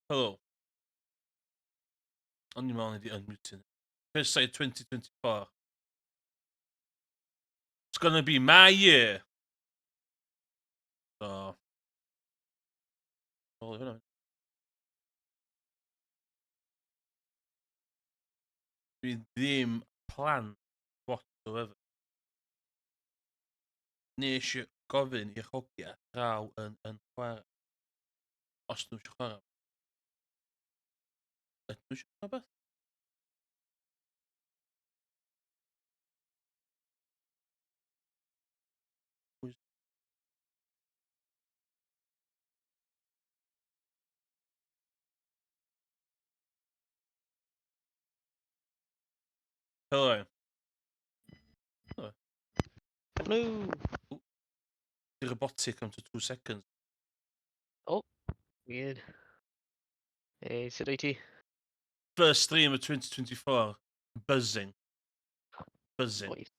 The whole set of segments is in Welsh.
Hello. O'n i'n meddwl ni di unmute. First side 2024. It's gonna be my year. So. Ôl i hwnna. Dwi ddim plan whatsoever. Nes i gofyn i'r hogia draw yn chwarae. Os nhw eisiau chwarae. Ydyn nhw eisiau chwarae beth? Hello. Hello. Hello. The robotic am 2 seconds. Oh, weird. Hey, sut wyt ti? First stream of 2024. Buzzing. Buzzing. Oes.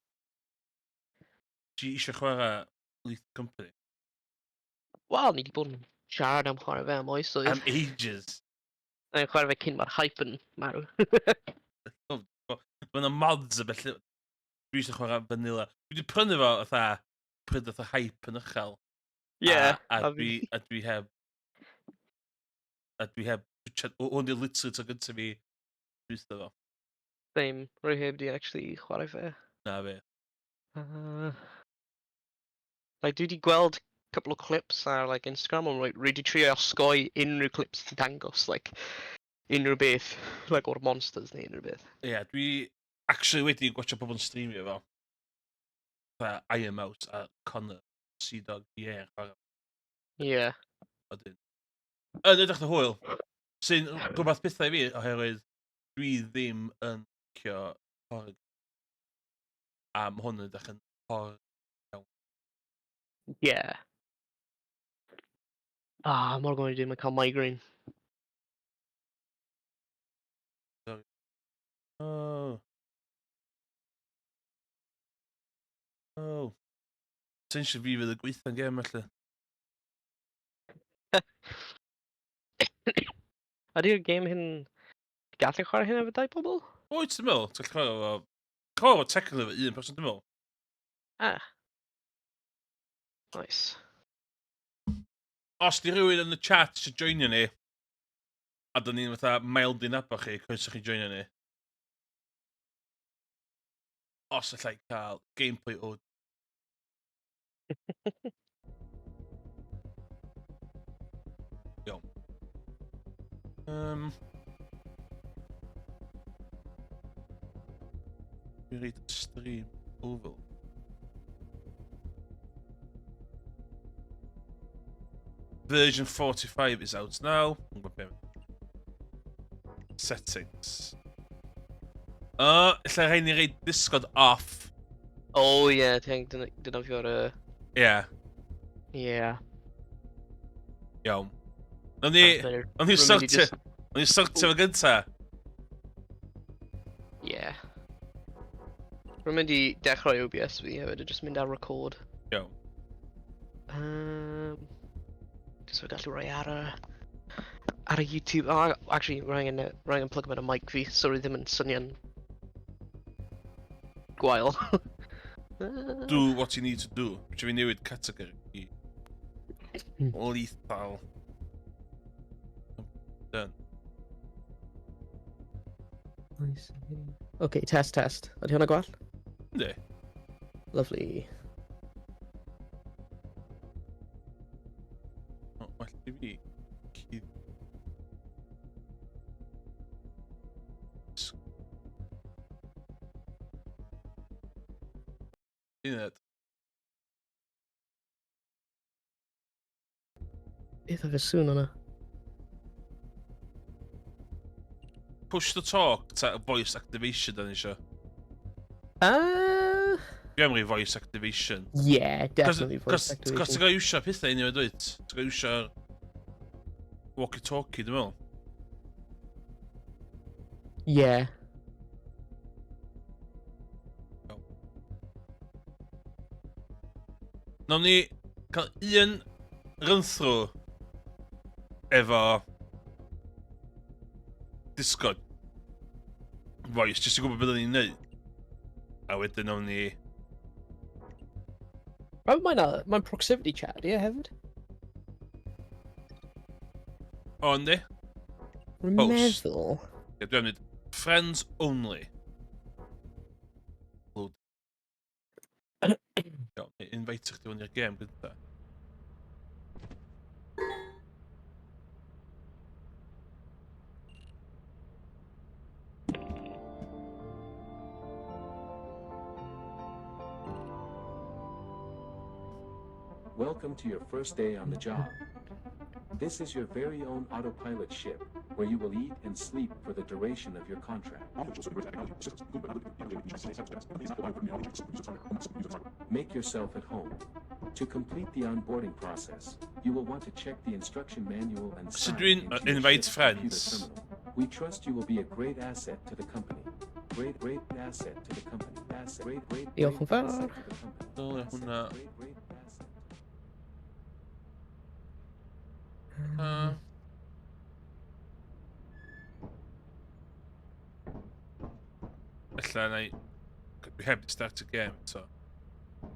Ti eisiau chwarae Lethal Company? Wel, ni wedi bod yn siarad am chwarae fe am oesoedd. Am ages. Na'n chwarae fe cyn mae'r hype yn marw. Mae yna mods a felly. Dwi eisiau chwarae vanilla. Dwi wedi prynu fo fatha pryd oedd y hype yn uchel. A dwi heb hwn di literally tro gyntaf fi dwytho fo. Same, rwy heb di actually chwarae fe. Na fi. Like, dwi wedi gweld couple o clips ar, like, Instagram, ond rwy wedi trio osgoi unrhyw clips sy'n dangos, like, unrhyw beth, like, o'r monsters neu unrhyw beth. Ie, yeah, dwi actually wedi gwatcha pobl yn streamio fo. Fatha Iron Mouse a Connor, Sea Dog, ie, chwarae. Wedyn. Yn edrych yn hwyl. Sy'n rhywbeth pethau i fi, oherwydd dwi ddim yn licio horror. A mae hwn yn edrych yn horror. Yeah. Ah, mor going i ddim yn cael migraine. Oh. Oh. Ti'n eisiau fi fydd y gweithio'n gêm, felly. Ydy'r game hyn gallu chwarae hyn efo dau pobl? Wyt, ti'n meddwl? Ti'n gallu chwarae efo... Chwarae efo technically efo un person, dwi'n meddwl. Ah. Nice. Os di rhywun yn y chat eisiau joinio ni, a dyn ni'n fatha mildly nabod chi, croeso chi joinio ni. Os allai cael gameplay o. Iawn. Dwi'n reid stream oval. Version 45 is out now. Yn gwybod be. Settings. O, lle rhaid ni reid Discord off. Oh yeah, ti angen defnyddio'r Ie, iawn. Nawn ni Rwy'n mynd i sortio. Nawn ni sortio fo gynta. Yeah. Rwy'n mynd i dechrau OBS fi hefyd, a just mynd ar record. Iawn. Just so gallu rhoi ar y YouTube. Oh, actually, rwy angen plug mewn y mic fi, so rwy ddim yn swnio'n gwael. Do what you need to do. Dwi'n fi newid category i lethal. Done. Nice. Okay, test, test. Ydy hwnna gwell? Yndi. Lovely. O, well i fi. Uned. Beth oedd y sŵn hwnna? Push to talk ta voice activation da ni eisiau? Dwi am roi voice activation. Yeah, definitely voice Cos activation. ti'n gael iwsio pethau unwaith, dwyt? Ti'n gael iwsio walkie-talkie, dwi'n meddwl. Yeah. Nawn ni cael un run-through efo Discord voice, jyst i gwybod beth o'n i'n neud. A wedyn o'n ni. Mae'n mae proximity chat, ie, hefyd. O, yndi? Rwy'n Post. meddwl. Ie, dwi'n mynd friends only. Load. Iawn, invite chdi fewn i'r gêm gynta. Welcome to your first day on the job. This is your very own autopilot ship, where you will eat and sleep for the duration of your contract. Make yourself at home. To complete the onboarding process, you will want to check the instruction manual and So sign dwi'n into your invite ship's computer friends. terminal. We trust you will be a great asset to the company. Great, great asset to the company. Asset, great, great, Diolch yn great fawr. asset to the company. Dyle Asset, hwnna. great, great asset. Ella na i. Dwi heb di start y game eto.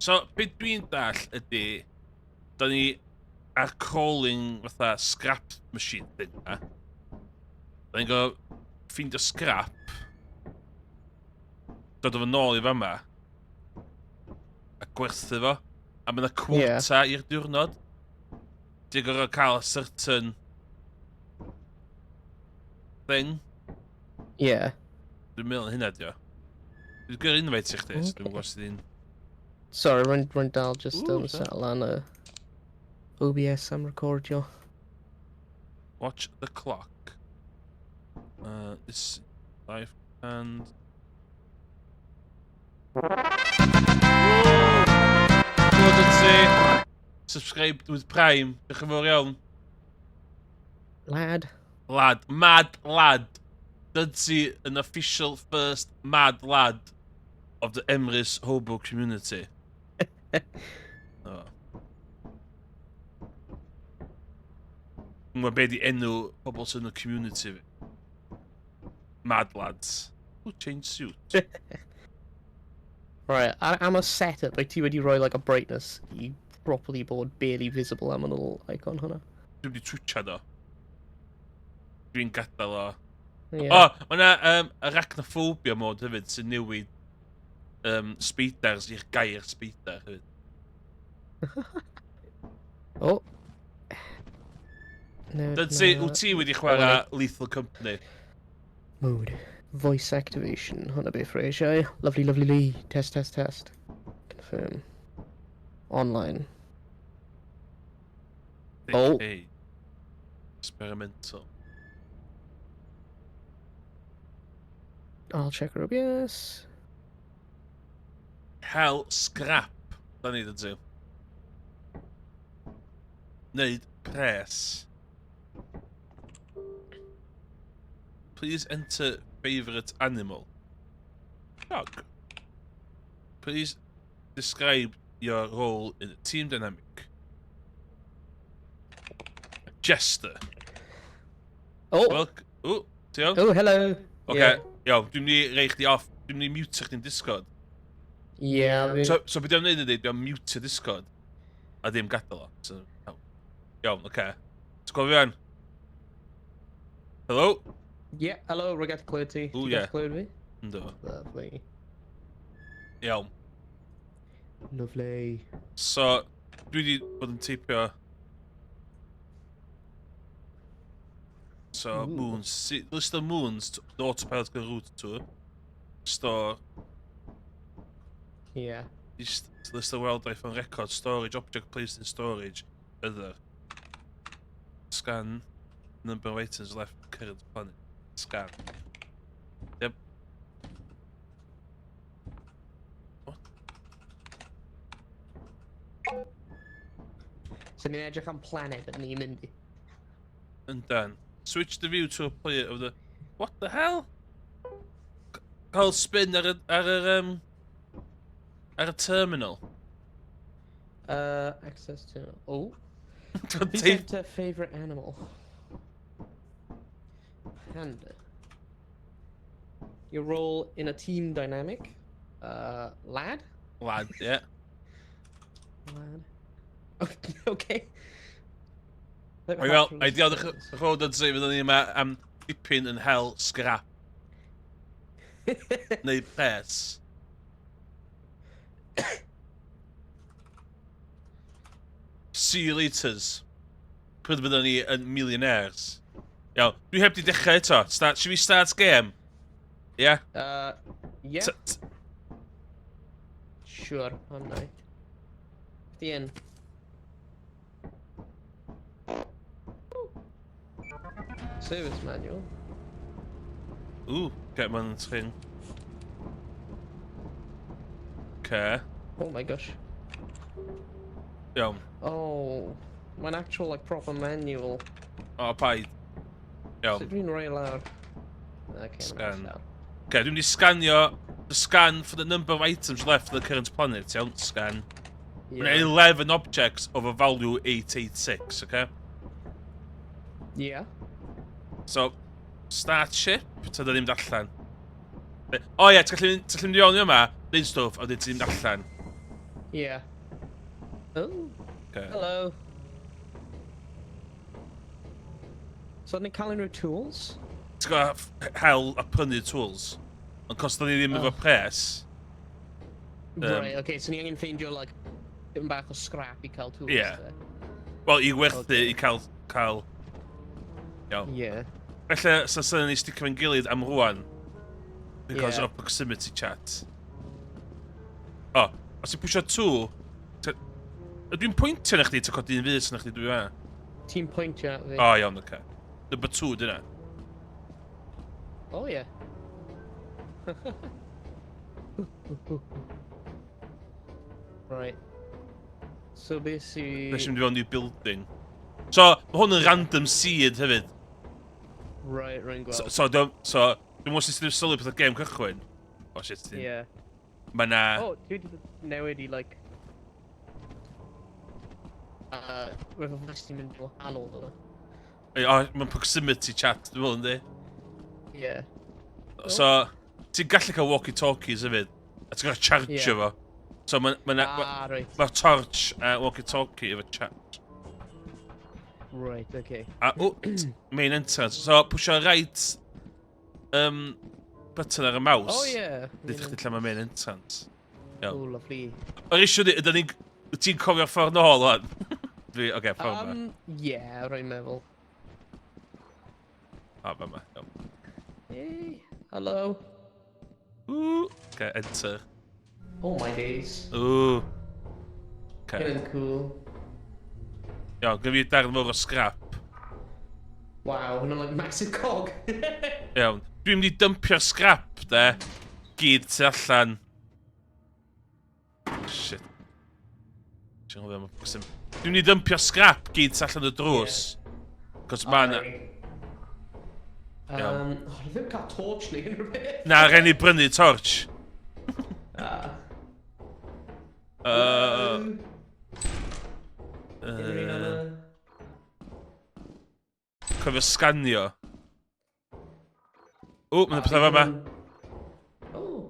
So, be dwi'n dall ydy, da ni ar crawling fatha scrap machine thing na. Da ni'n gorfod ffeindio scrap, dod o fo nôl i fama, a gwerthu fo. A mae yna quota i'r diwrnod. Ti'n gorfod cael a certain thing. Dwi'n meddwl hynna di o. Dwi'n gyrru invite i chdi, so dwi'n gwybod sydd un. Sorry, rwy'n dal just Ooh, da. set lan y OBS am recordio. Watch the clock. This life and. Whoa! Good to see. Subscribe with Prime. Diolch yn fawr iawn. Lad. Lad. Mad lad. Dudsey, an official first mad lad of the Emrys Hobo community. Oh. Dwi'n gwybod be di enw pobl sy'n y community fi. Mad lads. Ooh, change suit. Right, am y setup, like, ti wedi rhoi like a brightness i properly bod barely visible am y little icon hwnna. Dwi'n wedi twtsiad o. Dwi'n gadael o. Yeah. O, mae yna arachnophobia mode hefyd sy'n newid spiders i'r gair spider hefyd. Oh. No, Dyn ti, wyt ti wedi chwarae Lethal Company? Mode. Voice activation. Hwnna beth rwy eisiau. Lovely, lovely, lovely. Test, test, test. Confirm. Online. Oh. Hey. Experimental. I'll check her OBS. Hel scrap. Da ni dyn ti. Neud pres. Please enter favourite animal. Dog. Please describe your role in the team dynamic. Jester. Oh! Wel, oh, ti iawn? Oh, hello! Oce, Yeah. iawn, dwi'n mynd i rei chdi off, dwi'n mynd i mute chdi'n Discord. Yeah. So beth dwi'n neud ydy, dwi'n mute Discord, a ddim gadael o. So, iawn, iawn, oce. Ti'n gwybod fi fan? Hello? Yeah, hello, rwy'n gallu clywed ti. Ooh, Ti'n yeah. gallu clywed fi? Ynddo. Lovely. Iawn. Lovely. So, dwi wedi bod yn teipio. So, Ooh. moons. List of moons the autopilot can route to. Store. List of wildlife on record. Storage. Object placed in storage. Other. Scan. Number of items left current planet. Scan. Yep. What? So ni'n edrych am planet yn ni'n mynd i. And done. Switch the view to a player of the. What the hell? Cael spin ar y terminal. Access to. Oh. Please Teip enter favourite animal. Panda. Your role in a team dynamic. Lad? Lad, yeah. Lad. Okay. Wel, ai diolch yn fawr yn dweud fyddwn ni yma am dipyn yn hel scrap. Neu pres. See you laters. Pryd fyddwn ni yn millionaires. Iawn, dwi heb di dechrau eto. Start, should we start game? Yeah? Yeah. Sure, I'm night. The end. Service manual. Ooh, get one thing. Okay. Oh my gosh. Iawn. Oh, mae'n actual like proper manual. O, paid. Iawn. Sut dwi'n rhoi lawr? Okay, Scan. Okay, dwi'n mynd i sganio the scan for the number of items left on the current planet, iawn, scan. Yeah. Mae 11 objects of a value 886, okay? Yeah. So, start ship, ta da ddim allan. O ie, ti'n gallu mynd i fewn i yma, neud stwff, a wedyn ti'n mynd allan. Yeah. Oh. Okay. Hello. So, ni'n cael unrhyw tools? Ti'n gwybod hel a prynu tools. Ond cos da ni ddim efo pres. Right, okay, so ni angen ffeindio, like, dim bach o scrap i cael tools. Yeah. Te. Wel, i werthu, Okay. i cael. Iawn. Yeah. Felly, so sy'n ni sticio fe'n gilydd am rwan. Because Yeah. of proximity chat. O, os ti'n pwysio 2. Ydw i'n pwyntio na chdi, ta codi un fus na chdi dwi fa? Ti'n pwyntio at fi. O, iawn, oce. Number 2, dyna. Oh, yeah. Right. So basically. Nes i mynd i fewn i building. So, mae hwn yn random seed hefyd. Right, rwy'n So, gweld. so, dwi'n meddwl sut ti'n sylwi peth o game cychwyn. O, shit, ti'n. Yeah. Mae na. Oh, dwi wedi newid i, like, Roedd fy ti'n mynd yn wahanol fel. O, mae'n proximity chat, dwi'n meddwl, yndi? Yeah. So, ti'n gallu cael walkie-talkies hefyd. A ti'n gallu charge Ie. fo. So, mae ma, ma, Ah, right. ma torch a walkie-talkie efo chat. Right, okay. A, o, main entrance. So, pwysio right button ar y mouse. Oh, yeah. Dweud chdi lle mae main entrance. Iawn. Oh, lovely. Yr issue di, ydyn ni'n. Ti'n cofio'r ffordd nôl o'n? Dwi, oce, okay, ffordd yma. Yeah, rwy'n meddwl. O, fa ma, iawn. Hey, hello. Ooh, oce, enter. Oh my days. Ooh. Oce. Hyn yn cool. Iawn, gyda fi darn fawr o scrap. Wow, hwnna'n like massive cog. Iawn. Dwi'n mynd i dumpio'r scrap, de. Gyd tu allan. Shit. Ti'n gwybod am y. Dwi'n mynd i dumpio scrap gyd tu allan y drws. Cos ma na. Iawn. Oh, ddim cael torch neu unrhyw beth. Na, rhaid ni brynu torch. Ah. Unrhyw un yna? Cofio sganio. O, mae'n pethau fama. Oh.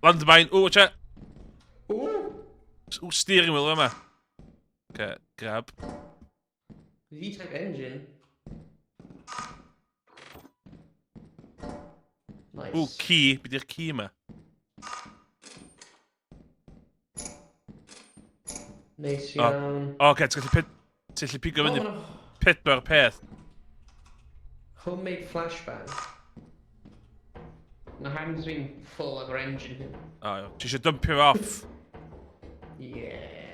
Landmine. O, watch out. Ooh. O, steering wheel fama. Okay, grab. V-type engine. Nice. O, key. Be di'r key yma? Neis O. iawn. O, oce, ti'n gallu pigo Oh, fyny ma' 'na pedwar peth. homemade flashbang. Na hands fi'n full efo'r engine hyn. O, iawn. Ti eisiau dumpio fo off? Yeah.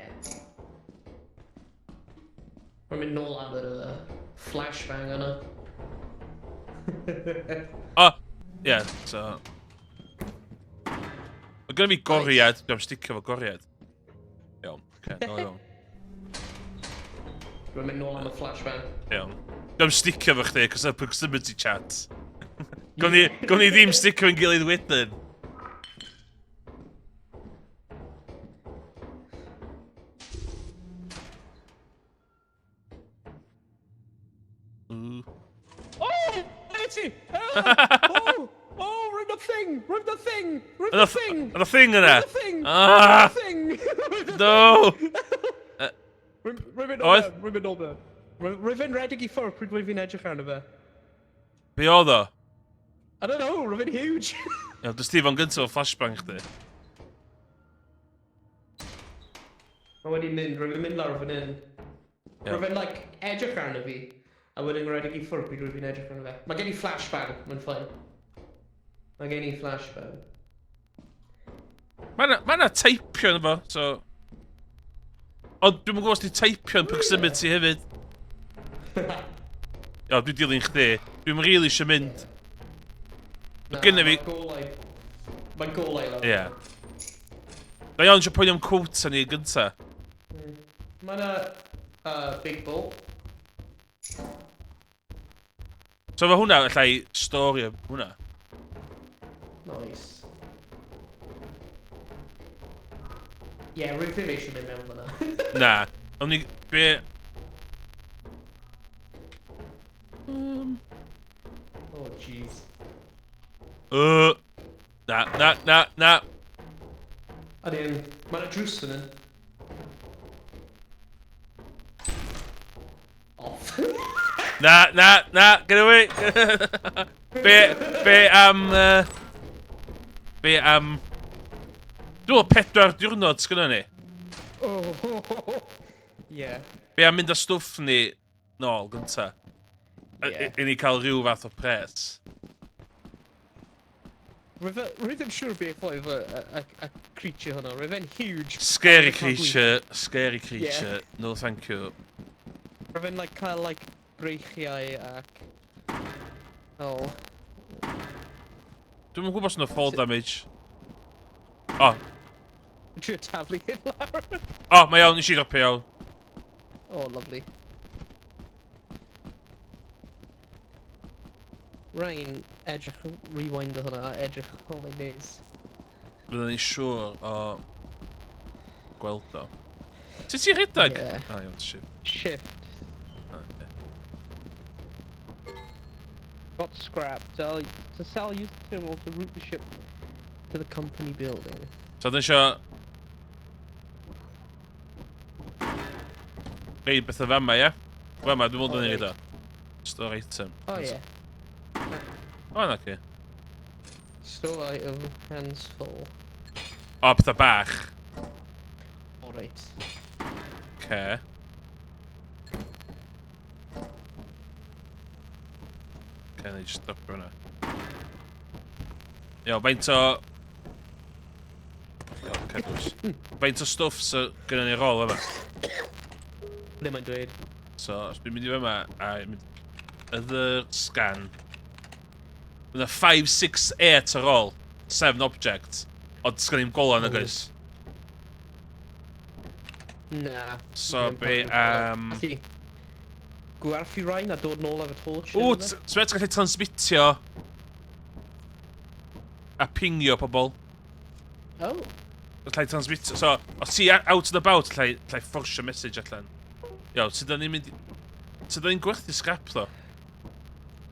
Rwy'n mynd nôl am yr flashbang yna. O, ie, yeah, so. Mae gynna fi goriad, dwi'n sticio fo goriad. Iawn, oce, nôl iawn. Rwy'n mynd nôl am y flashbang. Iawn. Dwi'n sticio fo chdi, cos of proximity chat. Gawn ni ddim sticio yn gilydd wedyn. Ooh. Oh! fi! Oh! Oh, rwy'n the thing! Rwy'n the thing! Rwy'n the thing! Oedd y thing yna? Rwy'n the thing! Ah! Rwy'n the thing! Rwy'n the No! Rwy'n mynd Oedd? o'r Rwy'n mynd o'r Rwy'n fe'n redeg i ffwrdd pryd rwy'n fi'n edrych arno fe. Be oedd o? I don't know, rwy'n fe'n huge. Iawn, dys ti fo'n gyntaf o flashbang chdi. Mae wedi mynd, rwy'n mynd lawr fan hyn. Iawn. Rwy'n fe'n, like, edrych arno fi. A wedyn redeg i ffwrdd pryd rwy'n fi'n edrych arno fe. Mae gen i flashbang, mae'n fine. Mae gen i flashbang. Mae yna teipio yna fo, so... Ond dwi'm yn gwybod os di teipio yn proximity hefyd. Iawn, dwi'n dilyn chdi. Dwi'm really eisiau mynd. Na, Gynna fi- Mae golau. Mae golau lawr. Ie. Da iawn eisiau poeni am quota ni gynta. Mae yna big bowl. So efo hwnna, allai storio hwnna. Nice. Ie, yeah, rwy'n ddim eisiau mynd mewn fyna. Na. Ond ni... Be... Oh, jeez. Na, na, na, na. Ydyn, mae yna drws fan hyn. Off. Na, na, na, get away. Be am... Be am... Dwi'n meddwl 4 diwrnod sgynnon ni. Oh. Yeah. Be am mynd â stwff ni nôl gynta? Ie. I ni cael rhyw fath o pres. Rwy'n ddim siŵr beth oedd y creature hwnna. Roedd fe'n huge. Scary Roedd fe'n cael creature, scary creature. No thank you. Roedd fe'n like, cael like, breichiau ac... Oh. Dwi'm yn gwybod os yna fall damage. O, Dwi'n trio taflu hyn lawr. o, mae iawn, nes i dropio iawn. Oh, lovely. Rhain, edrych, rewind o hwnna, a edrych, oh my days. Byddwn ni'n siŵr o gweld o. Sut ti'n rhedeg? Ie. Ah, iawn, shit. Shift. Ah, ie. Got scrap. To sell, use the terminal to route the ship to the company building. So, dyn isio... Rei bethau fama, ie? Fama, dwi'n meddwl O, dyn ni reit. o. Store item. Oh yeah. O, na ci. Store item, hands full. O, pethau bach. Alright. Ce. Ce, na i just stopio hwnna. Iawn, faint o... Iawn, cadws. Faint o stwff sy gynnon ni ar ôl yma? Ble mae'n dweud? So, os dwi'n mynd i fyma a mynd... Other scan. Fyna 5, 6, 8 ar ôl. 7 object. Ond sgan i'm gola nag oes. Na. So, Ddim be pan- am... Allu gwerthu rhain a dod nôl efo torch. O, ti'n gallu transmitio a pingio pobl. Oh. Allai transmitio. So, os ti out and about, allai fforsio message allan. Iawn, sut da ni'n mynd... Sut da ni'n gwerthu scrap, ddo?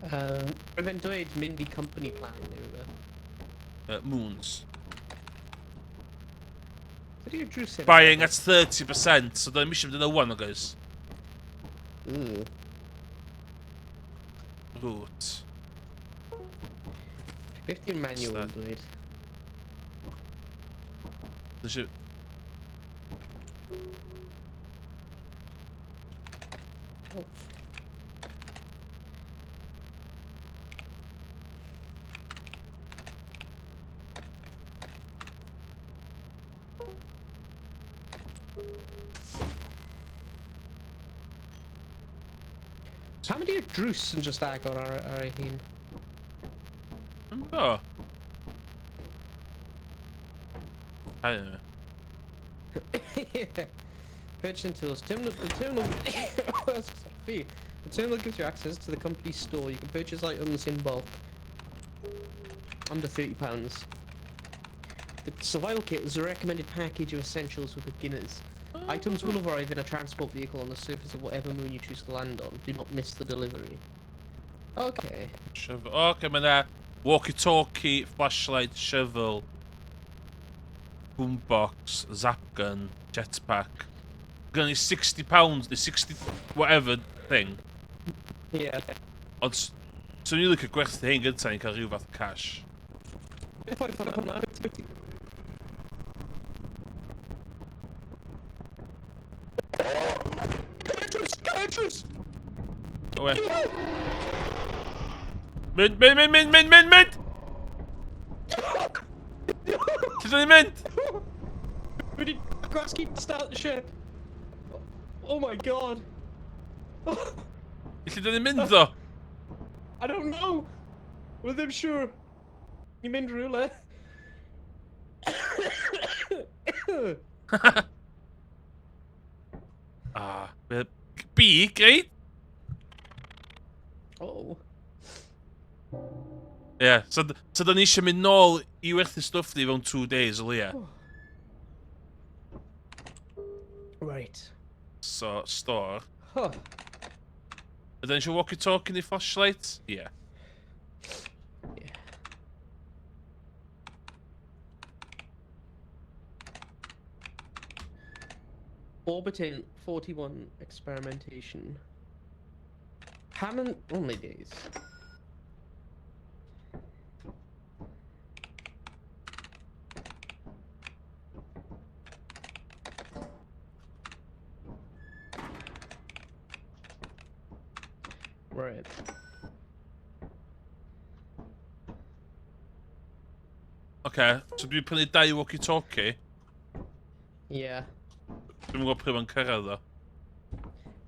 Roedd e'n dweud mynd i company plan neu rhywbeth. Moons. Ydy'r drws hyn? Buying at 30%, so da ni'n eisiau mynd yn y one, guys. Ooh. Route. Beth di'r manual yn dweud? Nes i... Oh. Pam ydy'r drws yn just agor ar ei hun? O. I don't know. Yeah. Purchasing tools. Terminal, the terminal, the terminal gives you access to the company store. You can purchase items in bulk. Under £30. The survival kit is a recommended package of essentials for beginners. Items will arrive in a transport vehicle on the surface of whatever moon you choose to land on. Do not miss the delivery. Okay. Shovel. O, okay, mae yna walkie-talkie, flashlight, shovel, boombox, zap gun, jetpack. Gynna ni £60, neu 60 whatever thing. Yeah. Ond, so ni'n licio gwerthu hein gyntaf i'n cael rhyw fath o cash. Beth oedd hwnna? Beth? Cadrus! O we. Mynd, mynd, mynd, mynd, mynd, mynd, mynd! Lle dyn ni'n mynd? Wedi gwasgu start the ship. Oh my God. Lle dyn ni'n mynd ddo? I don't know. Wel ddim siŵr. Ni'n mynd rhywle. Ah, B, great! Oh. Ie, yeah, so da ni eisiau mynd nôl i werthu stwff ni fewn 2 days o leia. Right. So, store. Huh. Ydyn ni eisiau walkie-talkie neu flashlight? Ie. Yeah. Yeah. Orbiting 41 experimentation. Hammond only days. Right. Okay, so dwi'n prynu dau walkie-talkie. Yeah. Dwi'n gwybod pryd mae'n cyrraedd o.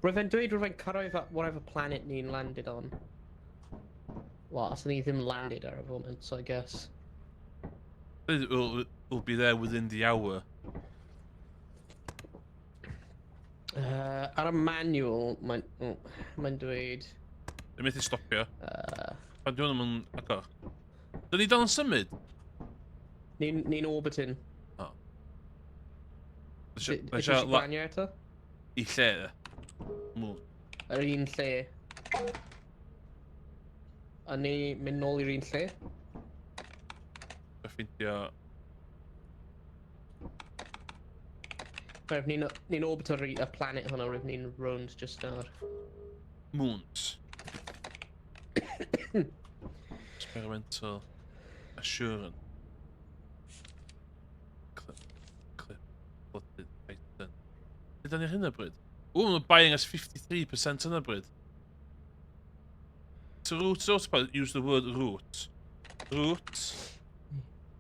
Roedd e'n dweud roedd e'n cyrraedd at whatever planet ni'n landed on. Well, os ni ddim landed ar y foment, so I guess. We'll be there within the hour. Ar y manual, mae'n oh, mae dweud. Dwi'n methu stopio. Pan dwi'n yn agor. Dyn ni dal yn symud? Ni'n orbiting. O. Ti eisiau glanio eto? I lle? Move. Yr un lle. A ni mynd nôl i'r un lle? Dwi'n ffeindio. Right, ni'n orbit ar y planet hwnna, rwyf ni'n round just nawr. Moons. Experimental Assurance. Clip. Clip. Flooded Titan. Lle da ni ar hyn o bryd? O, maen nhw'n buying us 53% yn y bryd. To route autopilot, use the word route. Route.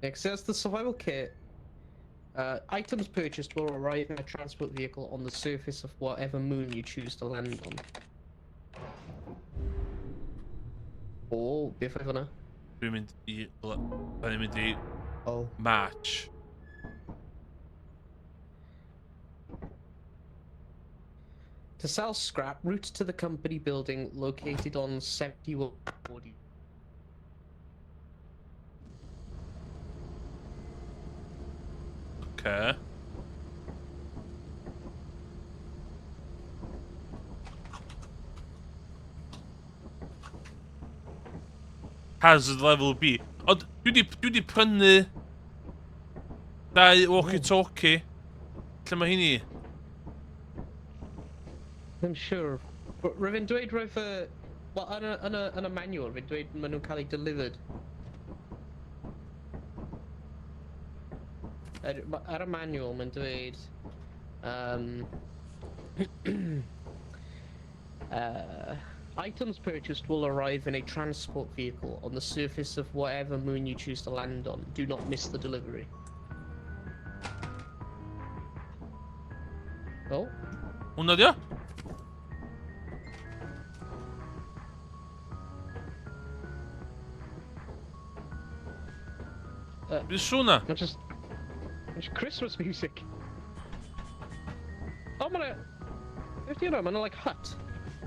Access the survival kit. Items purchased will arrive in a transport vehicle on the surface of whatever moon you choose to land on. Oh, beth oedd hwnna? Dwi'n mynd i... Da ni'n mynd i Oh. March. To sell scrap, route to the company building located on 7140. Okay. Hazard level B. Ond dwi di prynu dau walkie-talkie. Lle mae hynny? I'm sure. But rwy'n dweud roedd y... Wel, yn y manual, rwy'n dweud maen nhw'n cael eu delivered. Ar y manual, mae'n dweud items purchased will arrive in a transport vehicle on the surface of whatever moon you choose to land on. Do not miss the delivery. Oh, Hwna di o? Bydd sŵn na? Not just. It's Christmas music. Oh, mae'n. Beth di hwnna? Mae'n like hut.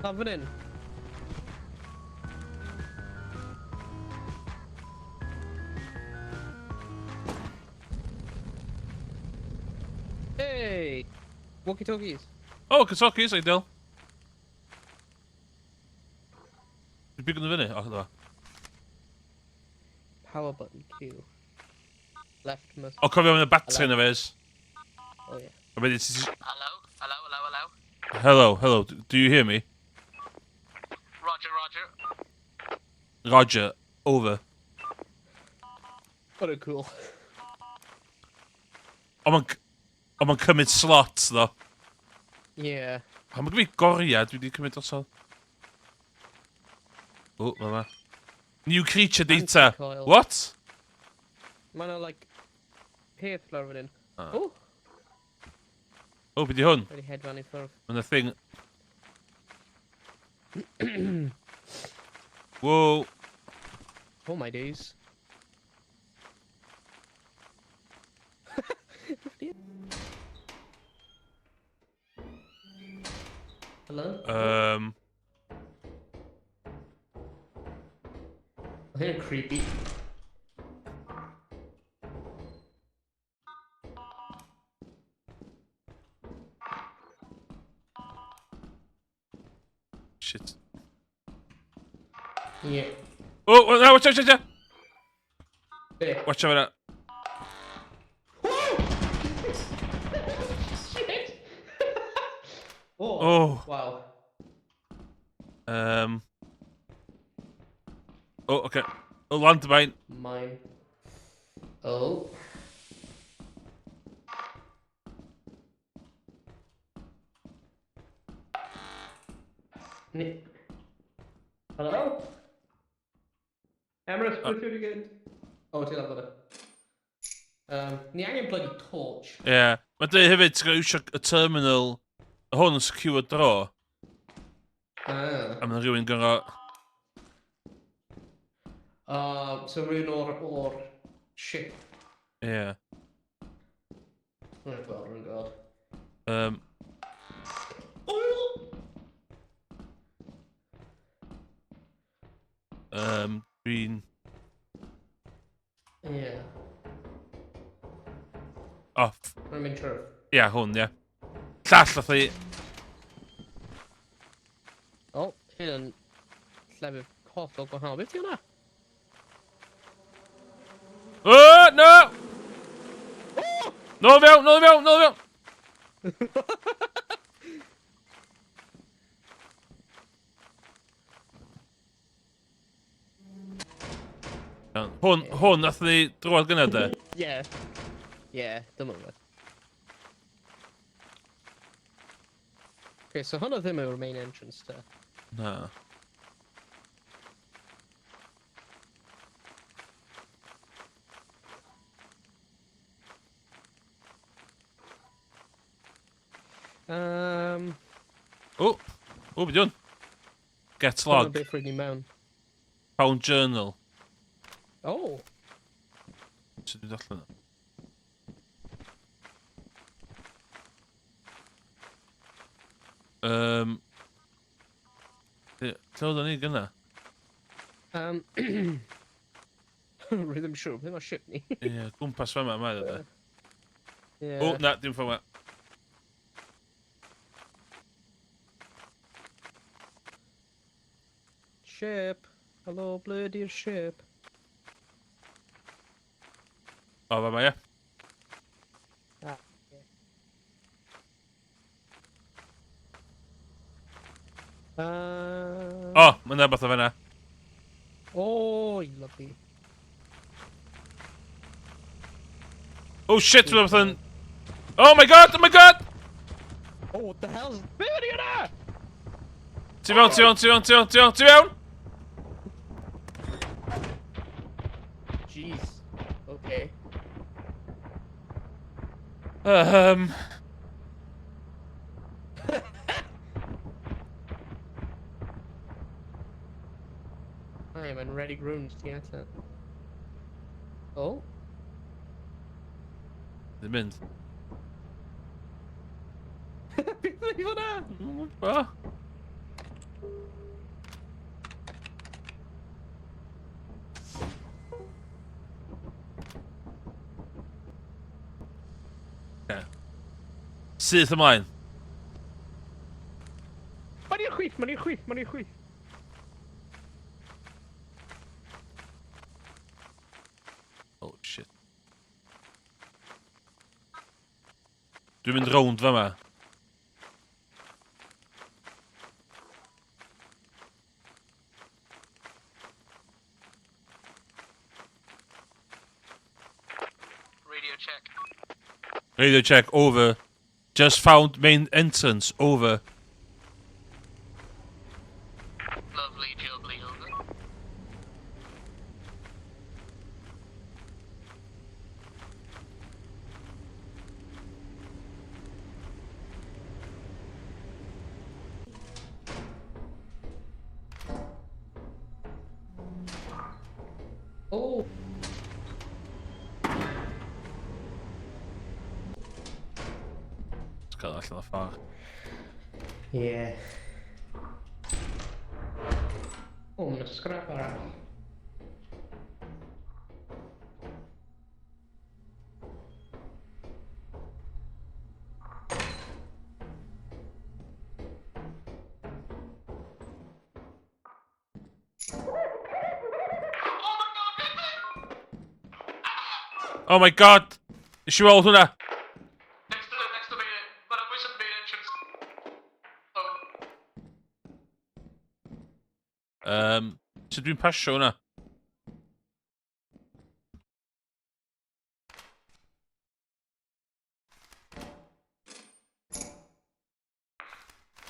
A fan hyn. Hey! Walkie-talkies. Oh, walkie-talkies, ideal. bigo nhw fyny? O, do. Power button Q. Left must... O, cofio mae'n battery yna fes. Oh, yeah. A wedyn ti... Hello, hello, hello, hello. Hello, hello, do you hear me? Roger, roger. Roger, over. What a cool. O, mae'n... O, mae'n cymryd slots, ddo. Yeah. A mae'n gymryd goriad, dwi wedi cymryd drosodd. O, ma ma. New creature data. Anti-coil. What? Mae yna, like, peth lawr fan hyn. Ah. Oh, O, beth di hwn? wedi hedfan i ffwrdd. Mae'n thing. Whoa. Oh my days. Hello? Hyn yn creepy. Shit. Yeah. Oh, no, watch out, watch out. Be? Watch out for that. Shit! Oh. Oh. Wow. Oh, okay. Oh, landmine. Mine. Oh. Hello? Emrys, pwy uh, again? Oh, ti'n lafod e. Ni angen bloody torch. Ie. Yeah. Mae'n dweud hefyd, ti'n gael iwsio y terminal, hwn yn secure draw. Ah. A mae'n rhywun gynno... So rhywun o'r ship. Ie. Yeah. Rwy'n gweld, rwy'n gweld. Oh! Dwi'n... Ie. Oh, Rwy'n mynd trwy. ie, yeah, hwn, ie. Yeah. Llall nath i... O, hyn yn llefydd hollol gwahanol. Beth yw hwnna? Oh, no! Nôl fewn, nôl fewn, nôl fewn! Iawn. Hwn nath ni drwad gynna de. Ie. Ie, dyma fe. Okay, so hwnna ddim yw'r main entrance te. Na. O! O, beth hwn? Get Hwnna log. beth rydyn ni mewn. Found journal. Oh! Sut dwi'n allan o? Lle oedden ni gynna? Rwy ddim siŵr, beth mae ship ni? Ie, gwmpas fama mae o de. Ie. O, na, dim fama. Ship. Hello, bloody ship. O, fama, ie. Ah, ie. O, mae yna beth o fanna. Oh, lovely. Oh shit, mae'n beth yn... Oh my God, oh my God! Oh, what the hell's... Be wedi yna? Ti fewn, ti fewn, ti fewn, ti fewn, ti fewn, ti fewn! Jeez. Okay. I am in ready rooms to get it. Oh. Ddim mynd. Beth ydi hwnna? Dwi'm yn gwbo. Ie. Syth ymlaen. Mae'n i'r chwith, mae'n i'r chwith, mae'n i'r chwith. Dwi'n mynd rownd fama. Radio check. Radio check, over. Just found main entrance, over. Lovely jubbly, over. Oh! Let's cael allan o ffordd. Yeah. O, mae'n scrap arall. Oh my god! Nes i weld hwnna! Next to the, next to the main, mae'n bwys y main entrance. Oh. Sut dwi'n pasio hwnna?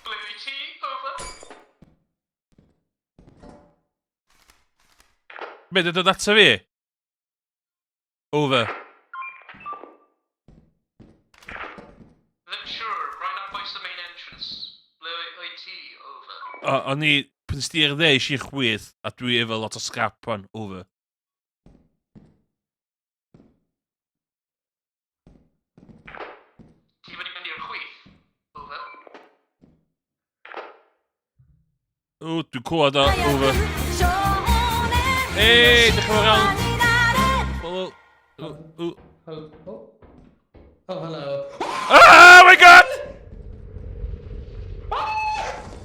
Blue T, over. Be, dwi'n dod ato fi? Over. Then sure, right up by the main entrance. Blue IT, over. O, o'n i, pan sti i'r dde eisiau chwith, a dwi efo lot o scrap on, over. Ti wedi mynd i'r chwith? Over. O, dwi'n clywed o, over. Hey, diolch yn fawr iawn. Follow. O, o. Hello. Oh. Oh, hello. Oh my god!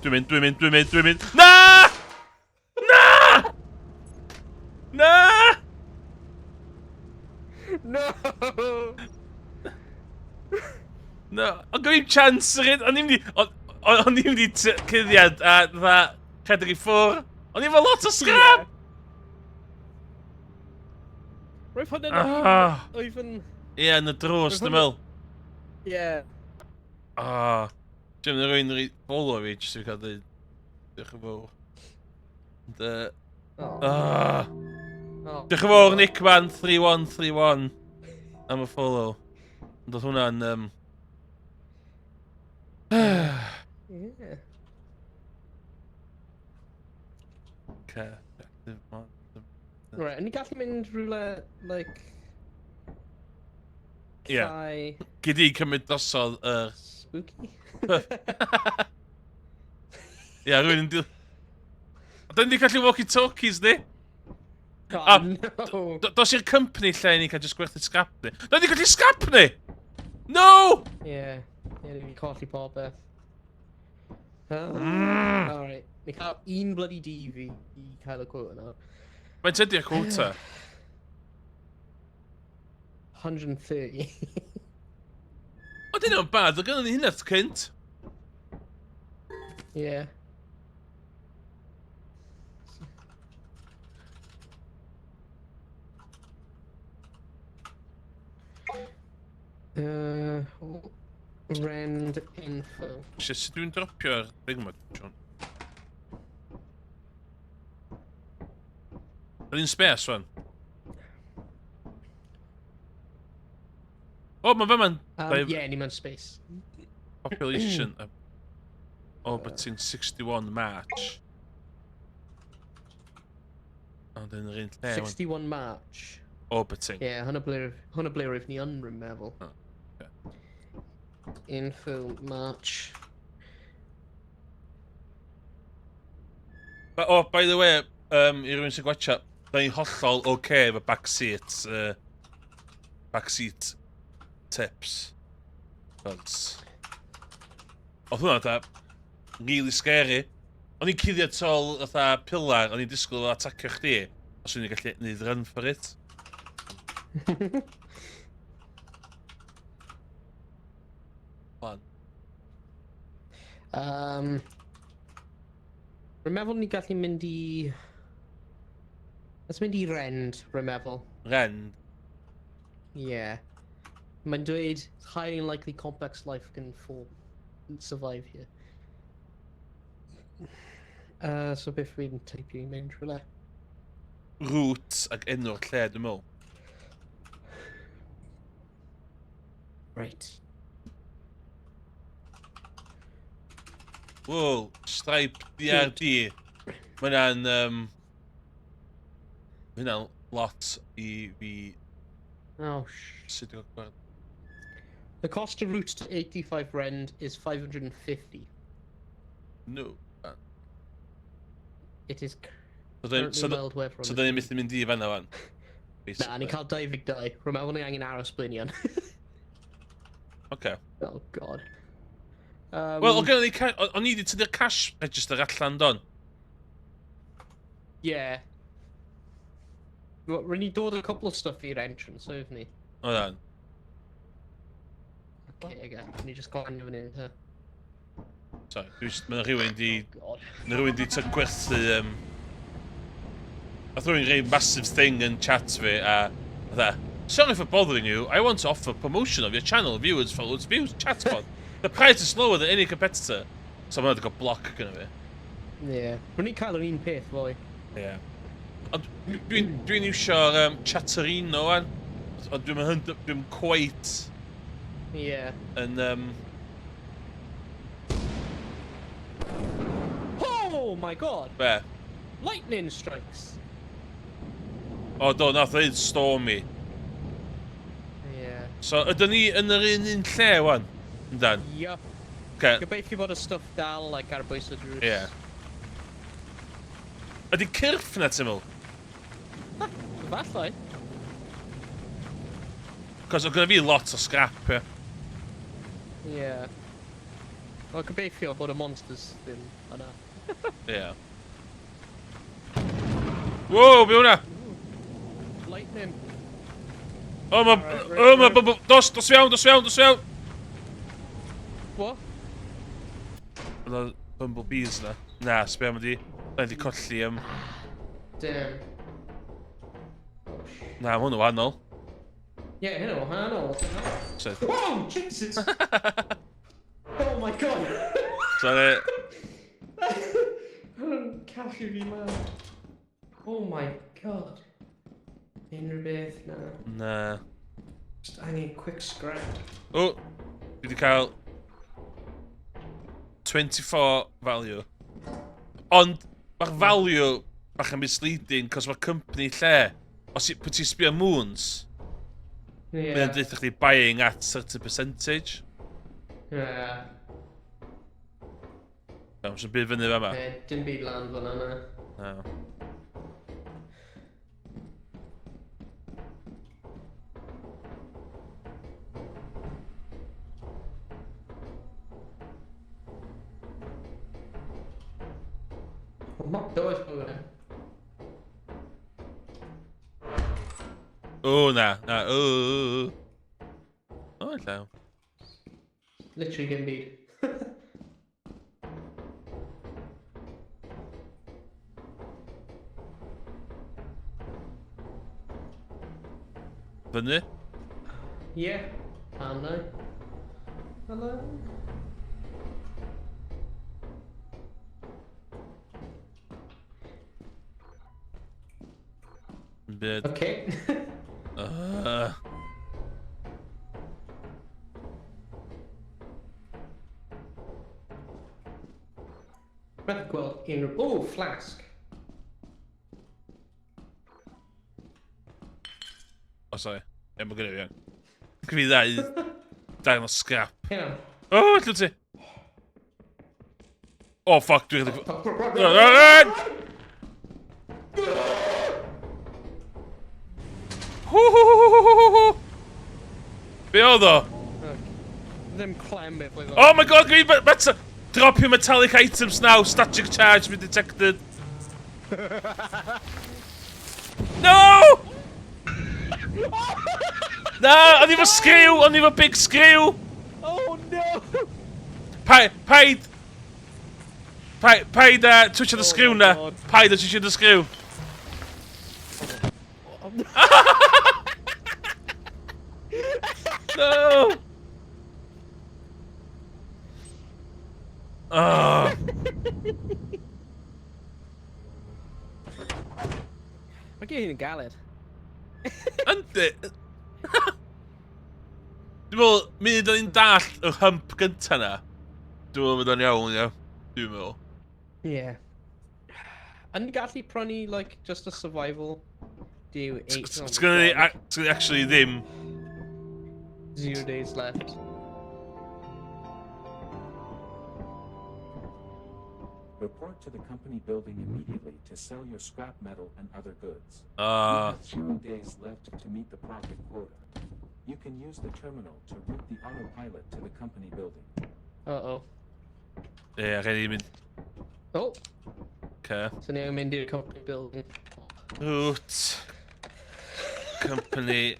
Dwi'n mynd, dwi'n mynd, dwi'n mynd, dwi'n mynd. Na! Na! Na! No! No, ond gwneud chance yr un. O'n i'n mynd i... O'n i'n mynd i cuddiad a dda rhedeg i ffwr. O'n i efo lot o scrap! Roedd hwn yn... Ah. Oedd yn... Ie, yn y drws, dwi'n meddwl. Ie. Ah. Dwi'n mynd rwy'n rhi follow fi, jyst i fi cael dweud. Diolch yn fawr. Ond, Oh. ah. Oh. Diolch yn fawr, Nickman3131 am y follow. Ond oedd hwnna'n... Yeah. Okay. Active mod. Right, o'n i gallu mynd rhywle, like... Ie. Llai... Gyd i cymryd drosodd yr... Spooky? Ie, rwy'n yn dil... Da ni 'di colli walkie-talkies ni. Oh, Ah, no! Dos i'r company lle ni cael just gwerthu scrap ni. Da ni 'di colli scrap ni! No! Ie. Ie, ni wedi colli popeth. Oh. Alright. Ni cael un bloody DV i cael y quota nawr. Mae'n tydi'r quota. 130. O, dyn nhw'n bad, oedd gynnon ni hynna cynt. Yeah. Rend info. Sut sut dwi'n dropio'r thing yma, John? Yr un space, wan. O, mae fe ma'n... Yeah, ni mewn space. Population orbiting 61 March. Ond yn yr un lle, wan. 61 March. Orbiting. Yeah, hwnna ble roedd ni yn rwy'n meddwl. Oh, okay. Info March. But, oh, by the way, i rywun sy'n gwatcha, da ni'n hollol okay efo backseat tips. But, oedd hwnna fatha really scary. O'n i'n cuddio tu ôl fatha pillar, o'n i'n disgwyl o atacio chdi, os o'n i'n gallu neud run for it. Plan. Rwy'n meddwl ni gallu mynd i... Let's mynd i Rend, rwy'n meddwl. Rend? Yeah. Mae'n dweud, it's highly unlikely complex life can form, survive here. So beth fi'n teipio i mewn trwy le? Route ac enw'r lle, dwi'n meddwl. Right. Wow, Stripe DRD. Mae hynna'n... Mae hynna'n lot i fi... Oh, Sut dwi'n gweld? The cost of route to 85 Rend is 550. No. It is currently mild weather on So the dyn ni'n screen. methu mynd i fanna fan? Na, ni'n cael 22. Rwy'n meddwl ni angen aros blin iawn. Oce. Oh, God. Wel, o gynnon ni... O'n i wedi tynnu'r cash register allan, don? Yeah. Well, rwy'n ni dod a couple of stuff i'r entrance, oedd ni? O, dan. Okay, okay. Ni just glanio fan hyn, te. Sorry, mae rhywun di... Oh, God. Mae rhywun di gwerthu... Nath rhywun rhoi massive thing yn chat fi, a... Fatha, sorry for bothering you, I want to offer promotion of your channel, viewers, followers, views, chatbot. The price is lower than any competitor. So mae'n wedi cael block gyda fi. Yeah. Rwy'n ni'n cael yr un peth, fwy. Yeah. Ond dwi'n dwi iwsio'r Chatterino wan. Ond dwi'n dwi quite yn... Oh my God! Be? Lightning strikes! O, do, nath dweud stormy. Yeah. So, ydyn ni yn yr un un lle, wan? Yndan? Yup. Okay. Gobeithio bod y stwff dal, like, ar bwys y drws. Yeah. Ydy cyrff na, ti'n meddwl? Efallai. Cos oedd gyda fi lot o scrap, ie. Yeah. Wel, gobeithio bod y monsters ddim yna. Ie. Wow, be hwnna? Lightning. O, ma... Alright, O, ma... Dos, dos fewn, dos fewn, dos fewn! What? Oedd bumblebees na. Na, sbia ma di... Na, di colli... Damn. Na, ma hwn yn wahanol. Yeah, hynna wahanol. So, Whoa, Jesus! Oh my God! Sorry. Hwnna'n casio fi man. Oh my God. Unrhyw beth, na. Na. Just angen quick scrap. O! Dwi wedi cael 24 value. Ond, mae'r value bach yn misleading, cos mae'r company lle, os pwy ti'n sbio moons, mae'n dweud chdi buying at certain percentage. Iawn, sy'n byd fyny fama. Eh, dim byd lan fyna, na. Na. Mae does bod yna. O, na, na, o, o, o. O, llaw. Literally dim byd. Fyny? Yeah. Hello. Hello. Byd. Okay. Methu gweld unrhyw... Oh, flask! Oh, sorry. Ie, mae gynnu fi iawn. Gynnu fi ddau darn o scrap. Hang on. Oh, lle ti? Oh, fuck, dwi'n... Run! Hw, hw, hw, hw, hw, hw. Be oedd o? Ddim clem beth oedd o. Oh my God, green metal! Drop your metallic items now, static charge be detected. No! Na, o'n i efo sgriw, o'n i efo big sgriw! Oh no! Paid! Paid! Paid, paid a twtio dy Oh sgriw my na! God. Paid a twtio dy sgriw! No! Oh. Mae gen i'n galed. Yndi! Dwi'n meddwl, munud o'n i'n dallt y hump gynta na, dwi'n meddwl fydd o'n iawn, ia. Dwi'n meddwl. Yeah. Yn gallu prynu, like, just a survival? Duw, eight. Oh my Sgynny ni, God. sgynny actually ddim. 0 days left. Report to the company building immediately to sell your scrap metal and other goods. You have 0 days left to meet the profit quota. You can use the terminal to route the autopilot to the company building. Uh-oh. Ie, yeah, rhaid i mynd. Oh, Okay. so ni angen mynd i'r company building. Route. Company.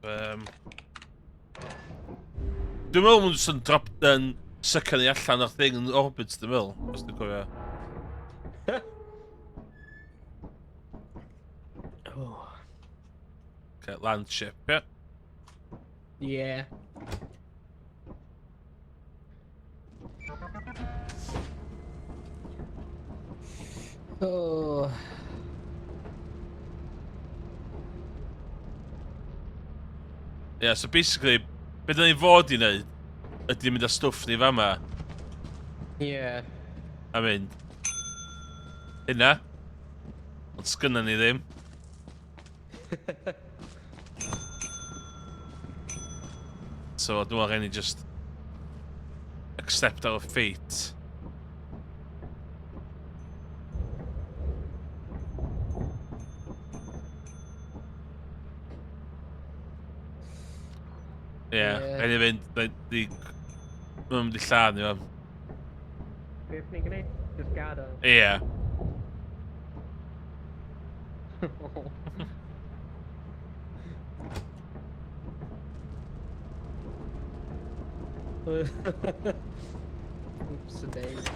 Dwi'n meddwl mwyn jyst yn drop yn sycio ni allan o'r thing yn orbit, dwi'n meddwl, os dwi'n cofio. Oh. Okay, land ship, yeah. Yeah. Oh. Yeah, so basically, be dyn ni fod i wneud ydy mynd â stwff ni fama a mynd. Hynna. Ond sgynna ni ddim. So dwi'n meddwl rhaid ni just accept our fate. Ie, yeah, rhaid ni fynd, rhaid ni... Mae'n mynd i lladd ni fan. Beth ni'n gwneud? Just gadael. Ie. Yeah. Oops, a daisy.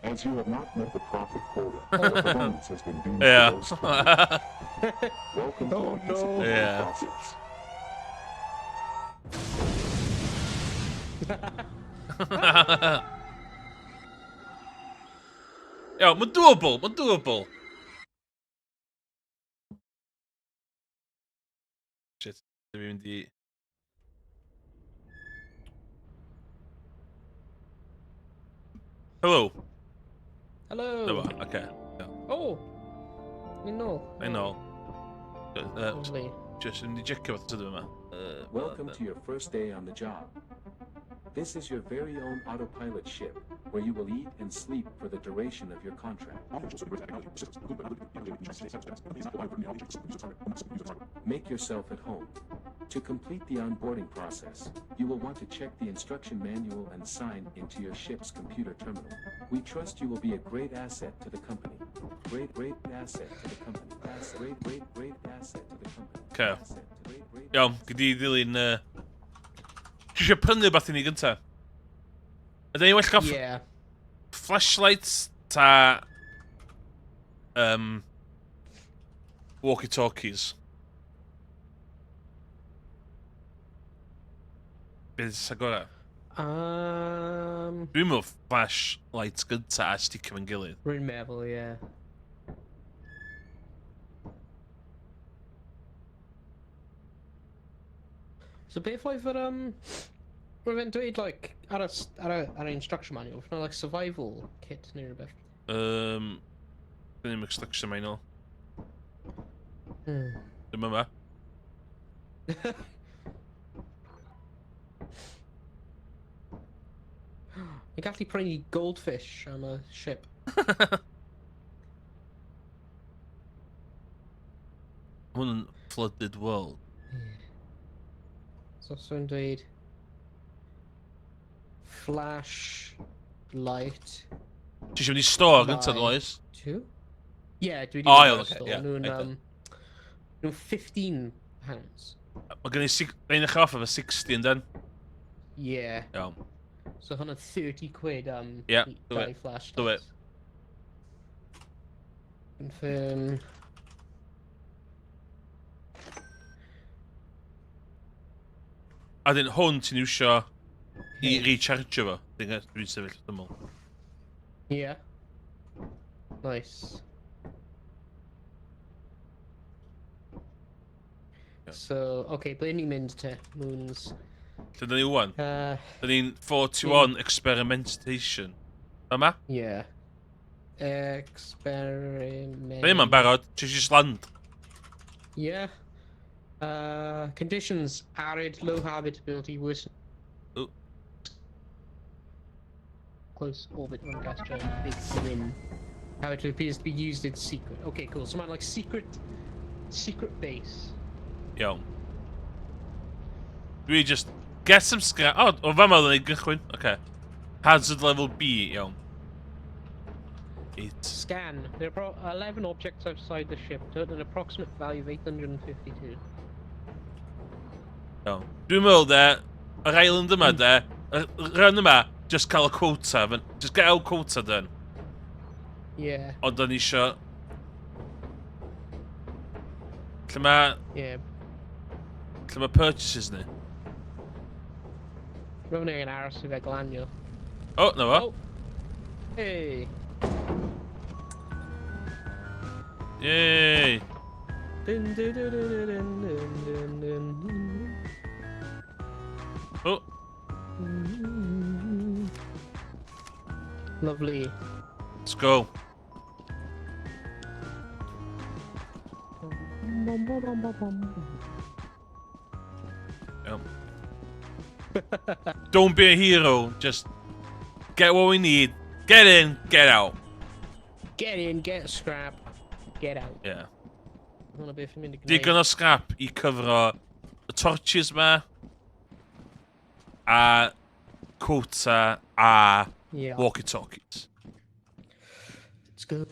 As you have not met the profit quota, your performance has been deemed Ie. below standard. Welcome to Oh, the no. disciplinary Yeah. process. Iawn, mae'n doable, mae'n doable. Shit, dwi'n mynd i... Hello. Hello. Dyma, oce. Oh. Ni'n nôl. I know. Lovely. Just yn mynd i checio fath ydw yma. Welcome to your first day on the job. This is your very own autopilot ship, where you will eat and sleep for the duration of your contract. Make yourself at home. To complete the onboarding process, you will want to check the instruction manual and sign into your ship's computer terminal. We trust you will be a great asset to the company. Great, great asset to the company. Asset, great, great, great asset to the company. Okay. Asset, great, great. Iawn, gyd i ddilyn... Dwi eisiau prynu beth i ni gynta. Ydyn ni well gael flashlights ta walkie-talkies? Beth sy'n gorau? Dwi'n meddwl flashlights gynta a sticio fe'n gilydd. Rwy'n meddwl, ie. So beth oedd yr, roedd fe'n dweud, like, ar y instruction manual, fyna, like, survival kit neu rhywbeth. Dyn ni'n instruction manual. Dim yma. Ni'n gallu prynu goldfish am y ship. Hwn yn flooded world. So os o'n dweud flash light. Ti eisiau mynd i store gyntaf, oes? Two? Yeah, dwi wedi O, iawn, oce, ie. Nhw'n, nhw'n £15. Mae gen i... Mae'n eich off efo 60 yn den? Yeah. Iawn. So hwnna'n 30 quid am yeah, do dau it. Flashlights. Do it. Confirm. A dyn hwn ti'n iwsio i recharge fo. Dwi'n sefyll ymwyl. Yeah. Nice. Yeah. So, okay, ble ni'n mynd te? Moons. Lle da ni wan? Da ni'n 41 experimentation. Yma? Yeah. Experiment. Da ni yma'n barod. Ti eisiau land? Yeah. Conditions arid, low habitability, worse. Ooh. Close orbit on gas giant, big win. Habitability appears to be used in secret. Okay, cool. So man, like secret base. Iawn. Dwi just get some scrap. Oh, o fama oedden ni gychwyn. Okay. Hazard level B, iawn. 8. Scan. There are 11 objects outside the ship to an approximate value of 852. Iawn. Dwi'n meddwl de, yr island yma de, y rhan yma, just cael y quota. Just get out quota done. Yeah. Ond o'n isio... Lle mae... Yeah. Lle mae purchases ni? Rwy'n angen aros i fe glanio. Oh, na fo. Oh. Hey. Yay. Dun, dun, dun, dun, dun, dun, dun, dun, dun. Oh. Lovely. Let's go. Yep. Don't be a hero. Just get what we need. Get in, get out. Get in, get scrap, get out. Yeah. Hwna beth fi'n mynd i gwneud. Digon o scrap i cyfro y torches ma, a quota a Yeah. walkie-talkies. Let's go.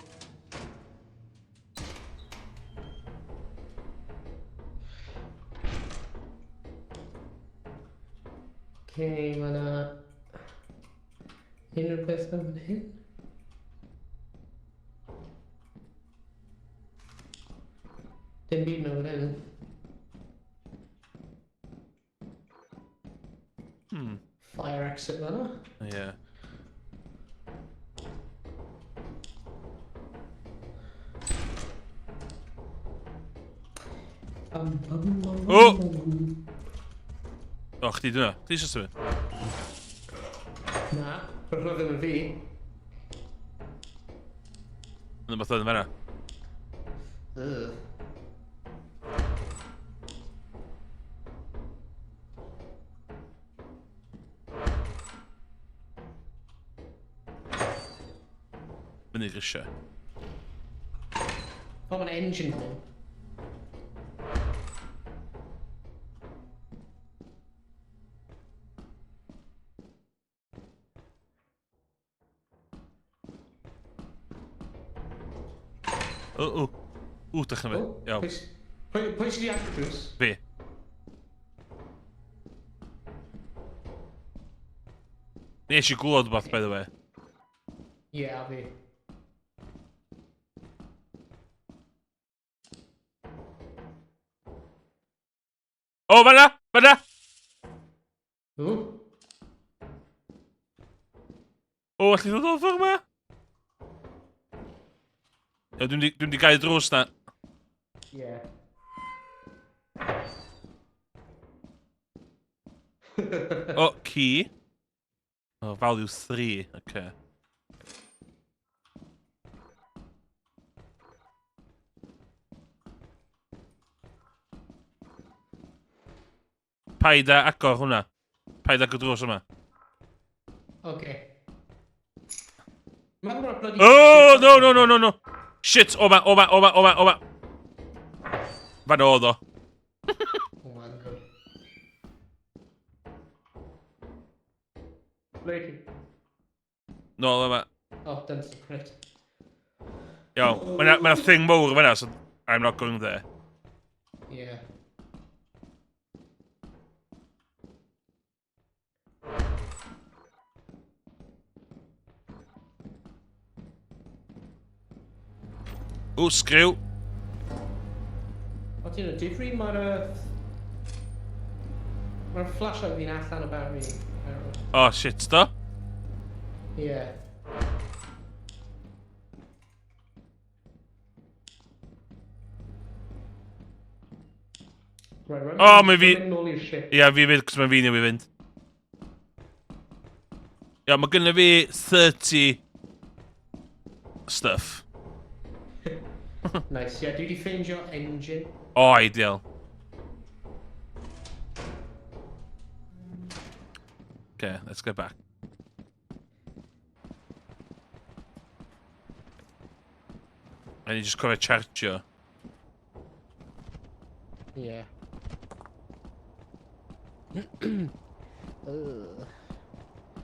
Okay, mae yna unrhyw beth yn fan hyn. Dim byd mewn fan hyn. Fire exit fan'na. Yeah. Bum, bum, bum, Oh! bum, bum. O, chdi dyna. Chdi eisiau symud? Na, roedd hwnna ddim yn fi. Yn y beth oedd yn fan'na. Ugh. Fyny grisiau. O, mae'n engine fan hyn. O, o. O, dechrau fi. O, Iawn. Pwy sydd wedi agor drws? Fi. Nes i glwad rhywbeth, by the way. Ie, a fi. O, fan'na! Fan'na! O, O, allu ddod o'r ffordd yma? Ie, dwi'n di gau drws na. Ie. O, key. O, value 3, oce. Paid a agor hwnna. Paid agor drws yma. Oce. Mae'n rhaid bloody... Oh, no, no, no, no, no. Shit, o ma, o ma, o ma, o ma, o ma. Fan oedd o. Oh my God. Ble ti? Nôl yma. Oh, dyna secret. Iawn, mae 'na thing mowr fan'na, so I'm not going there. Yeah. Ww, sgriw. O ti'n y difri, mae'r flashlight fi'n allan o battery. Oh, shit, do? Yeah. Right, Oh, mae fi- Mynd nôl i'r ship. Ia, fi fynd, cos mae fi newydd fynd. Ia, mae gynna fi 30 stuff. Nice, yeah, dwi wedi ffeindio engine. Oh, ideal. Okay, let's get back. A ni just cofio chargio. Yeah. Ugh.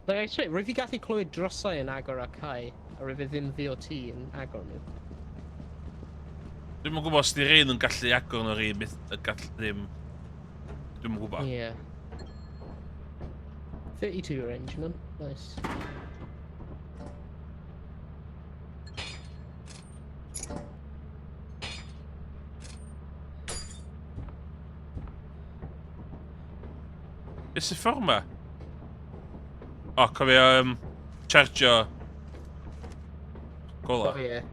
Like I say, rwyf fi gallu clywed drysau yn agor a cau, a rwyf fi ddim fi o ti yn agor nhw. Dwi'm yn gwybod os di rhain yn gallu agor nhw rhain, byth y gall ddim. Dwi'm yn gwybod. Yeah. 32 engine man. Nice. Beth sy'n ffordd ma? O, cofio chargio gola. Oh yeah.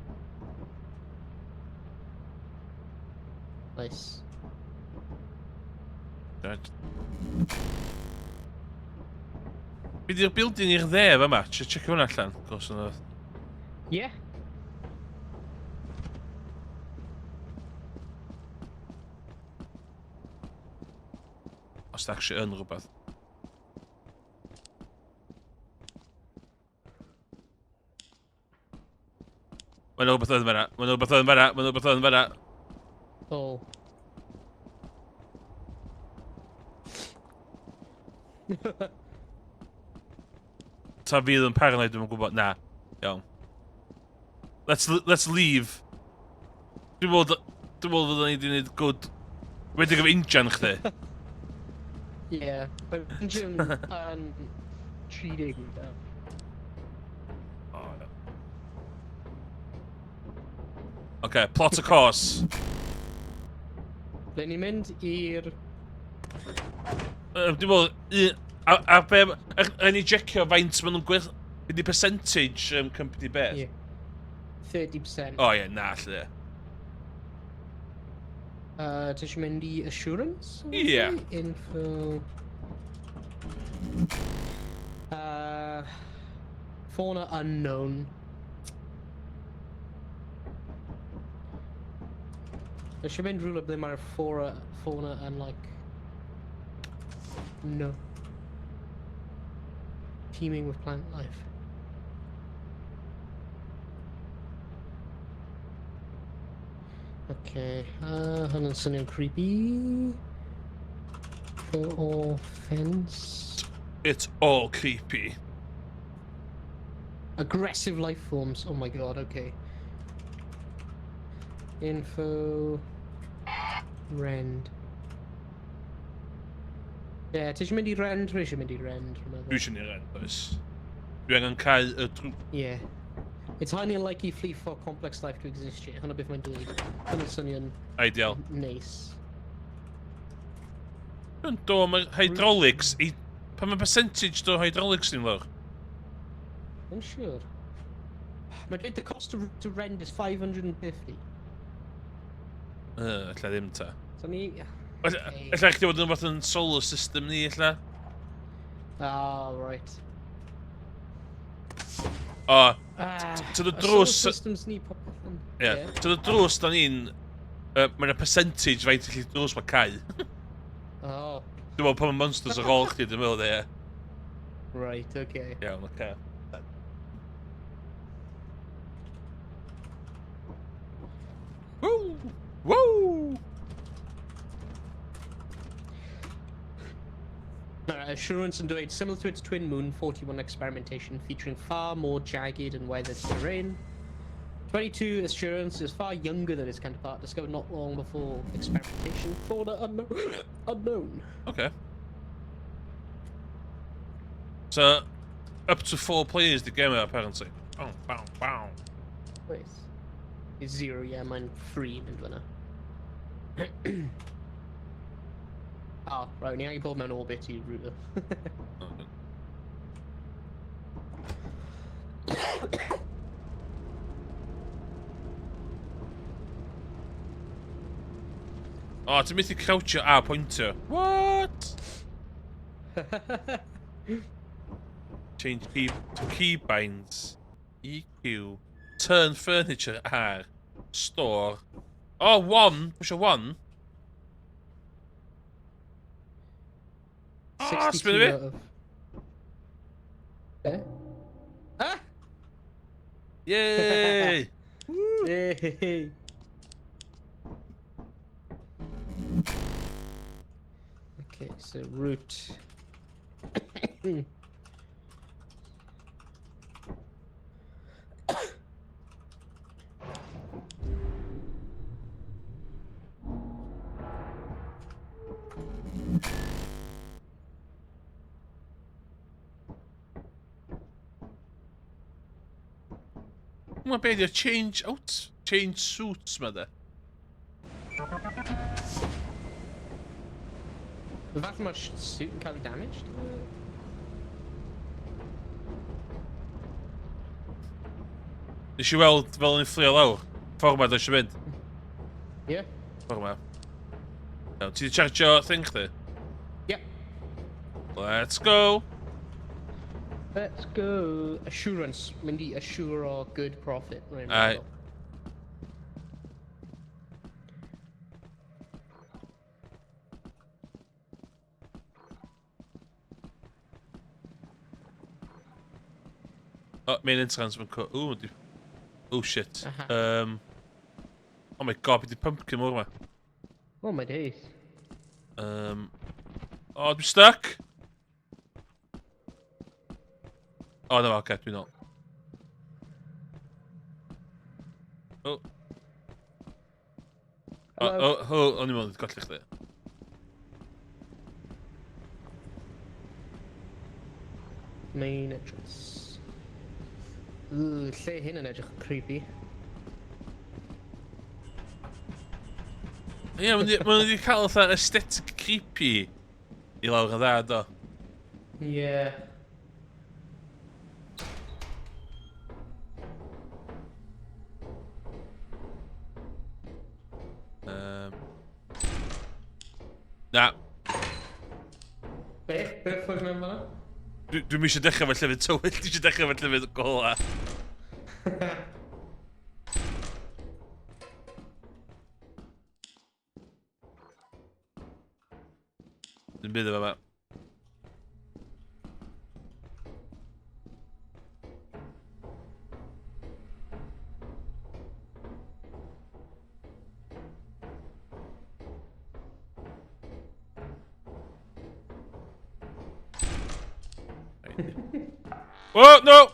Nice. Right. Be di'r building i'r dde fa ma? Check hwnna allan. Close enough. Yeah. Os da actually yn rhywbeth. Mae'n rhywbeth yn fan'na. Mae'n rhywbeth yn fan'na. Mae'n rhywbeth yn fan'na. Oh. Ta fydd yn paranoid, dwi'm yn gwybod. Na. Iawn. Let's leave. Dwi'n meddwl fyddwn ni wedi gwneud good. Wedi gyfer injan chdi. Yeah. But engine yn 30 meter. Oh, no. Okay, plot a course. Ble ni'n mynd i'r. Dwi'n meddwl, a be, a ni checio faint maen nhw'n gwerth, be di percentage company beth? Yeah. 30%. O ie, na, lle. Ti eisiau mynd i assurance? Ie. Info. Fauna unknown. Eisiau mynd rhywle ble mae'r fauna yn like. No. Teeming with plant life. Okay, hwnna'n swnio'n creepy. For fence. It's all creepy. Aggressive life forms. Oh my God, okay. Info. Rend. Yeah, ti eisiau mynd i Rend? Rwy eisiau mynd i Rend, dwi'n Dwi meddwl. eisiau ni Rend, oes. Dwi angen cael y drw. Yeah. It's highly unlikely for complex life to exist here. Hwna beth mae'n dweud. Hwna'n swnio'n Ideal. neis. Do, mae hydraulics. Pa mae percentage do hydraulics ni'n lawr? I'm sure. Mae'n dweud the cost to rent is 550. Ella ddim ta. So ni. Ella chdi bod yn fath yn solar system ni, ella? Oh, right. O, Ah, to the y solar drws. systems ni popeth yn. Ie, to the drws da ni'n. Mae'n percentage faint i drws mae cau. Oh, Dwi'n meddwl pan mae monsters ar ôl chdi, dwi'n meddwl, ie. Right, okay. Iawn, oce. Woo! Woo! Assurance yn dweud, similar to its twin moon, 41 Experimentation, featuring far more jagged and weathered terrain. 22 Assurance is far younger than its counterpart, discovered not long before Experimentation. Fauna unknown. Unknown. Okay. So, up to four players the game apparently. Bow, bow, bow. Nice. Is zero, yeah, mae'n free mynd fyna. Ah, right, ni angen bod mewn orbit i rhywbeth. Okay. Oh, ti'n methu crouchio a pointio. What? Change key to key binds. EQ. Turn furniture R. Store. Oh, one. Push a one. Oh, 62 spin a bit. out of... Eh? Ah! Yay! Yay! Okay, so route. Mae be di'r change out, change suits ma de. Falle mae'r suit yn cael ei damaged? Nes i weld fel yn fflio lawr. Ffordd ma dwi'n eisiau mynd. Yeah. Ffordd ma. Iawn, ti di chargio thing chdi? Yeah. Let's go! Let's go. Assurance. Mynd i assure our good profit. Right, Aye. Oh, main entrance mae'n co... Ooh, di... Oh shit. Aha. Oh my god, beth di pumpkin mawr yma. Oh my days. Oh, dwi'n stuck! Oh, no, okay, dwi'n ôl. Oh. Oh, Hello. oh, o'n i'n meddwl golli chdi. Main entrance. Ooh, lle hyn yn edrych yn creepy. Ie, yeah, maen nhw wedi cael fatha aesthetic creepy i lawr yn dda, do. Yeah. Na, Be? Beth oedd mewn fan'na? Dwi'n eisiau dechrau efo llefydd tywyll, dwi eisiau dechrau efo llefydd gola. Dim byd efo yma. Oh, no!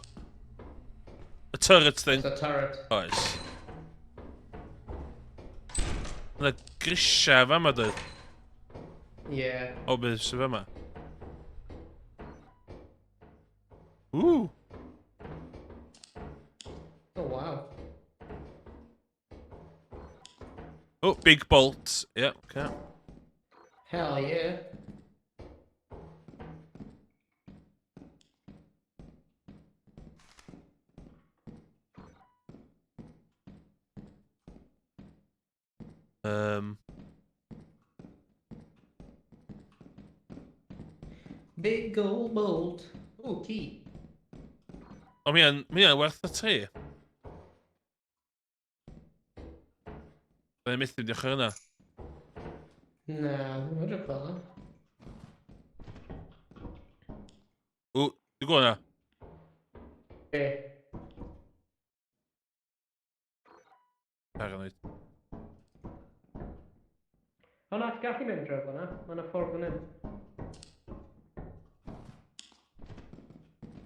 A turret thing. It's a turret. Oes. Yna grisia fama dweud. Yeah. O, beth sydd fama? Ooh! Oh wow. Oh, big bolts. Yeah, okay. Hell yeah. Big gold bolt. Ooh, key. O, mi yn werth y tri. Dwi'n methu mynd i ochr yna. Na, ddim yn edrych fel 'na. O, dwi'n gwybod yna. Be? Paranoid. O na, ti'n gallu mynd drwy fyna. Mae yna ffordd fan hyn.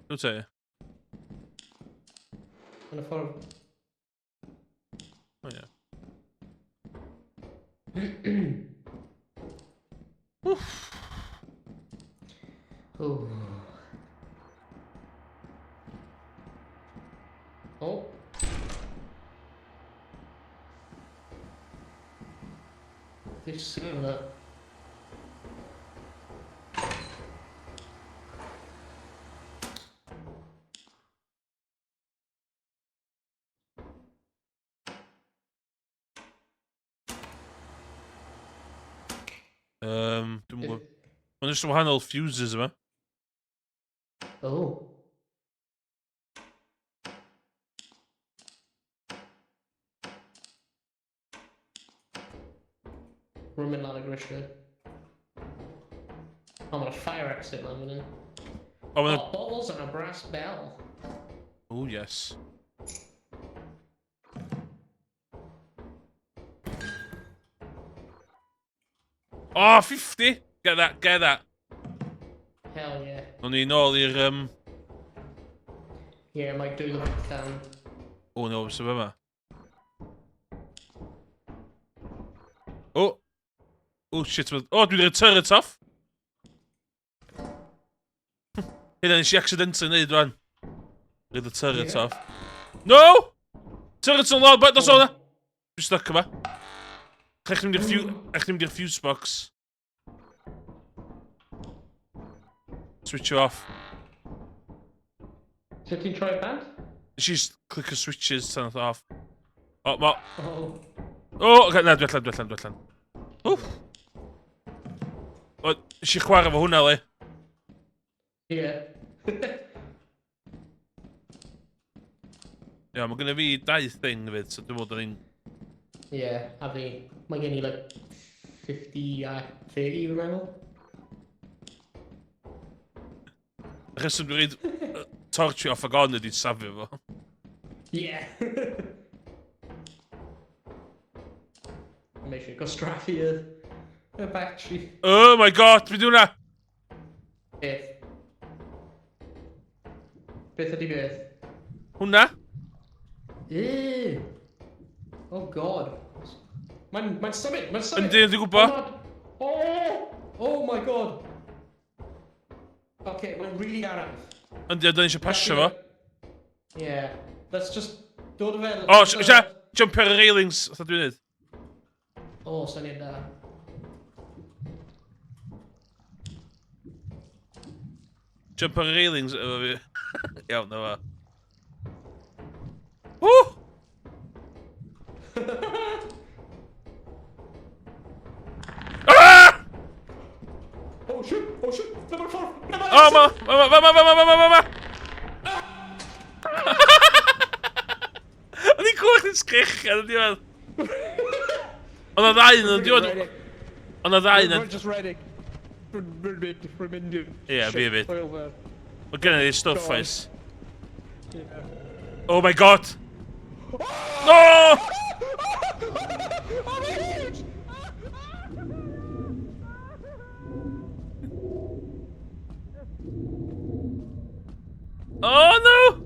Dwi te? Yn y ffordd. O ie. Ooh. Oh. This similar. Dwi'n gwybod. Mae'n jyst wahanol fuses yma. Oh. Rwy'n mynd lan y grisiau. Oh, mae'n fire exit lan fan hyn. O, mae'n... Oh, bottles and a brass bell. Oh, yes. Oh, 50! Get that, get that. Hell yeah. O'n i nôl i'r... Yeah, mae dwylo fi'n llawn. O, no, beth yma. Oh! Oh, shit. Oh, dwi wedi turret off! Hynna nes i accidentally neud, rwan. Rhaid y turret Ie. off. No! Turret on lawr, but dos o'na! Dwi'n stuck yma. Ech chdi'n mynd i'r ech chdi'n mynd i'r fuse box. Switch you off. Sut ti'n troi bant? Nes i just click y switches tan off. O, ma... Oh. O, oh, na, dwi allan, dwi allan, dwi allan. Wff. O, nes i chwarae fo hwnna, le. Yeah. Ia, mae gynna fi dau thing hefyd, so dwi'n meddwl da ni'n... Yeah, a fi. Mae gen i like 50 a 30, fi'n meddwl. Achos dwi'n rhaid torch fi off ag on ydi safio fo. Yeah. Mae eisiau gwastraffu y battery. Oh my God, fi di hwnna! Beth? Beth ydi beth? Hwnna? Ew. Oh God. Mae'n symud, mae'n symud! Yndi, yndi gwybod. Oh, oh my God. Okay, mae'n really araf. Yndi, ond o'n eisiau pasio fo. Yeah, let's just dod o fel. O, oh, jump ar y railings, fatha dwi'n neud. O, syniad da. Jump ar y railings efo fi. Iawn, na fo. Woo! Ah! Oh shoot, oh shoot, number 4, number O, ma, ma, ma, ma, ma, ma, ma, ma, ma! O'n i'n clywed chdi'n sgrechian yn diwedd. Oedd o ddau yn diwedd. Oedd o ddau yn... Just ready. Rwy'n mynd i'r... Ie, fi hefyd. Mae gennym ni stwff, oes. Yeah. Oh my God! No! Oh, huge! Oh no!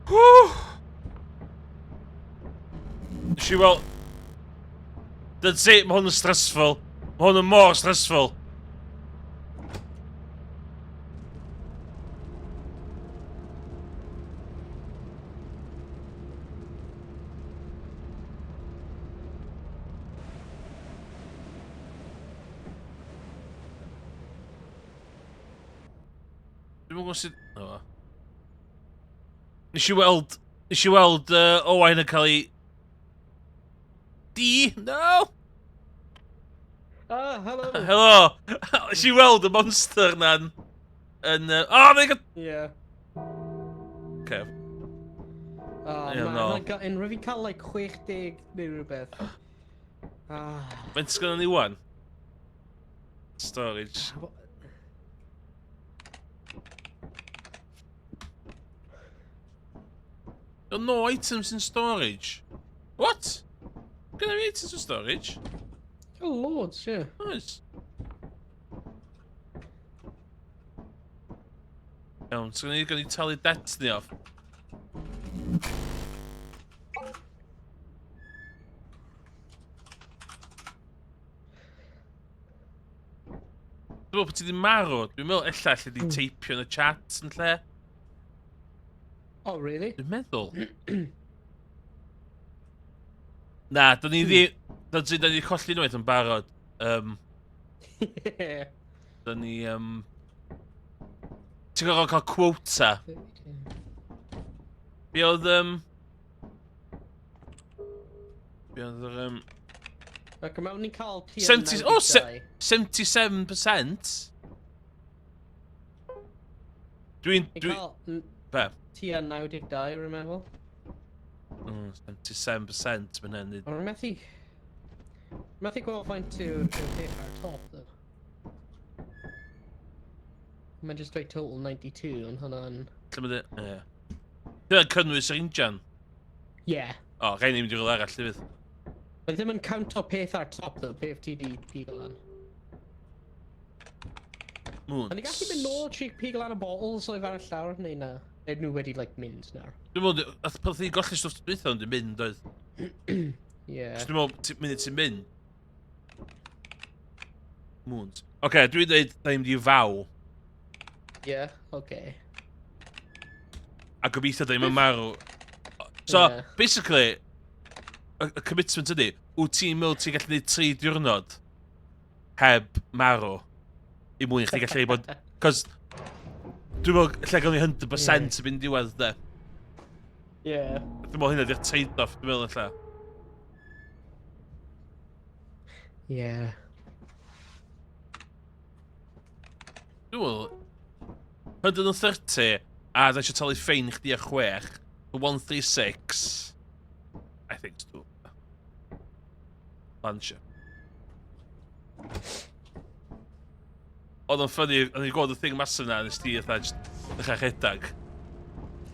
Whew! Nes i weld... That's it, mae hwn yn stressful. Mae hwn yn mor stressful. Dwi'n gwybod sut... O. Nes i weld... Nes i weld Owain yn cael ei... D? No! Ah, hello! Hello! Nes i weld y monster na'n... Yn... Oh, mae'n got... Yeah. Okay. Oh, Ie, man, no. mae'n gutting. Rwy'n fi'n cael, like, 60 neu rhywbeth. Ah. Faint sgynnon ni wan? Storage. There are no items in storage. What? Gynna fi items in storage? Oh, loads, yeah. Nice. Iawn, so gynna ni talu debt ni off. Dwi'n meddwl bod ti wedi marw. Dwi'n meddwl ella allu di teipio yn y chat yn lle. Oh, really? Dwi'n meddwl. Na, dyn ni ddim... Dyn ni colli unwaith yn barod. Yeah. Dyn ni... Ti'n gorfod cael quota. Be oedd... Be oedd yr... Ac mewn ni'n cael tua 70, oh, 92. 77%? Dwi'n... Ni'n Dwi, cael be? tua 92, rwy'n meddwl. 77% mae'n hynny. Ond rwy'n methu gweld faint yw'r peth ar top, though. Mae'n just dweud total 92, ond hwnna'n... Lle mae dy... Ie. Dyna'n cynnwys yr injan. Yeah. O, rhaid ni mynd i rhywle arall, hefyd. Mae ddim yn count o peth ar top, though, peth ti di pigo lan. Moons. Ond ni gallu mynd nôl tri pigo lan y bottles oedd ar y llawr, neu na? Neu nhw wedi, like, mynd nawr. Dwi'n meddwl, ath pan ti'n golli stwff dwytha ond yn mynd, oedd. Yeah. Dwi'n meddwl, munud ti'n mynd. Moons. Oce, okay, dwi'n dweud, da ni'n mynd i faw. Yeah, okay. A gobeithio da ni'n mynd marw. So, Yeah. basically, y commitment ydy, wyt ti'n meddwl ti'n gallu gwneud 3 diwrnod heb marw i mwyn i chdi gallu bod... Cos, dwi'n meddwl, lle gael ni 100% yeah. yn diwedd, de. Yeah. Dwi'n meddwl hynna di'r trade-off, dwi'n meddwl ella. Yeah. Dwi'n meddwl, 130, a da eisiau talu ffein chdi a 6, 136, I think it's doable. Lansio. Oedd o'n funny, o'n i'n gweld y thing massive na, nes di fatha just dechrau rhedag.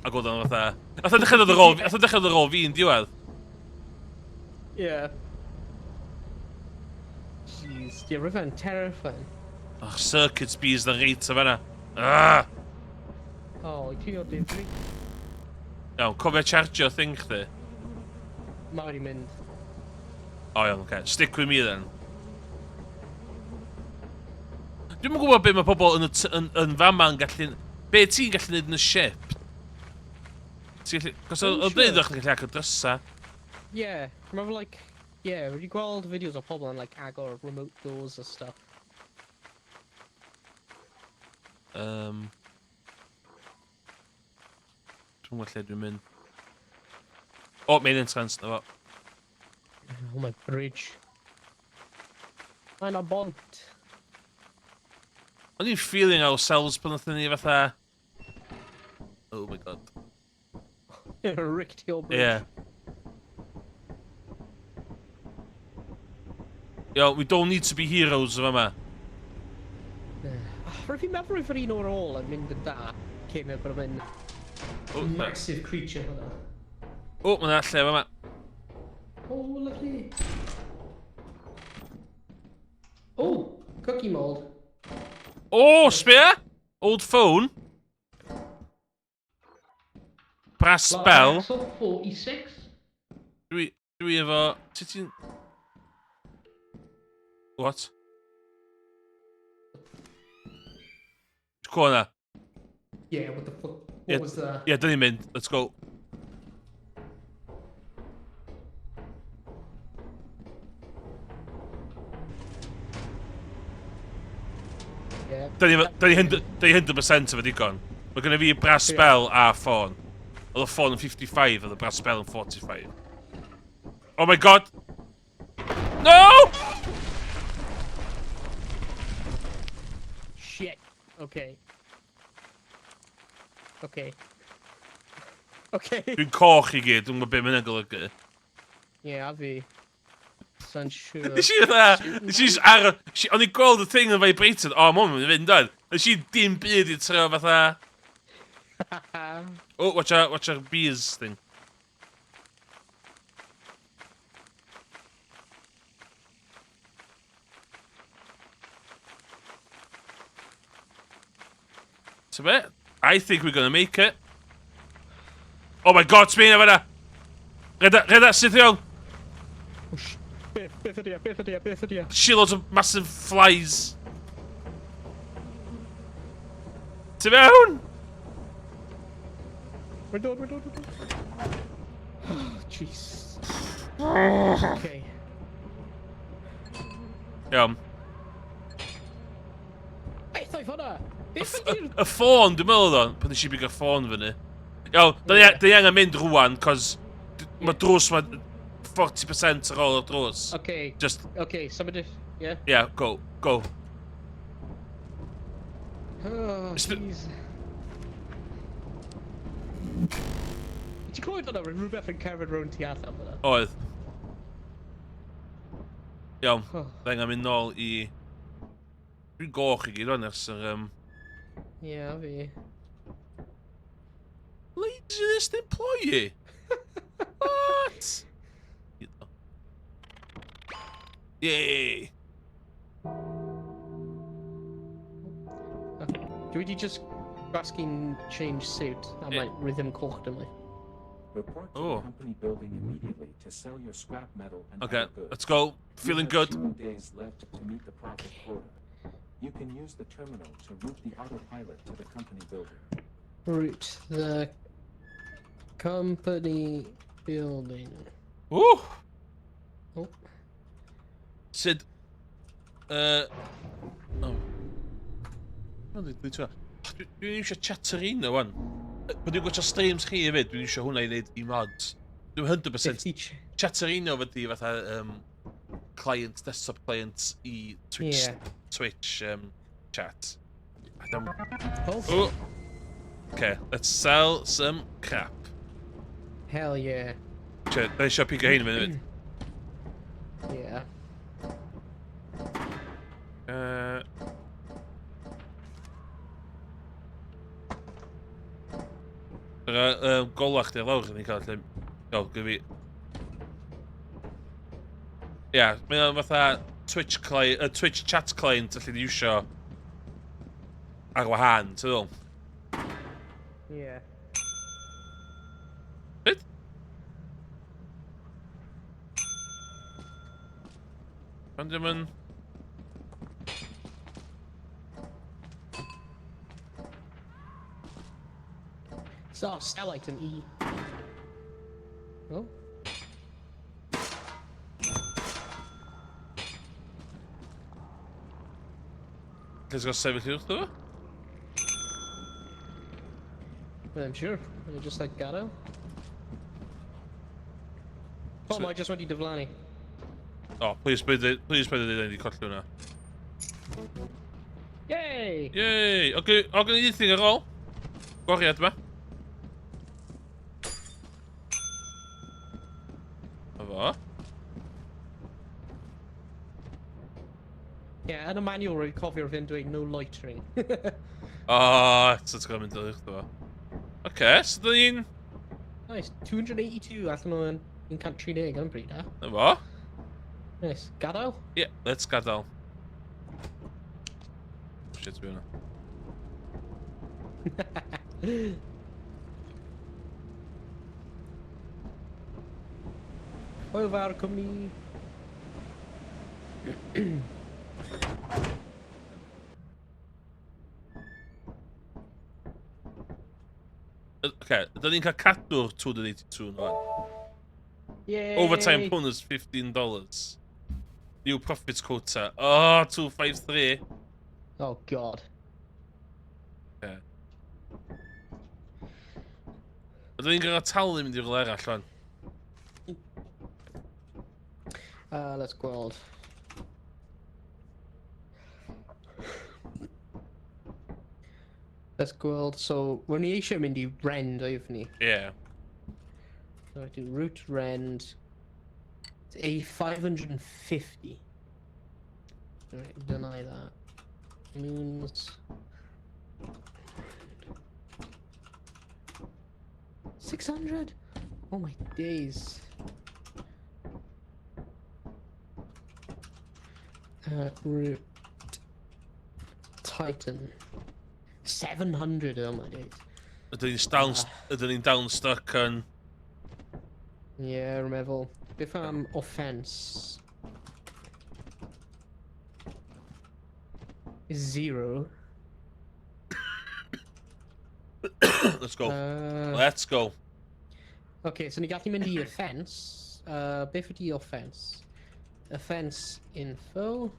Ac oedd o'n fatha... Fatha dechrau dod ar ôl, fatha dechrau dod ar ôl fi'n diwedd. Yeah. Jeez, yeah, rwy'n terrifying. Oh, circuit bees na reit o fanna. Ah! Oh, ti o difri. Iawn, cofio chargio thing chdi. Mae wedi mynd. O iawn, oce. Stick with me then. Dwi'm yn gwybod be mae pobl yn, y t- yn fama yn gallu... Be ti'n gallu neud yn y ship? Ti'n gallu... Cos Dwi'm oedd dweud siŵr. o'ch chi'n gallu agor drysa. Yeah, remember like, yeah, wedi gweld videos o pobl yn like agor remote doors a stuff. Dwi'n gwybod lle dwi'n mynd. O, main entrance, na fo. Oh my bridge. Mae'n a bont. O'n i'n feeling ourselves pan wnaethon ni fatha... Oh my God. Ricked your bridge. Yeah. Yo, we don't need to be heroes o fama. Rwy'n fi'n meddwl rwy'n un o'r ôl yn mynd yn da cyn y bod yn mynd Oh, na. massive creature hwnna. O, mae 'na lle fama. Oh, lovely. Oh, cookie mold. O, sbia! Old phone. Brass bell. Axle 46. Dwi efo... Ti ti'n... What? Ti'n clywed na? Yeah, what the fuck? What Yeah. was that? Ie, dyn ni'n mynd. Let's go. Yeah. Dyn ni 100% efo digon. Mae genna fi brass bell a ffôn. Oedd y ffôn yn 55, oedd y brass bell yn 45. Oh my God! No! Shit. Okay. Okay. Okay. Dwi'n coch i gyd, dwi'n gwybod beth mae'n golygu. Yeah, a fi. Sa'n siŵr. Nes i fatha, nes i jyst ar... O'n i'n gweld y thing yn vibrated, o, oh, mae'n mynd fynd o'n. Nes i dim byd i trio fatha. Oh, watch out, watch out, bees thing. So be? I think we're gonna make it. Oh my God, sbia fan'na! Reda, reda, syth iawn! Oh, beth ydi e? Beth ydi e? Beth ydi e? Shitloads of massive flies. Ti mewn? We're done, we're done, we're done. Oh, jeez. Okay. Iawn. Beth oedd hwnna? Beth ydi'r... Y ffôn, dwi'n meddwl oedd o'n, pan nes i bigo'r ffôn fyny. Iawn, da ni angen mynd rwan, cos mae drws, mae 40% ar ôl o'r drws. Okay. Just... Okay, somebody... Yeah? Yeah, go, go. Oh, jeez. Ti'n clywed hwnna? Rhywbeth yn cerdded rownd tu allan fyna. Oedd. Iawn, oh. Da angen mynd nôl i... Dwi'n goch i gyd o'n ers yr... Ie, yeah, fi. Laziest employee? What? Yay! Dwi wedi just gwasgu'n change suit a mae rhythm coch dy mi. Report to the company building immediately to sell your scrap metal and Okay, other goods. Let's go. Feeling You have good. 2 days left to meet the profit quota. You can use the terminal to route the autopilot to the company building. Route the company building. Ooh. Oh. Sid. Oh. Dwi'n eisiau Chatterino wan. Pan dwi'n gwachio streams chi hefyd, dwi'n eisiau hwnna i wneud i mods. Dwi'n 100% Chatterino fydi fatha client, desktop client i Twitch, yeah. Twitch chat. I don't... Oh. Oh. Okay, let's sell some crap. Hell yeah. Che, da eisiau pigo hein yn mynd. Yeah. Golach di lawr ni'n cael lle... O, gyda fi... Ia, mae o'n fatha Twitch, client, Twitch chat client allu di iwsio ar wahân, ti'n ddwl? Yeah. Beth? Pan dim yn... So, sell item E. Oh. Let's go sefyll uwch ddo? Well, I'm sure. I just like gadael. Oh, mae just wedi diflannu. Oh, please paid dweud wedi colli hwnna. Yay! Yay! O, gen i thing ar ôl. Goriad yma. O fo. Yeah, yn y manual rwy'n cofio'r fynd dweud no loitering. O, eto ti'n gwybod mynd o'r uwch fo. Oce, so dyn ni'n... Nice, 282 allan o'n 130 yn bryd, a. Na fo. Nice. Gadael? Yeah, let's gadael. Shit, fi hwnna. Hwyl fawr cwmni. Oce, dyn ni'n cael cadw'r 282 yn fan. Yay! Overtime bonus $15. New profits quota. Oh, 253. Oh god. Okay. Ydyn ni'n gorfod talu mynd i rhywle arall wan? Let's gweld. Let's gweld. So, ro'n ni eisiau mynd i Rend, oedd ni? Ie. Yeah. So, I do route Rend. It's A550. Right, deny that. Moons. 600? Oh my days. Route Titan. 700, oh my days. Ydyn ni'n down, ydyn ni'n down stuck yn. Ie, yeah, rwy'n meddwl. Beth am Offence? 0. Let's go. Let's go. Okay, so ni gallu mynd i Offence. Beth ydi Offence? Offence info.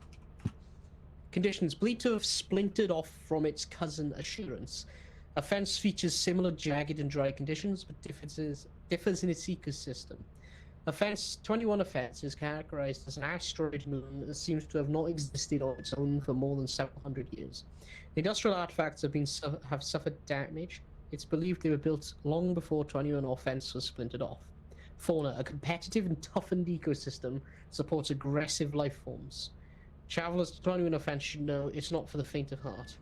Conditions: believed to have splintered off from its cousin Assurance. Offence features similar jagged and dry conditions, but differs in its ecosystem. Offence 21 Offence is characterized as an asteroid moon that seems to have not existed on its own for more than several hundred years. The industrial artifacts have suffered damage. It's believed they were built long before 21 Offence was splintered off. Fauna, a competitive and toughened ecosystem, supports aggressive life forms. Travelers to 21 Offence should know it's not for the faint of heart.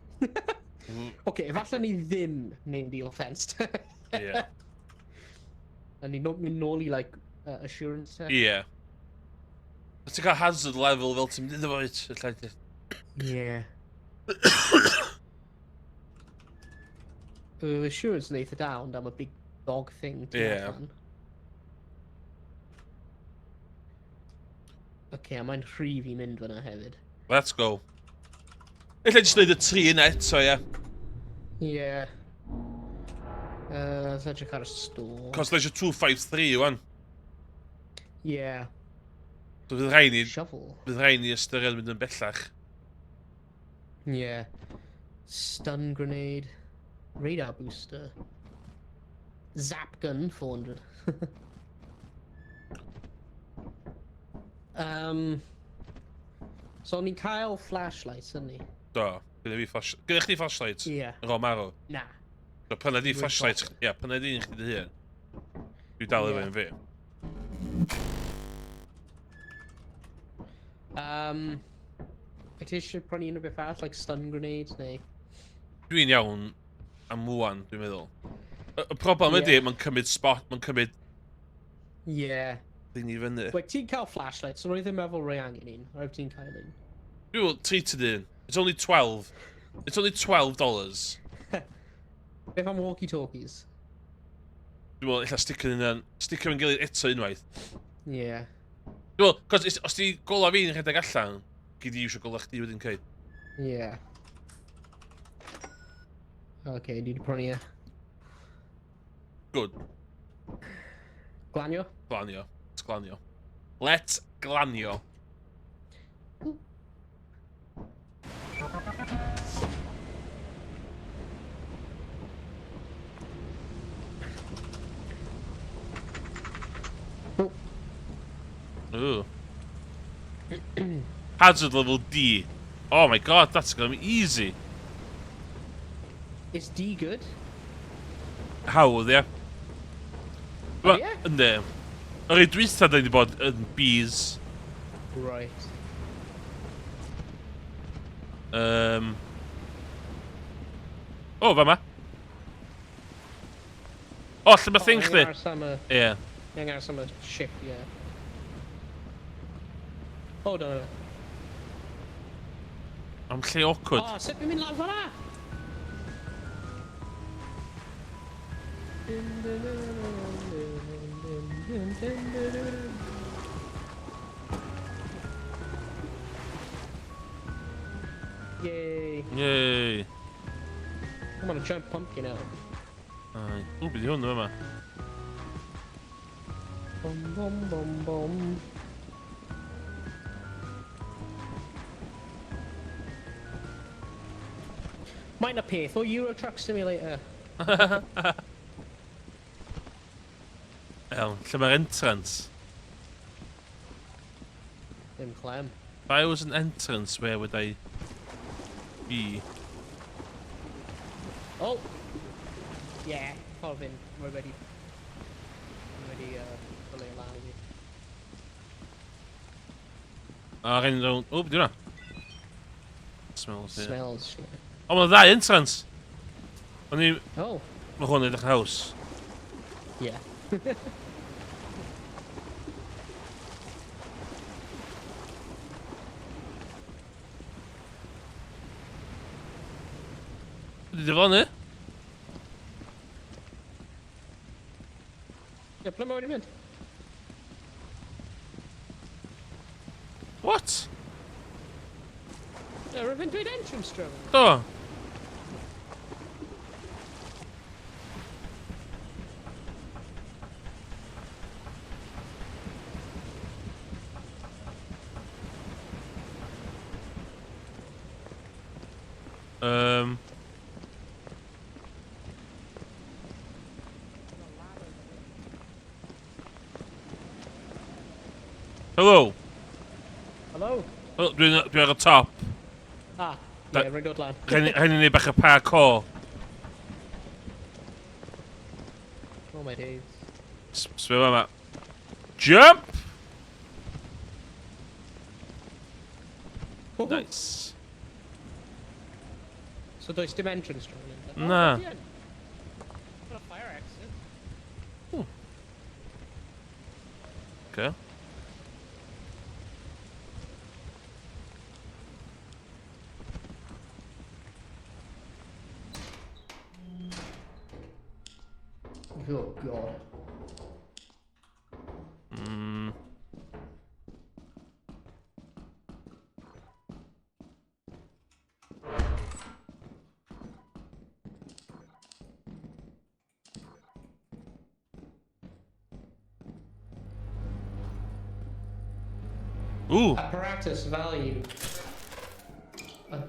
Okay, efallai ni ddim mynd i Offence. Ie. A ni mynd nôl i, like, Assurance Tech. Ie. Os ti'n cael hazard level fel ti'n mynd iddo fo it, ella. Yeah. Assurance yn eitha da, ond am y big dog thing tu allan. Okay, a mae'n rhyf i mynd fyna hefyd. Let's go. Ella jyst neud y tri yna eto, ie. Yeah. Let's edrych ar y store. Cos there's 253 wan. Yeah. So fydd rhaid ni, Shovel. Fydd rhaid ni ystyried mynd yn bellach. Yeah. Stun grenade. Radar booster. Zap gun, 400. So ni'n cael flashlights, ydyn ni? Do. Gyda fi flash... Gyda chdi flashlight? Ie. Yeah. Yr o marw? Na. So pryna di Dwi'n flashlight. got Ie, yeah, pryna di un chdi dy hun. Dwi dal efo Ie. un fi. Wyt ti eisiau prynu unrhyw beth arall, like stun grenade, neu? Dwi'n iawn am wan, dwi'n meddwl. Y problem ydy, mae'n cymryd spot, mae'n cymryd thing i fyny. Wait, ti'n cael flashlight, so roedd ddim meddwl roi angen un. Roedd ti'n cael un. Dwi'n meddwl, treat it un. It's only 12. It's only $12. Beth am walkie-talkies? Dwi'n meddwl, ella sticio yn sticio yn gilydd eto unwaith. Yeah. Dwi'n meddwl, cos os ti gola fi'n rhedeg allan, gyd i eisiau gola chdi wedyn, Cei. Yeah. Okay, ni wedi prynu e. Good. Glanio? Glanio. Let's glanio. Let's glanio. Oh. Ooh. Hazard level D. Oh my God, that's gonna be easy. Is D good? Hawdd, ie. Oh, ie? Yndi. Yr un dwytha da ni wedi bod yn Bs. Right. O, fama. O, lle mae thing chdi? Aros am y... Ie. Angen aros am y ship, yeah. Oh, no, no. Am lle awkward. Oh, sut fi'n mynd lawr fan'na? Dun, dun, dun, dun, dun, dun, dun, dun, dun. Yay. Yay. I'm on a giant pumpkin now. Ai. Ww, beth i hwn yma? Bum, bum, bum, bum. Mae'n y peth o Euro Truck Simulator. Iawn, lle mae'r entrance? Ddim clem. If I was an entrance, where would I be? Oh! Yeah, ffordd fynd. Mae wedi... Mae wedi dyleu lan i fi. A rhaid ni. O, beth hwnna? Smells, yeah. Smells, yeah. O, mae'n ddau entrance! O'n i. Oh! Mae hwn yn edrych yn haws. Yeah. Wedi diflannu? Ie, ble mae wedi mynd? What? Ie, rwy'n fynd dweud entrance drone. Do. Hello. Hello? Oh, dwi ar y top. Ah, ie, rwy'n dod lan. Rhaid i ni bach o parkour. Oh my days. Sbio yma. Jump! Oh. Nice. So does dim entrance drone in there? Na. Oh, ydy yn. Got a fire exit. Okay. Oh God. Ooh. Apparatus value. Oh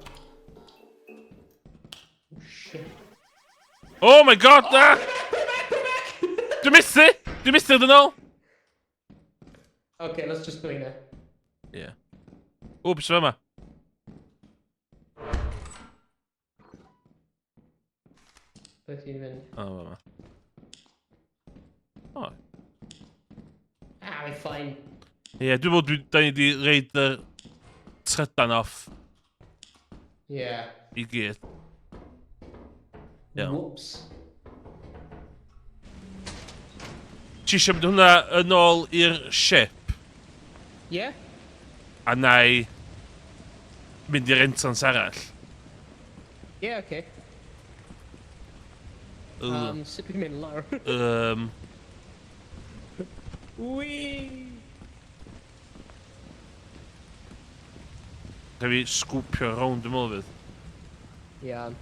shit. Oh my God, na! Dwi'n methu! Dwi'n methu dyn ôl! Okay, let's just clean it. Yeah. O, beth sy'n yma? Beth ti'n mynd? O, yma. O. Ah, mae'n fine. Ie, yeah, dwi'n meddwl da ni di reid y trydan off i gyd. Iawn. Whoops. Ti eisiau mynd hwnna yn ôl i'r ship? Yeah? A na i mynd i'r entrance arall? Yeah, okay. Ugh. Sut dwi'n mynd lawr? Whee! Rhaid fi scoopio rownd, dwi'n meddwl fydd. Iawn.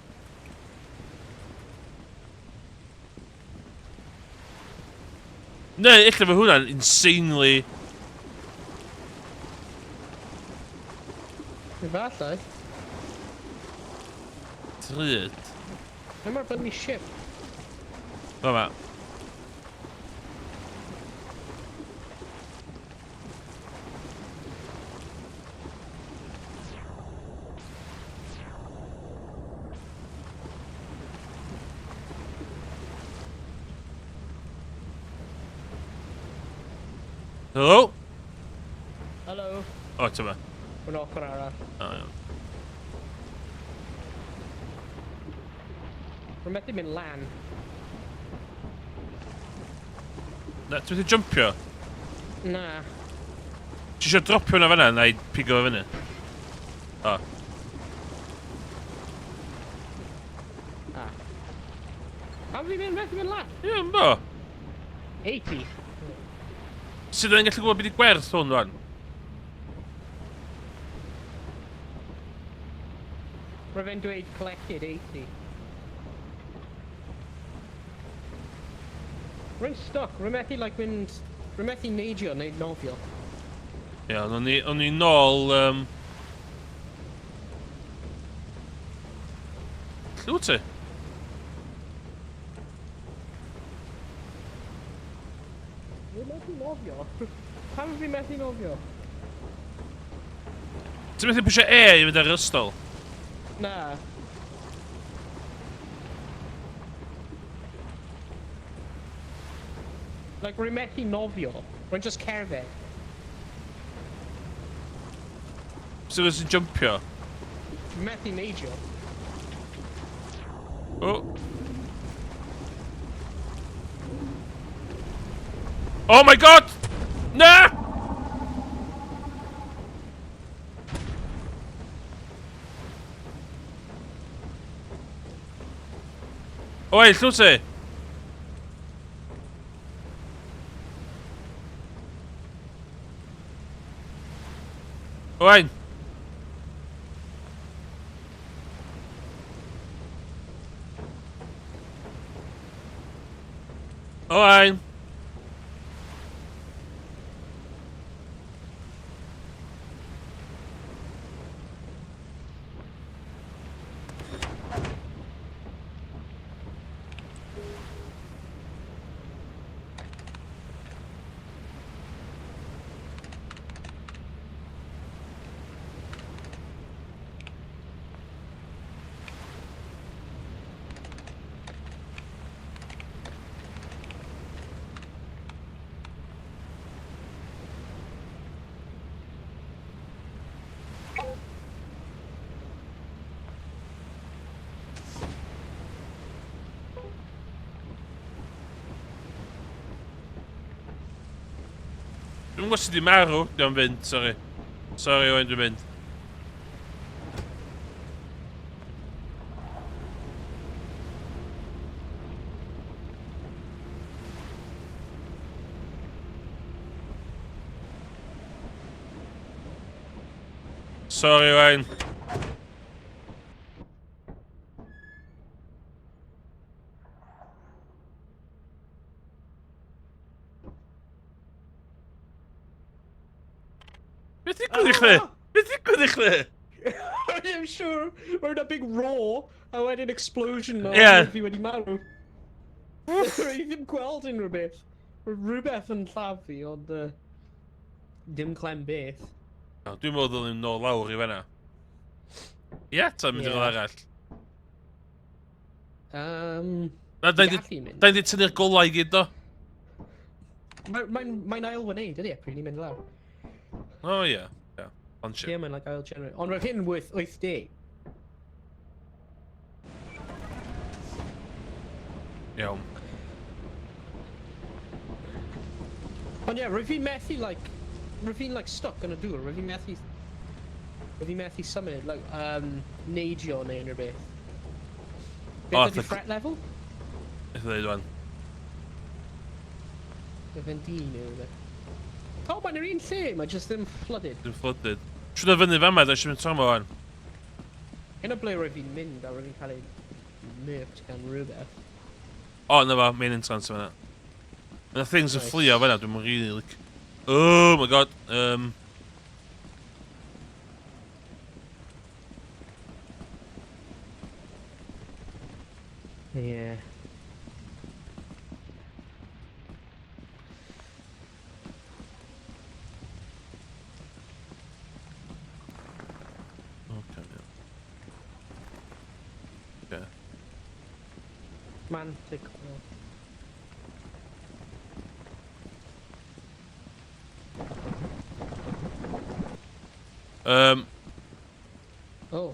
Neu, ella fy hwnna'n insanely. Efallai. Drud. Lle mae'r bloody ship? Fama. Hello? Hello. O, ti yma. Mae'n ochr arall. O, iawn. Rwy'n methu mynd lan. Na, ti'n methu jumpio? Na. Ti eisiau dropio hwnna fan'na, na i pigo fo fyny? O. Ah. Pam fi'n mynd methu mynd lan? Ie, ynddo. 80. Sut ydyn gallu gwybod beth i gwerth hwn rwan? Mae fe'n dweud collected 80. Rwy'n stuck. Rwy'n methu, like, mynd. Rwy'n methu neidio neu nofio. Ie, ond o'n i nôl. Lle wyt ti? nofio. Pam fi methu nofio? Ti'n methu pwysio E i fynd ar yr ystol? Na. Like, rwy'n methu nofio. Rwy'n just cerdded. So fydd sy'n jumpio? Rwy'n methu neidio. Oh. Oh my God! Na! Oi, llw ti? Owain! Owain! Dwi'n gwybod sut i marw. Dwi'n fynd, sori. Sori, Owen, dwi'n mynd. Sorry, Owen. Beth ddigwydd i chdi? Beth ddigwydd i chdi? I'm sure. Roedd a big roar, a wedyn explosion na. Ie. Fi wedi marw. Rwy ddim gweld unrhyw beth. Roedd rhywbeth yn lladd fi, ond dim clem beth. O, dwi'n meddwl ddylwn nôl lawr i fan'na. Ie, ta mynd i Ie. rhywle arall. Na, da ni Gallu mynd. di tynnu'r golau i gyd, do. Mae'n mae, mae ail wneud, ydy e, pryd ni'n mynd lawr. O, ie. Ie, Launch Ie, mae'n like ail generate. Ond roedd hyn worth 80. Iawn. Ond ie, roedd fi'n methu, like... Roedd fi'n, like, stuck yn y dŵr. Roedd fi'n methu... Roedd fi'n methu symud, like, neidio neu unrhyw beth. O, Beth ydy fatha- threat level? Beth ddweud wan. Roedd fe'n dyn neu rhywbeth. O, mae'n yr un lle, mae jyst ddim flooded. Dwi'n flooded. Siwr o fyny fama, da eisiau mynd tro wan. Hyn o ble roedd fi'n mynd a roedd fi'n cael ei murked gan rhywbeth. O, na fo, main entrance fan'na. Mae things yn Nice. fflio fan'na, dwi'n really like... Oh my God. Yeah. Okay, yeah. Okay. Manticore. Oh.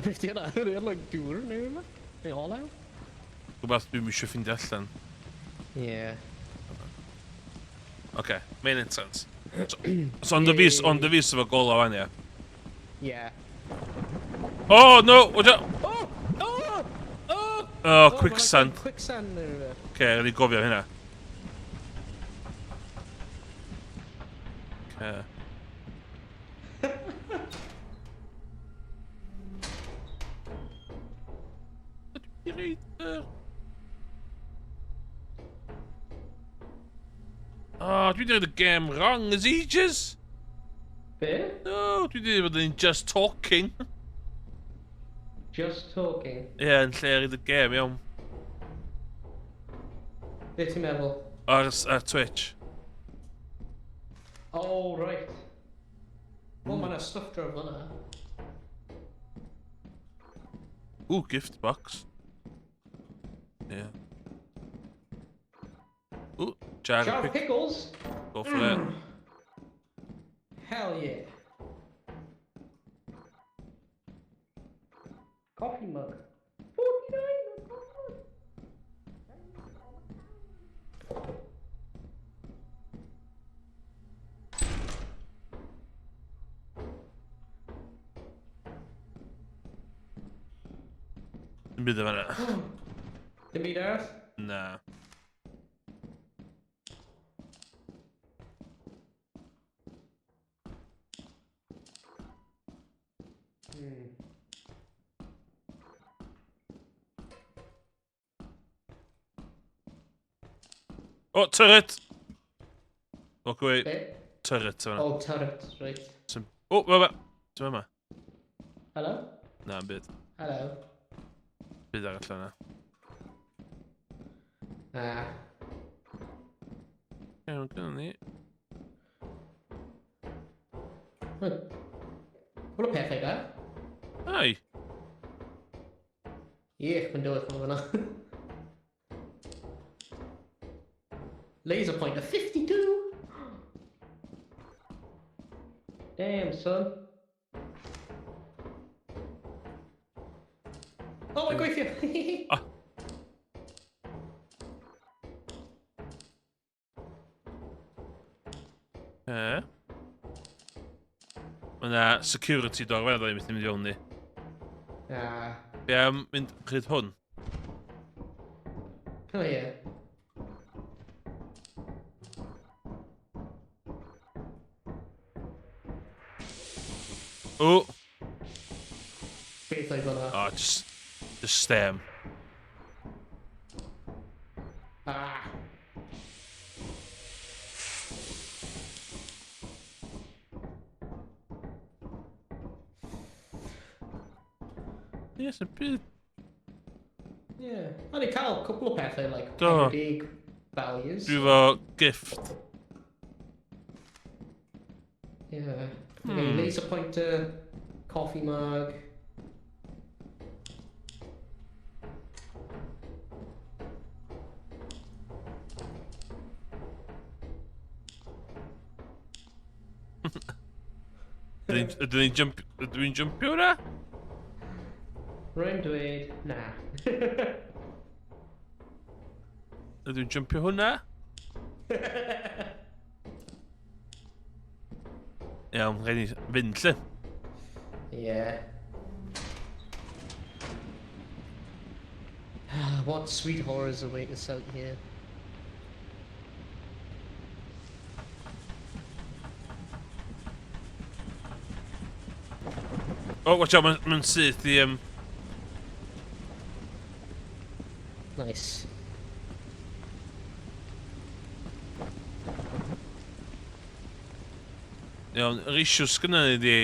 Beth di hwnna? Ydy like dŵr neu rhywbeth? Neu olew? Rhywbeth dwi'n eisiau ffeindio allan. Yeah. Okay, main entrance. So ond y fus, ond y fus efo golau wan, ie. Yeah. Oh, no! Watch out! Oh! Oh! Oh! Oh, ma'n quicksand. Like quicksand neu rhywbeth. Okay, rhaid i gofio hynna. Okay. Ydw i reid yr... Oh, dwi wedi reid y game wrong as ages. Be? No, dwi wedi bod yn just talking. Just talking. Ie, yeah, yn lle reid y game, iawn. Be ti'n meddwl? Ar Twitch. Oh, right. Wel, mae yna stuff drwy fyna. Ooh, gift box. Yeah. Ooh, jar, Jar of of pickles? Go for it. Hell yeah. Coffee mug. 49 coffee mug. Dim byd efo yna. Dim byd arall? Na. Oh, turret! Walk away. Be? Turret yma. Oh, turret, right. Oh, ma, ma. Ti'n yma? Hello? Na, yn byd. Hello. Byd arall yna. Ah. Iawn, gynnu ni. Hwna pethau da. Ai. Ie, mae'n dod fan fyna. Laser pointer 52! Damn, son. Oh, mae'n gweithio! Ah. E. Mae yna security door fel yna, mynd i fewn ni. Ah. Be am mynd pryd hwn? Oh, yeah. O! Beth oedd hwnna? Oh, just stem. Ah. Yes, y byd. Yeah. O'n i cael cwpl o pethau, like, Do. 40 values. Dwi fo gift. Yeah. Okay, laser pointer, coffee mug. Ydyn ni'n jump... Ydw i'n jumpio hwnna? Rwy'n dweud, na. Ydw i'n jumpio hwnna? Iawn, rhaid ni fynd lle. Yeah. What sweet horrors await us out here. Oh, watch out, mae'n ma syth i... Nice. Iawn, yr issue sgynna ni di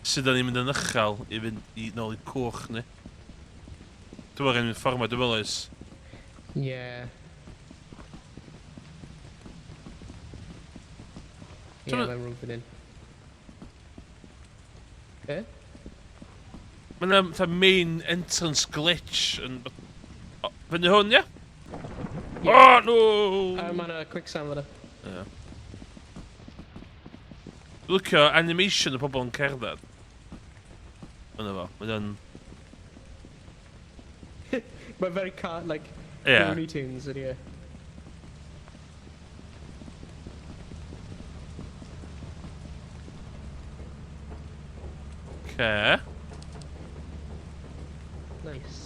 sut da ni'n mynd yn uchel i fynd i nôl i cwch ni. Dwi'n meddwl mynd ffordd ma, dwi'n meddwl oes. Yeah. Yeah, mae'n rhywun fan hyn. Be? Mae'n fatha main entrance glitch yn... O, fyny hwn, ie? Yeah. Oh, no! Mae'n a quicksand fyna. Ie. Dwi'n licio animation y pobl yn cerdded. Yna fo, mae'n... Mae'n very car, like, Ie. Looney Tunes ydy e. Ce. Nice.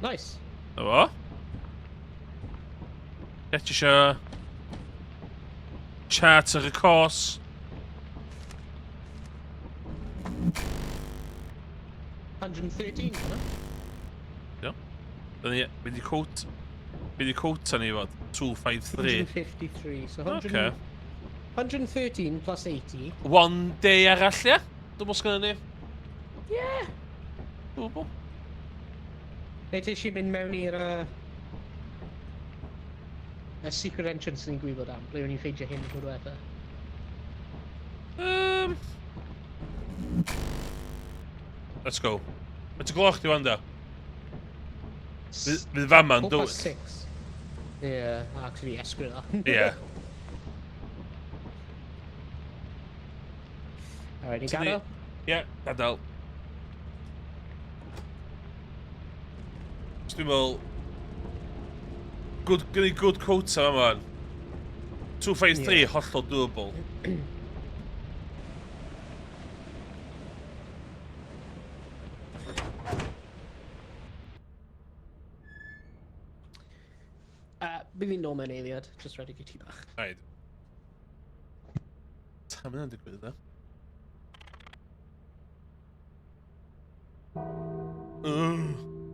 Nice. Na fo. Ie, ti isio... Chart ar y course. 113, hwnna. Dyna ni, wedi quote. Be di quota ni fod? 253. 153, so 100, Okay. 113 plus 80. One day arall, ie? Dwi'n meddwl sgynny ni. Yeah. Doable. Neu ti eisiau mynd mewn i'r y secret entrance ni'n gwybod am, ble o'n i'n ffeindio hyn tro diwetha. Let's go. Faint o gloch di wan da? Fydd fama'n Quarter past 6. Yeah, actually, yeah, screw that. Ie. Alright, ni'n gadael? Ie, gadael. So dwi'n meddwl... Good, gynnu good quota yma man. 253, Ie. hollol doable. Bydd fi'n nôl mewn eiliad, just ready i ti bach. Right. Tam yna'n digwydd, da?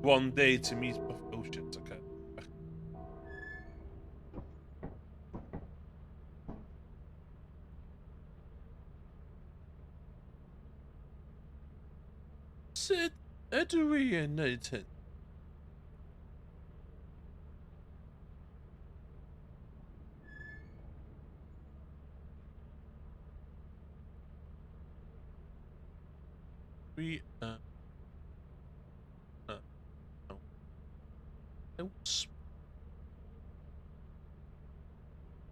One day to meet... Oh shit, okay. Sut ydw i yn neud hyn? Dwi... No. Else.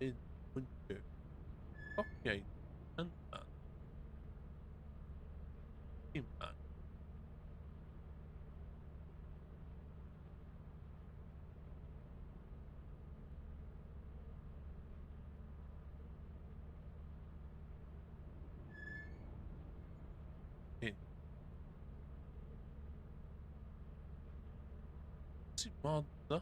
In winter. Okay. Yna. Yma. Hyn. Sut mod, ddo?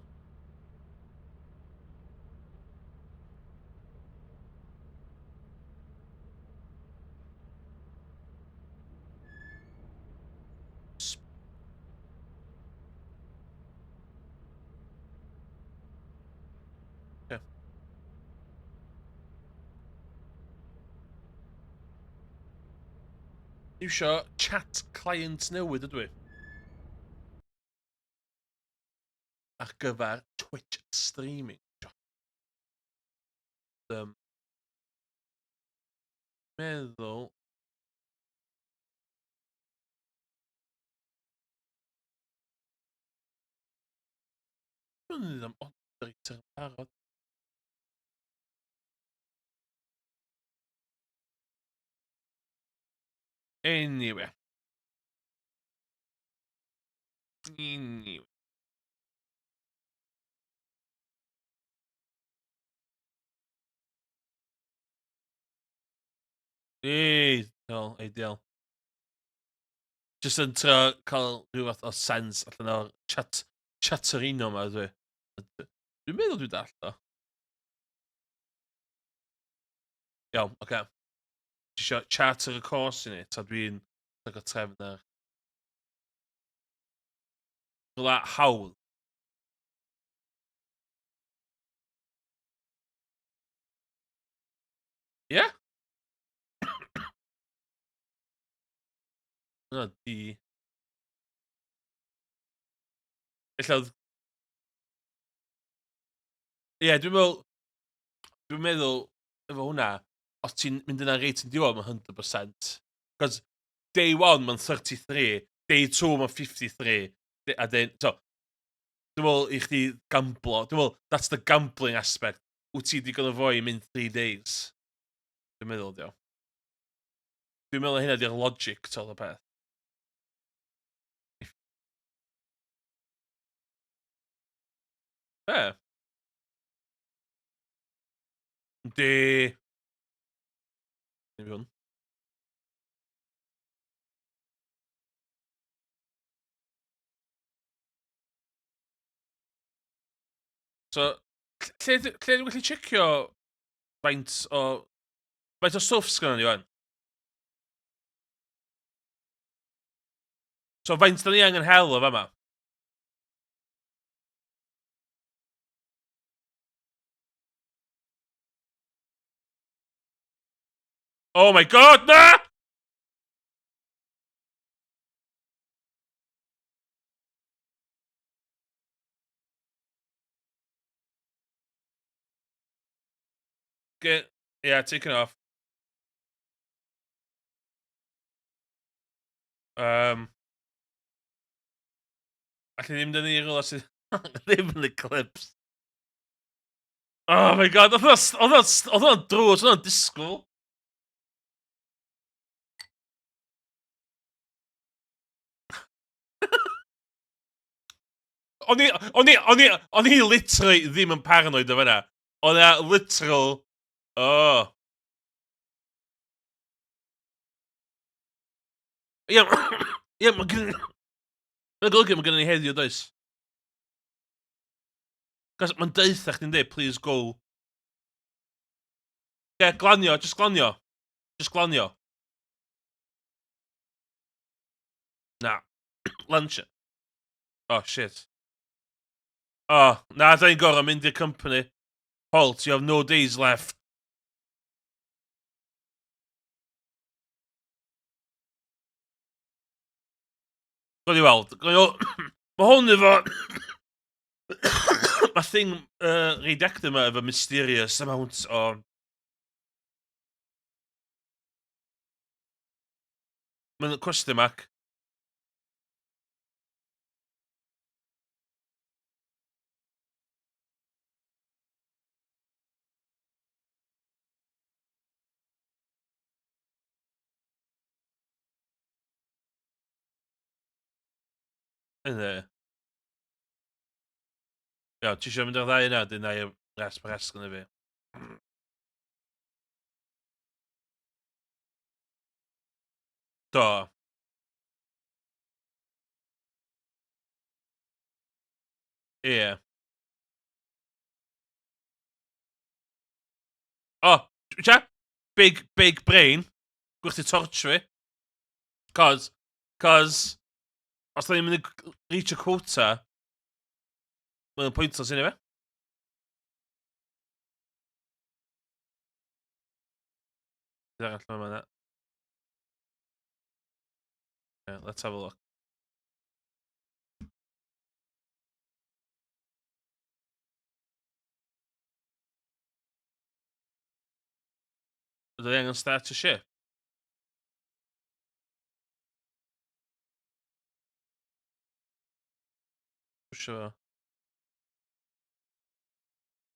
Yeah. Iwsio chat client newydd ydw i. Ar gyfer Twitch streaming. Meddwl... Dwi'n am moderator yn barod. Anyway. Anyway. Ei, no, ideal. Just yn trio cael rhyw fath o sens allan o'r chat, chatterino yma, dwi. Dwi'n meddwl dwi'n dallt o. Iawn, oce. Okay. Ti isio charter y course i ni, ta dwi'n cael trefn ar... Rhywle hawdd. Ie? Yeah? Hwnna di... Ella oedd... Ie, yeah, dwi'n meddwl... Dwi'n meddwl, efo hwnna, os ti'n mynd yna reit yn diwedd, mae'n 100%. Cos day 1 mae'n 33, day 2 mae'n 53, a then, so, dwi'n meddwl i chdi gamblo, dwi'n meddwl, that's the gambling aspect. Wyt ti digon o foi i mynd 3 days? Dwi'n meddwl, dio. Dwi'n meddwl hynna di'r logic to y peth. Be? Yndi. Dim hwn. So, lle dwi'n gallu checio faint o stwff sgynnon ni wan? So, faint da ni angen hel o fama? Oh my god, na! Get, yeah, taken off. Um, Allen ddim dynnu i rhywle sydd ddim yn y clips. Oh my god, oedd hwnna'n drws, oedd hwnna'n disgwyl. O'n i, o'n i, o'n i, o'n i literally ddim yn paranoid o fyna. O'n i literal, oh. Ie, ie, mae gen... Mae'n golygu mae gennym ni heddiw, does? Cos mae'n deutha chdi'n dweud, please go. Ie, yeah, glanio, just glanio. Just glanio. Na. Lunch. Oh, shit. Oh, na, da ni'n gorau mynd i'r company. Halt, you have no days left. Gwni weld. Mae hwn efo... Mae thing radioactive yma efo mysterious amount o... Mae'n question mark. Ynddi. Ia, ti eisiau mynd ar ddau yna, dyn na i'r res pres gyda fi. Do. Ie. Yeah. O, oh, tia? Big, big brain. Gwch ti torch fi. Cos, cos, os da ni'n mynd i reach y quota, mae'n pointless i ni fe. Beth arall mae yna? Yeah, let's have a look. Ydw i angen start a ship? Pwysio fo.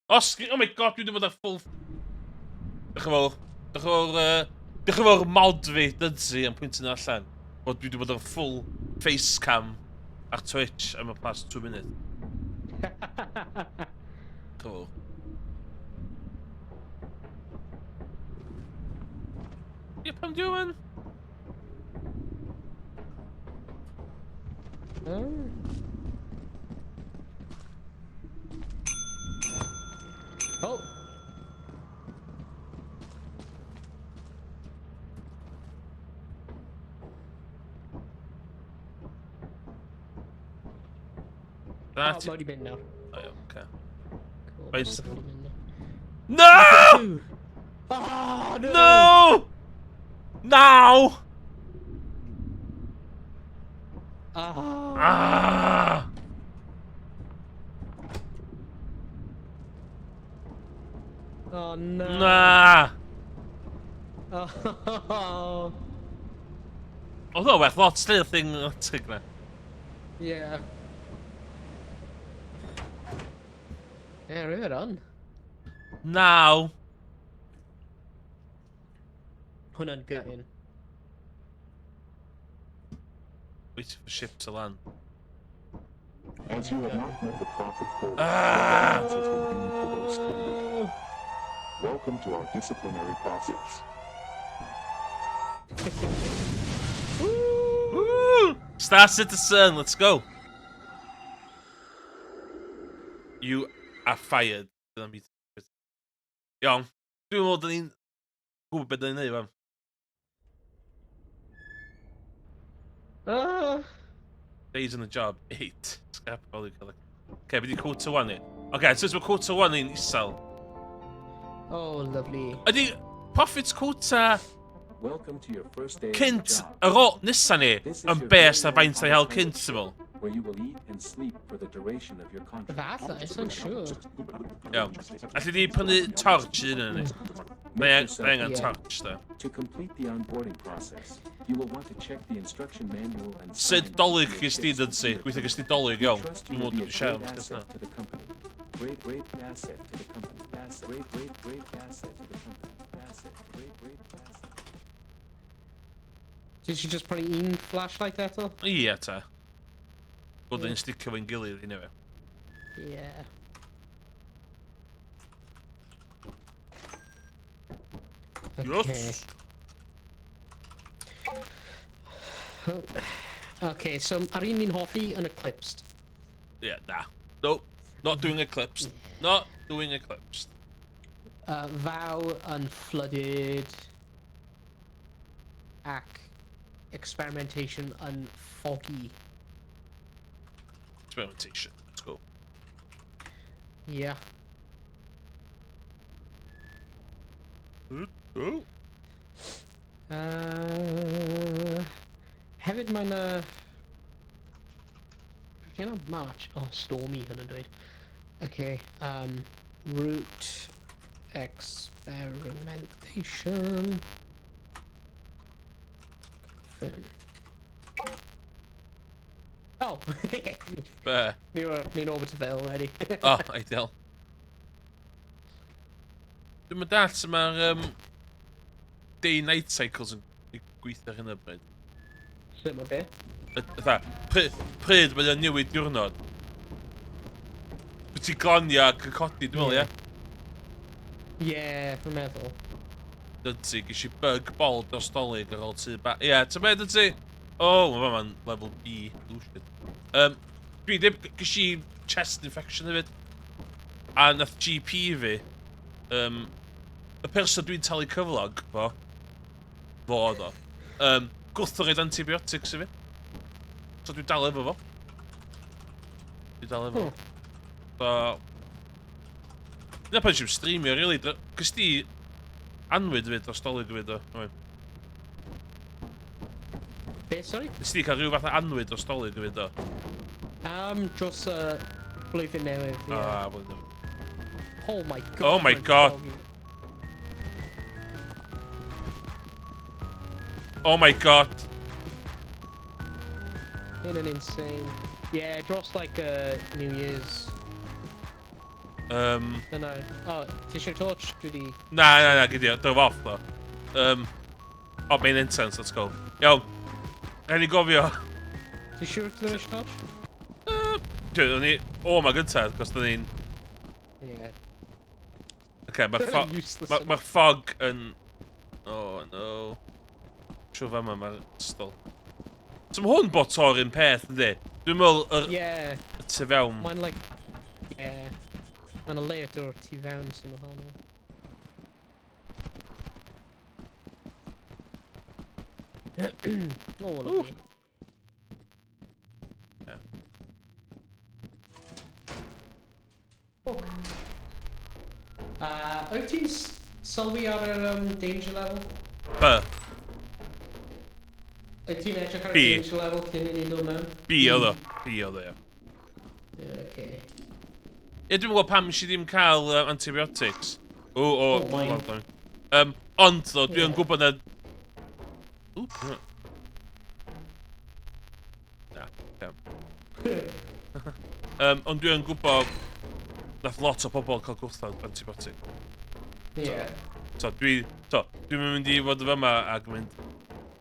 Oh, oh my god, dwi wedi bod ar full... Dych yn fawr. Dych yn fawr, dych yn fawr mod fi, Dudzi, am pwyntio nhw allan. Bod dwi wedi bod ar full face cam ar Twitch am y past 2 minutes. Dych yn fawr. Ie, pam diw yn? Oh! That... Oh, wedi mynd nawr. Oh, yeah, okay. Cool. Wait. No! Oh, no! No! No! Ah! Ah! Oh no. Na! Oh. Oedd o werth lot, still thing electric na. Yeah. Yeah, rivet on. Now. Hwnna'n gutting. Waiting for ship to land. As you have not met the profit quota, Ah! your balance has been deemed below standard. Welcome to our disciplinary process. Woo! Star Citizen, let's go. You are fired. Iawn. Dwi'n meddwl dyn ni'n gwybod beth dyn ni'n neud fan. Ah! Days on the job, 8. Scrap value collect. Okay, beth di quota 1 ni? Okay, so mae quota 1 ni'n isel. Oh, lovely. Ydy profits quota... Welcome to your first day on the Cynt, job. y rôl nesa ni, This is yn your best very ar faint own na i hel autopilot cynt, ti'n meddwl. where you will eat and sleep for the duration of your contract. Falle, sa'n siŵr. Iawn. Alli di prynu torch i un yn ni? Make Mae yourself mae angen Ie. torch, da. To complete the onboarding process, you will want to check the instruction manual and Sut sign dolyg into your ges di, ship's Dynsi? computer Gweithio ges di terminal. dolyg, We iawn. trust Dwi'n you will meddwl be dwi a wedi siarad great am stwff na. asset to the company. Great, great asset to the company. Asset, great, great, great asset to the company. Asset, great, great asset. Ti eisiau just prynu un flashlight eto? Ie, ta. Bod yn sticio fo'n gilydd i nefyd. Yeah. Yes. Okay. Okay, so ar un ni'n hoffi yn Eclipsed. Yeah, na. Nope. Not doing Eclipsed. Not doing Eclipsed. Vow yn Flooded ac Experimentation yn Foggy. Experimentation. Let's go. Yeah. Oh. Hefyd mae'n... Yna March. Oh, stormy hwn yn dweud. Okay, route experimentation. Confirm. Oh! Be? Ni'n orbit fe already. Oh, ideal. Dwi'n mynd dall sut mae'r day-night cycles yn gweithio ar hyn o bryd. Sut mae be? Fatha, pryd mae o'n newid diwrnod? Wyt ti'n glanio ac yn codi, dwi'n meddwl, ie? Ie, dwi'n meddwl. Dynti, ges i bug bol dros Dolig ar ôl tŷ ba... Ie, ti'n meddwl, dynti? Oh, mae fama'n level B. Oh, shit. Dwi ddim... Ges i chest infection hefyd. A nath GP fi... Y person dwi'n talu cyflog, fo oedd o. Gwrthod roid antibiotics i fi. So dwi'n dal efo fo. Dwi'n dal efo fo. So... Dyna pan eisiau streamio, really. Cys di anwyd fyd dros Dolig fyd o. Oi. Be, sorry? Nes di cael rhyw fath o anwyd dros Dolig fyd o. Dros blwyddyn newydd, ie. Ah, blwyddyn newydd. Oh my god. Oh my mae'n god. foggy. Oh my god. In an insane. Yeah, dros like New Year's. No, no. Oh, ti eisiau torch? Dwi di... Na, na, na, gyda, drove off, though. Oh, main entrance, let's go. Iawn. Rhaid ni gofio. Ti siŵr ti ddim eisiau torch? Dwi'n ni... O, mae gyntaf, cos dyn ni'n... Yeah. Okay, mae'r Useless. ma fog yn... Oh, no. Siw fama mae'r stol. So mae hwn bot o'r un peth, yndi? Dwi'n meddwl yr Yeah, y tu fewn. mae'n like... Yeah. Mae'n y layer o'r tu fewn sy'n wahanol. Oh, lovely. Yeah. Oh. Wyt ti'n sylwi ar yr danger level? B. Wyt ti'n edrych ar y B. danger level cyn i ni ddod mewn? B oedd o. B oedd o, ie. Yeah, okay. Ie, dwi'n gwybod pam nes i ddim cael antibiotics. O, o, Oh, mine. hold on. Ond, ddo, dwi'n gwybod na... Ww, na. Na, iawn. Ond dwi'n gwybod nath lot o bobl cael gwrthod antibiotic. Yeah. So, dwi'n mynd i fod yma ac mynd...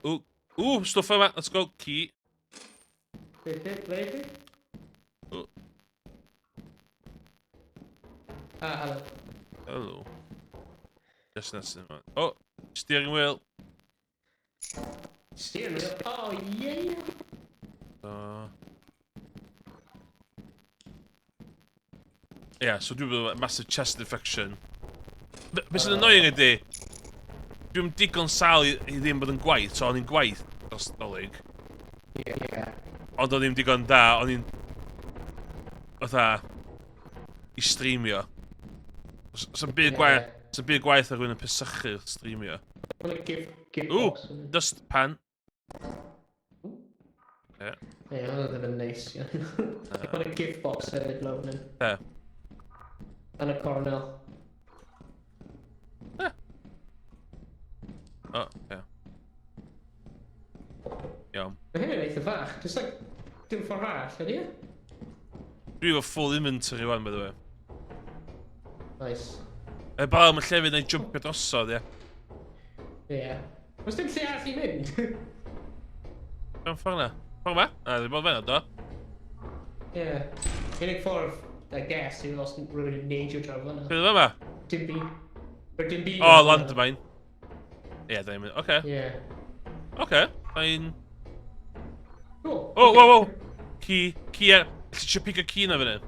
Ww, ww, stwff yma, let's go, key. Ble ble ble? O. Ah, hello. Hello. Just that's yma. Oh, steering wheel. Steering wheel? Oh, yeah! So... Yeah, so dwi'n bod massive chest infection. Be sy'n annoying ydy, dwi'n digon sâl i ddim bod yn gwaith, so o'n i'n gwaith dros Dolig. Ond o'n i'n digon da, o'n i'n... fatha... i streamio. So'n byd gwaith, so'n byd gwaith ar rhywun yn pesychu wrth streamio. Mae'n gift Ooh, box. Dust pan. Ie, hwnna ddim yn neis. Mae'n gift box hefyd lawr fan hyn. Be? Yn y cornel. O, ie. Iawn. Mae hyn yn eitha fach. Just like, dim ffordd arall, ydy e? Dwi efo full inventory wan, by the way. Nice. E, bal am y llefydd na i jumpio drosodd, ie. Ie. Oes dim lle arall i mynd? Mewn ffordd na. Ffordd ma? Na, ddim ond fan'na, do. Ie. Unig ffordd, I guess, yw os rhywun yn neidio draw fan'na. Beth yma? Dim byd. Or dim byd. O, landmine. Ie, da ni'n mynd. Oce. Ie. Oce. Da ni'n... Cool. O, wow, wow. Ci. Ci ar... Alli ti pigo ci na fyny?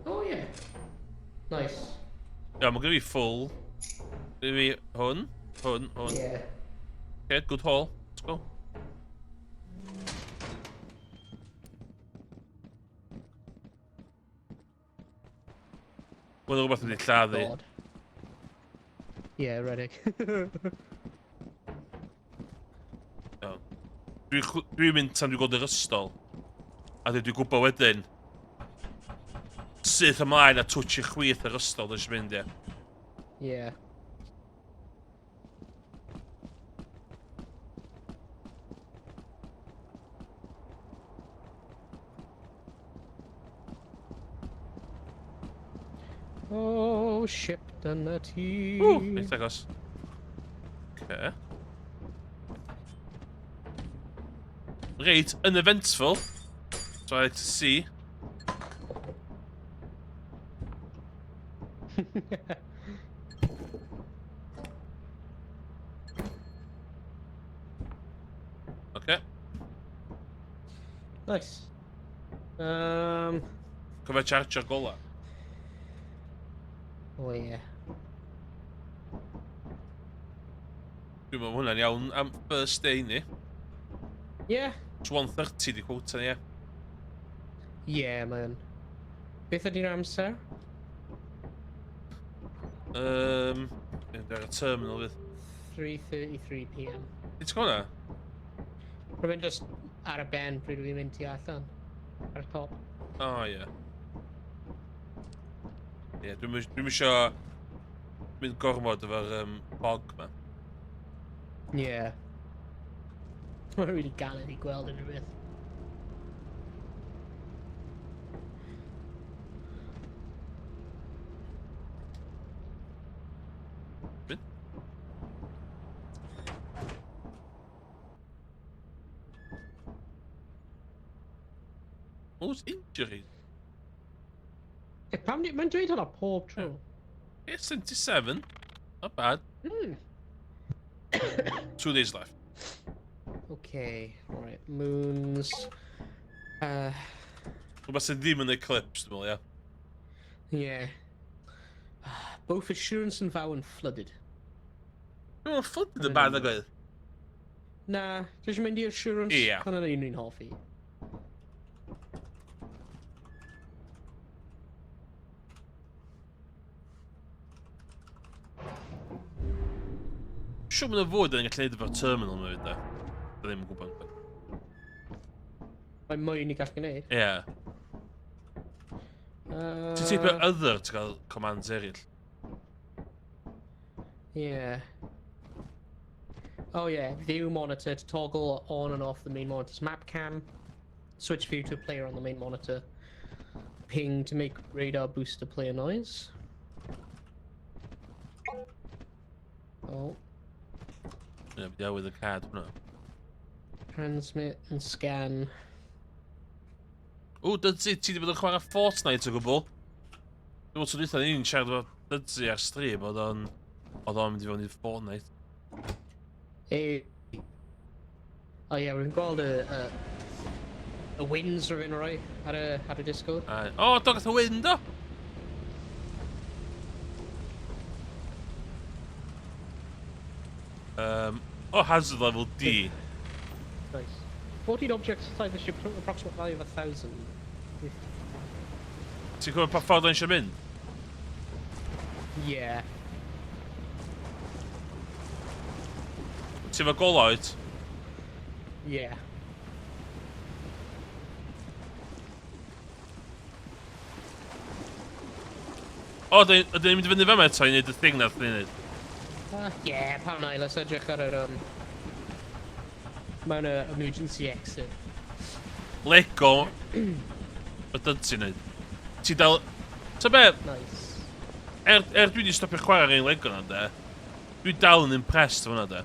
Oh, ie. Nice. Ia, mae gen i fi full. Gen i fi hwn, hwn, hwn. Ie. Okay, good haul. Let's go. Mae'n rhywbeth wedi lladdu. God. Ie, Reddick. Dwi'n dwi mynd tan dwi'n gweld yr ystol. A dwi'n gwybod wedyn. Syth ymlaen a twtio chwith yr ystol dwi'n mynd, ie. Ie. Oh, ship dyna ti. Ww, reit agos. Okay. Reit, uneventful. So I like to see. Okay. Nice. Cofio charger gola. Oh yeah. Dwi'n meddwl hwnna'n iawn am first day ni. Yeah. It's 1:30 di quota ni, ie. Yeah, man. Beth ydy'r amser? Mynd ar y terminal fydd. 3:33 p.m. Ti'n gwybod hwnna? Rwy'n just ar y ben pryd dwi'n mynd tu allan. Ar y top. O, ie. Ie, dwi'm isio mynd gormod efo'r fog ma. Yeah. Mae'n really galed i gweld unrhyw beth. Beth? What was injuries? E, pam di... Mae'n dweud hwnna pob tro. Yeah, 77. Not bad. 2 days left. Okay, alright. Moons. Rhywbeth sydd ddim yn eclipse, dwi'n meddwl, ie. Yeah. Both Assurance and Vow and flooded. Dwi'n meddwl flooded yn bad ag oedd. Na, ti eisiau mynd i Assurance? Ie. Hwna'n un ni'n hoffi. Siwr mynd o fod yn gallu neud efo'r terminal yma fyd, de. Dwi ddim yn gwybod. Mae mwy ni gallu gwneud. Ie. Ti'n teipio other ti'n cael commands eraill. Yeah. Oh yeah, view monitor to toggle on and off the main monitor's map cam. Switch view to a player on the main monitor. Ping to make radar booster play a noise. Oh, Ie, fi awydd y card hwnna. Transmit and scan. O, Dydzi, ti wedi bod yn chwarae Fortnite o gwbl? Dwi'n meddwl tro dwytha ni'n siarad efo Dydzi ar stream, oedd o'n mynd i fewn i Fortnite. Hey. Oh yeah, rwy'n gweld y wins rhywun roi ar y Discord. A, o, do, gath o win, do? Oh, hazard level D. Nice. 14 objects inside the ship, total approximate value of 1,000. Ti'n gwybod pa ffordd o'n eisiau mynd? Yeah. Ti efo gola wyt? Yeah. O, ydyn ni'n mynd i fyny fama eto i wneud y thing nath ni'n neud? Yeah, pam na, let's edrych ar yr... Mewn y emergency exit. Lego. Be dyn ti'n neud? Ti dal... Ta be? Nice. Er dwi wedi stopio chwarae'r un Lego na, de. Dwi dal yn impressed efo hwnna, de.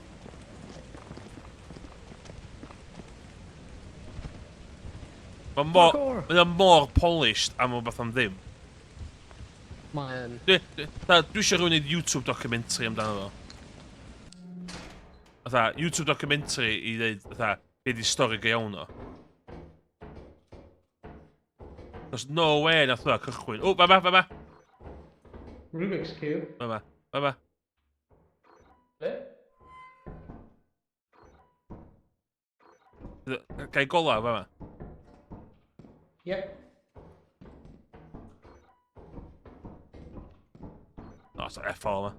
Mae mor... Mae o mor polished am rhywbeth am ddim. Mae'n... Dwi eisiau rhywun neud YouTube documentary amdano fo. Fatha, YouTube documentary i ddeud, fatha, be di stori go iawn o. There's no way nath hwnna cychwyn. O, fa ma, fa ma. Rubik's Cube. Fa ma, fa ma. Ble? Gai gola, fa ma. Yep. O, it's F all yma.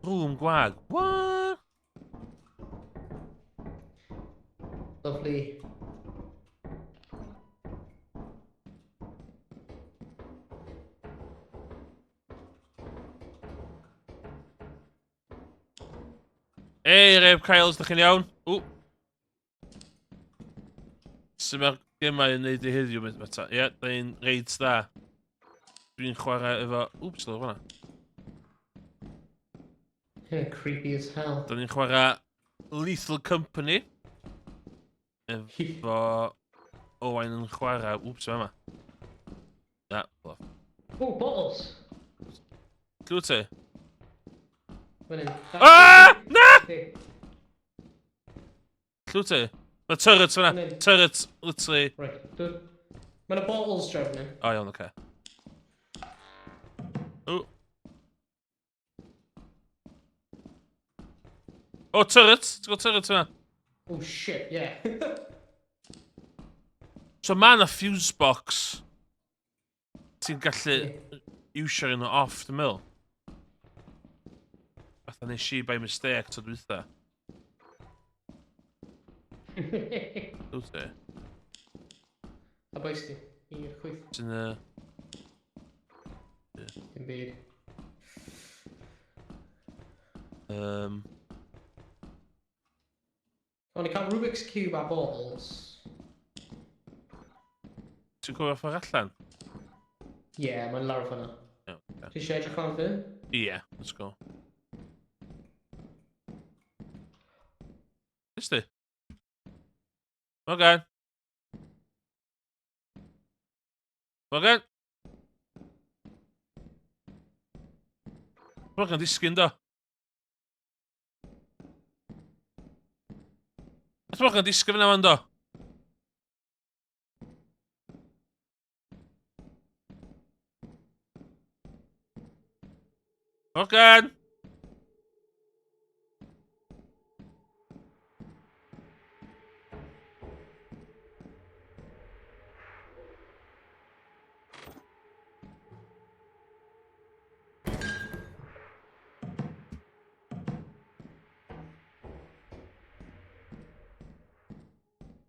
Room gwag. What? Lovely. Ei, Reb Kyles, dych chi'n iawn? Ww. Sut mae'r gemau yn neud i heddiw, meta? Ie, da ni'n reit dda. Dwi'n chwarae efo... Wps, lawr fan'na. Yeah, creepy as hell. Da ni'n chwarae Lethal Company. Efo Owain yn chwarae... Wps, yma. Na, off. Oh, bottles! Lle wyt ti? Fan hyn. Ah! Na! Lle wyt ti? Mae turret fan'na. Fan hyn. Turret, literally. Right. Mae 'na bottles draw fan hyn. O, iawn, oce. O. O, turret! Ti'n gweld turret fan'na? Oh shit, yeah. So mae 'na fuse box. Ti'n gallu iwsio'r un off, dwi'n meddwl. Fatha nes i by mistake tro dwytha. Wyt ti? A boes ti? I'r chwith. Ti'n Dim byd. O'n i cael Rubik's Cube a bottles. Ti'n cofio ffordd allan? Yeah, mae'n lawr fan'na. Iawn, ocê. Ti eisiau edrych lan fan? Ie, let's go. Nes di? Morgan! Morgan! Morgan disgyn do. Nath Morgan disgyn fyna fan do. Morgan!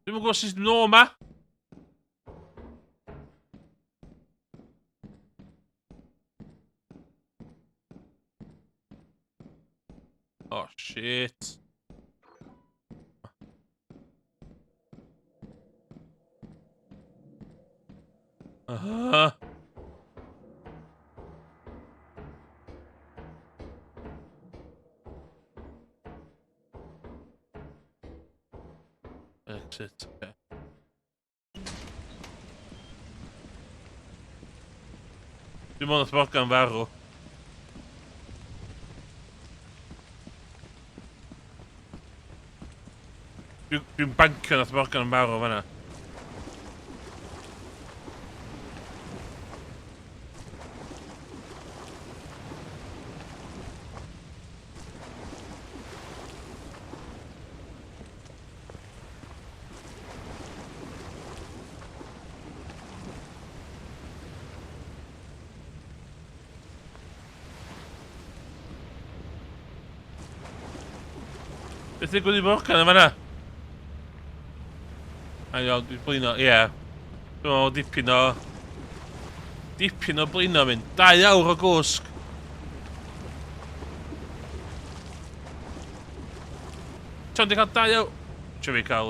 Dwi'm yn gwybod sut nôl ma. Oh shit. Aha. Exit, okay. Dwi'n meddwl nath Morgan farw. Dwi'n bancio nath Morgan farw fan'na. Beth yw'n gwneud Morgan yma na? A iawn, dwi'n blino, ie. Yeah. Dwi'n meddwl dipyn o blino mynd. 2 awr o gwsg. Ti'n di cael 2 awr. Ti'n fi cael...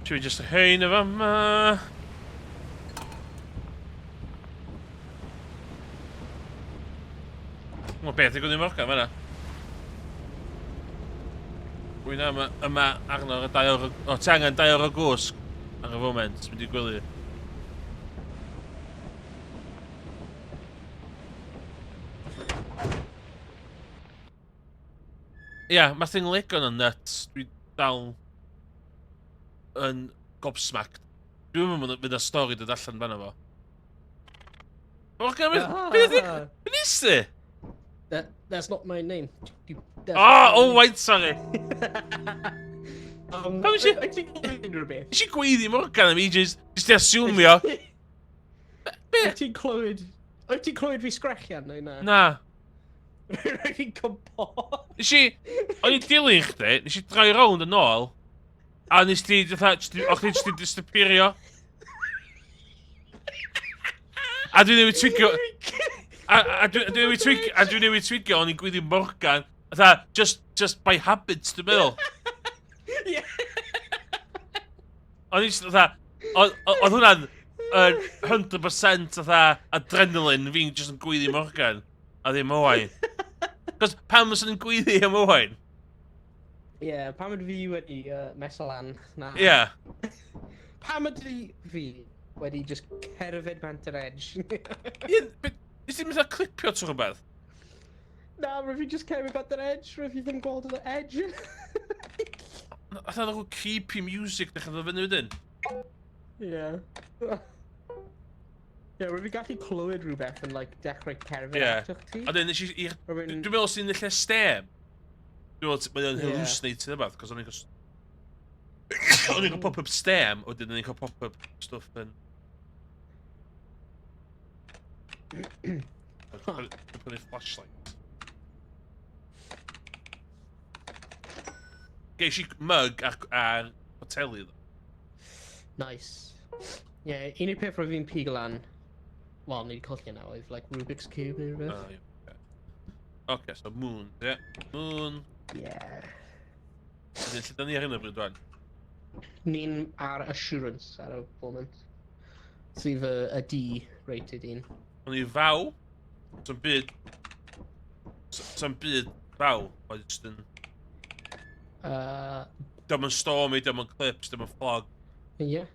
Ti'n fi just hein efo yma. Wel, beth yw'n gwneud Morgan fan'na? Pwy na yma, yma arno ar y 2 awr. O, ti angen 2 awr o gwsg ar y foment, mynd i gwely. Ia, yeah, mae thing Lego yn nuts. Dwi dal yn gobsmacked. Dwi'n meddwl fydd y stori dod allan fan'na fo. Morgan, beth beth Ah, beth is di? That's not my name. That's Oh, not my oh, name. wait, sorry. Pam Wyt ti'n clywed unrhyw beth? Nes i gweiddi Morgan am ages, just i asumio. Wyt ti'n clywed fi sgrechian neu na? Na. Rwy'n fi'n cwmpo. O'n i dilyn chdi, nes i droi rownd yn ôl, a nes ti, fatha, o'ch ti just di disappeario. A dwi'n newid twigio, a dwi'n newid twigio, o'n i'n gweiddi Morgan, fatha, just by habit, dwi'n meddwl. Ie. O'n i just, fatha, oedd hwnna'n 100% fatha adrenaline fi'n just yn gweiddi Morgan, a ddim Owain. Cos pam fyswn i'n gweiddi am Owain? Ie, pam ydw fi wedi meso lan? Na. Ie. Yeah. Pam ydw fi wedi just cerdded bant yr edge? Ie, nes ti'n mynd clipio trwy rhywbeth? Na, rwyf fi just cerdded bant yr edge. Rwyf fi ddim gweld yr edge. Fatha rhyw creepy music dechrau ddod fyny wedyn. Ie. Ie, rwyf fi gallu clywed rhywbeth yn like, dechrau cerdded atoch ti. A dyn nes i... Dwi'n meddwl sy'n y lle stem. Dwi'n meddwl mae o'n hallucinate rhywbeth, cos o'n i'n cael pop-up stem, wedyn o'n i'n cael pop-up stwff yn... Dwi'n prynu flashlight. Ges i mug ar poteli ddo. Nice. Ie, yeah, unig peth roedd fi'n pigo lan, wel, ni wedi colli yna, oedd like Rubik's Cube neu rhywbeth. Ah, ie. Okay, so moon, ie. Yeah. Moon. Yeah. Wedyn, lle da ni ar hyn o bryd rwan? Ni'n ar assurance ar y foment. Sydd y D rated un. O'n i faw. So'n byd... So'n byd faw. Oedd just yn... Dim yn stormy, dim yn clips, dim yn fog. Yeah.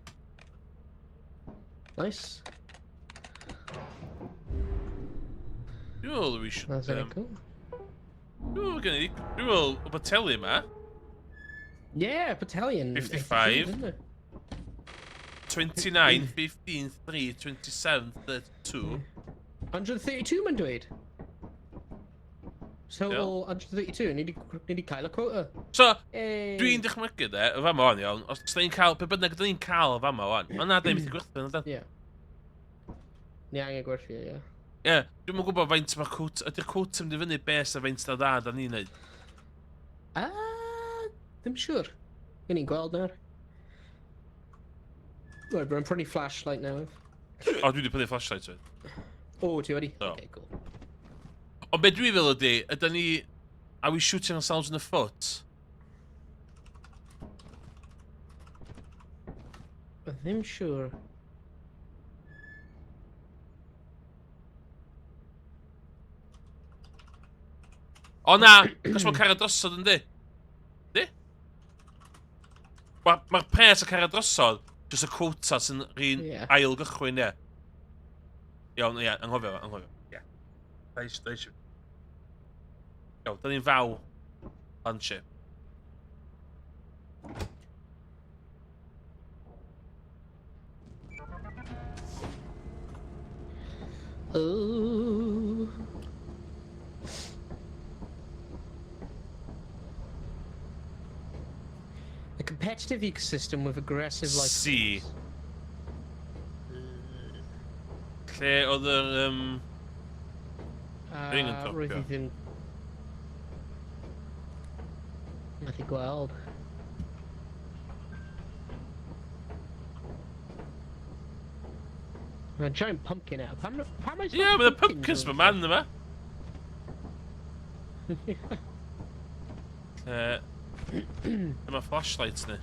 Nice. Dwi'n meddwl we should... That's very cool. Dwi'n meddwl gen i... Dwi'n meddwl o boteli yma. Yeah, battalion. 55. Isn't it? 29, 15, 3, 27, 32. 132 mae'n dweud. So, 132, ni di cael y quota. So, Hey. dwi'n dychmygu de, y fama wan iawn, os da ni'n cael, be bynnag da ni'n cael y fama wan, ond na, da ni'n mynd i gwerthu yna, Ie. Ni angen gwerthu, ie. Ie, dwi'm yn gwybod faint mae'r quota, ydy'r quota mynd i fyny bes a faint da dda da ni'n neud. Ah, ddim siŵr. Gen ni'n gweld nawr. Right, rwy'n prynu flashlight newydd. O, dwi wedi prynu flashlight oedd. O, ti wedi? Do. Okay, cool. Ond be dwi'n feddwl ydy, ydy ni... Are we shooting ourselves in the foot? Ddim siŵr. O na, cos mae'n cario drosodd yndi? Di? Mae'r ma pres yn cario drosodd, jyst y quota sy'n rhan ail gychwyn, ie. Iawn, ie, anghofio fo, anghofio. Ie. Da eisiau. Iawn, da ni'n faw. Landship. Oh. A competitive ecosystem with aggressive life C. forms. Lle oedd yr... Thing yn Roedd dropio. hi ddim. Gweld. Mae'n giant pumpkin out. Pam, pam oes Ie, yeah, mae pumpkins fy man yma. Dyma flashlights ni.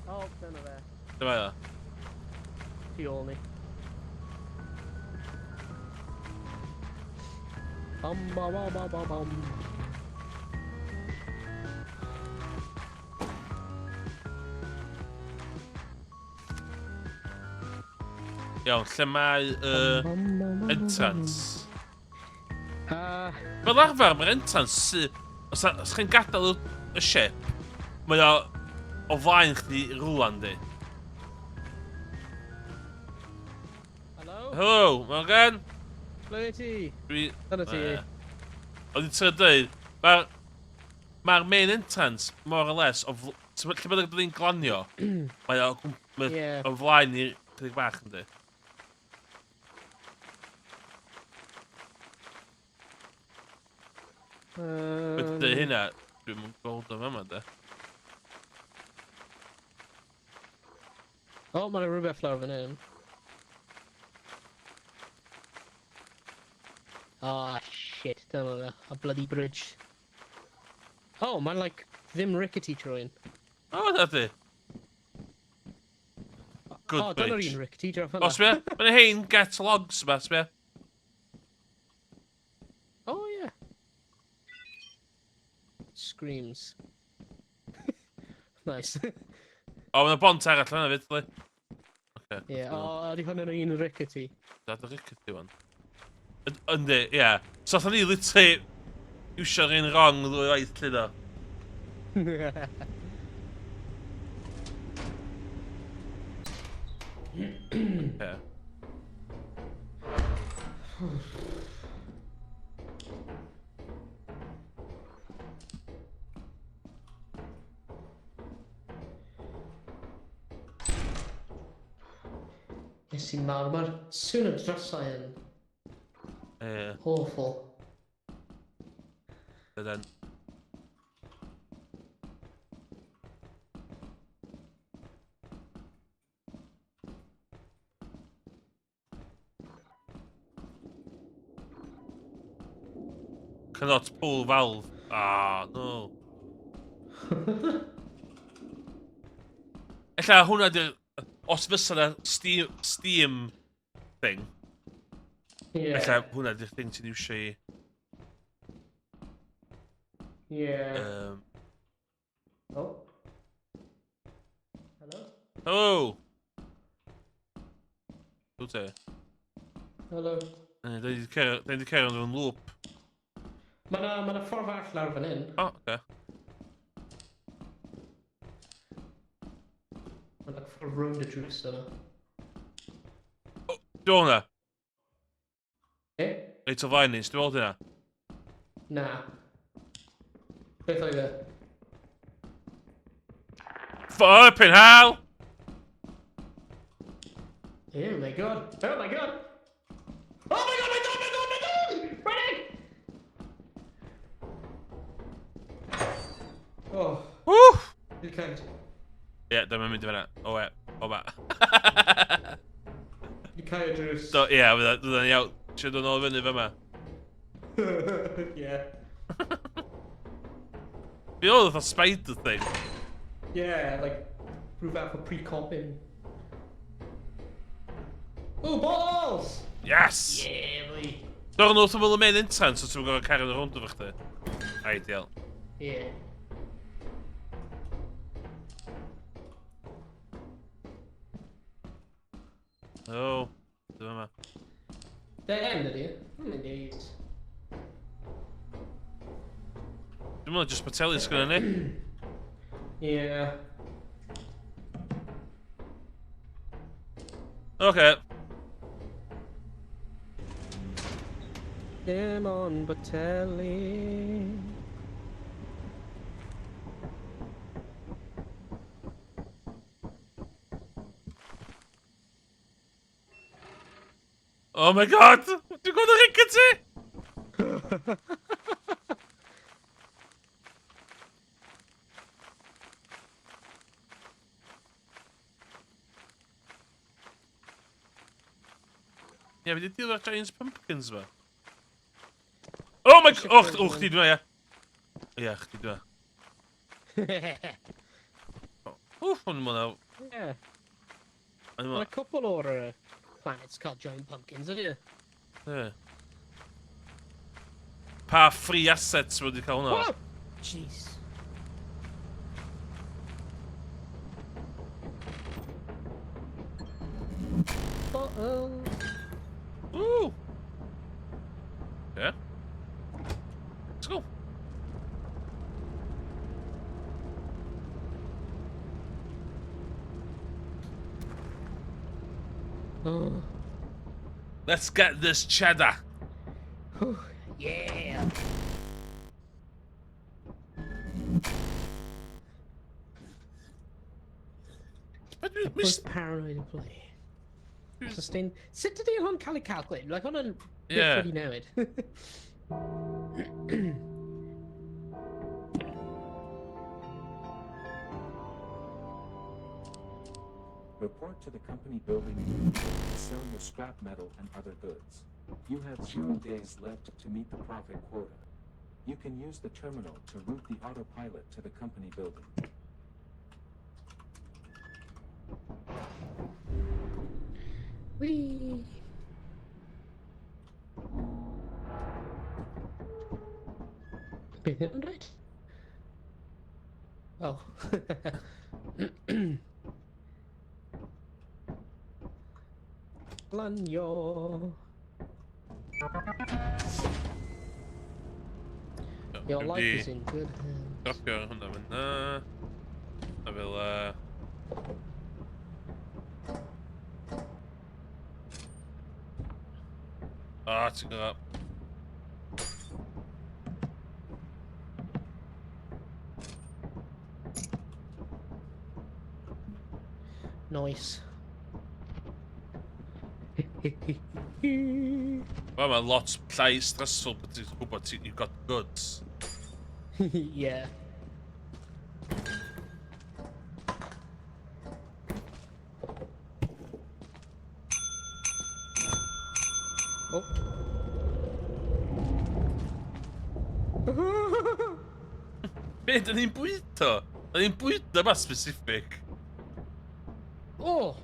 O, dyna fe. Dyma o. Tu ôl ni. Bam, bam, bam, bam, bam, bam. Iawn, lle mae y entrance? Fel arfer, mae'r entrance sy... Os, os chi'n gadael y ship, mae o o flaen chdi rwla, yndi? Hello? Hello, Morgan? Ble ti? Dwi... Dyna ti. O'n i'n trio dweud, mae'r ma main entrance, more or less, o lle bynnag dyn ni'n glanio, mae o, mae o flaen ni chydig bach, yndi? Wedi dweud hynna, dwi'n mynd gweld o fama, de. O, oh, mae'n rhywbeth lawr fan hyn. Ah, shit, dyna fe. A bloody bridge. Oh, mae'n like ddim rickety trwy'n. O, na di. Good Oh, dyna'r bridge. un rickety draw O, fan'na. sbia, mae'n hein get logs ma, sbia. Oh, yeah. Screams. Nice. O, mae'n bont arall yna fyd, li. Oce. Yeah, o, ydy hwn yn un rickety. Dad y rickety one. Yndi, ie. So, atho ni literally iwsio'r un wrong ddwy waith lle do. Ie. Nes i mawr, mae'r sŵn y drysau yn Ie, awful. Dydan. Cannot pull valve. Ah, no. Ella hwnna di'r... Os fysa na Steam thing, ella hwnna di'r thing ti'n iwsio i... Oh. Hello? Hello! Dwi te? Hello. Da ni 'di cerdded yn loop. Mae na, ma na ffordd arall lawr fan hyn. O, oce. Mae'n like ffordd rownd y drws yna. Dwi'n hwnna? E? Reit o flaen ni, dwi'n weld hynna? Na. Beth oedd e? Flipping hell! Oh my God. Oh my God. Oh my God, my dog, my dog, my dog! Ready! Oh, Woo! you can't. Ie, dyma mynd i fyna. O e, o ba. You can't drws. Do, ie, fydda ni iawn. Siarad dod nôl i fyny fyma. Yeah. Fi oedd fatha spider thing. Yeah, like, rhywbeth o pre-copping. Oh, balls! Yes! Yeah, boy. Dwi'n nhw wrth ymyl y main entrance, so ti'n gorfod cario nhw rownd efo chdi. Ideal. Yeah. Oh, dyma yma. Dead end ydi? Oh my days. Dwi'n meddwl just poteli sgynna ni. Yeah. Oce. Dim ond boteli. Oh my God! Dwi'n gweld y rickety! Ie, fi wedi deal o'r giant pumpkins ma. Oh my... Oh, oh, chdi dwi'n ia. Ie, chdi dwi'n. Wff, hwn mwna... Ie. Mae'n cwpl o'r planets cael giant pumpkins, ydy? Ie. Pa free assets wedi cael hwnna? Whoa! Jeez. Uh-oh. Ooh. Yeah. Let's go. Oh. Let's get this cheddar. Yeah. Most paranoid in play. Sustain. Sut dydy hwn cael ei calculate? Like hwnna'n Yeah. byth wedi newid. Report to the company building immediately to sell your scrap metal and other goods. You have 0 days left to meet the profit quota. You can use the terminal to route the autopilot to the company building. Whee! Beth yw'n dweud? Oh. Lanio. Your life is in good hands. Dropio hwnna fyna. A fel Ah, ti'n gwybod. Nice. Wel, mae lot llai stressful bod ti'n gwybod ti, you've got goods. Yeah. Oh. Be, dyn ni'n bwydo? Dyn ni'n bwydo ma specific. Oh!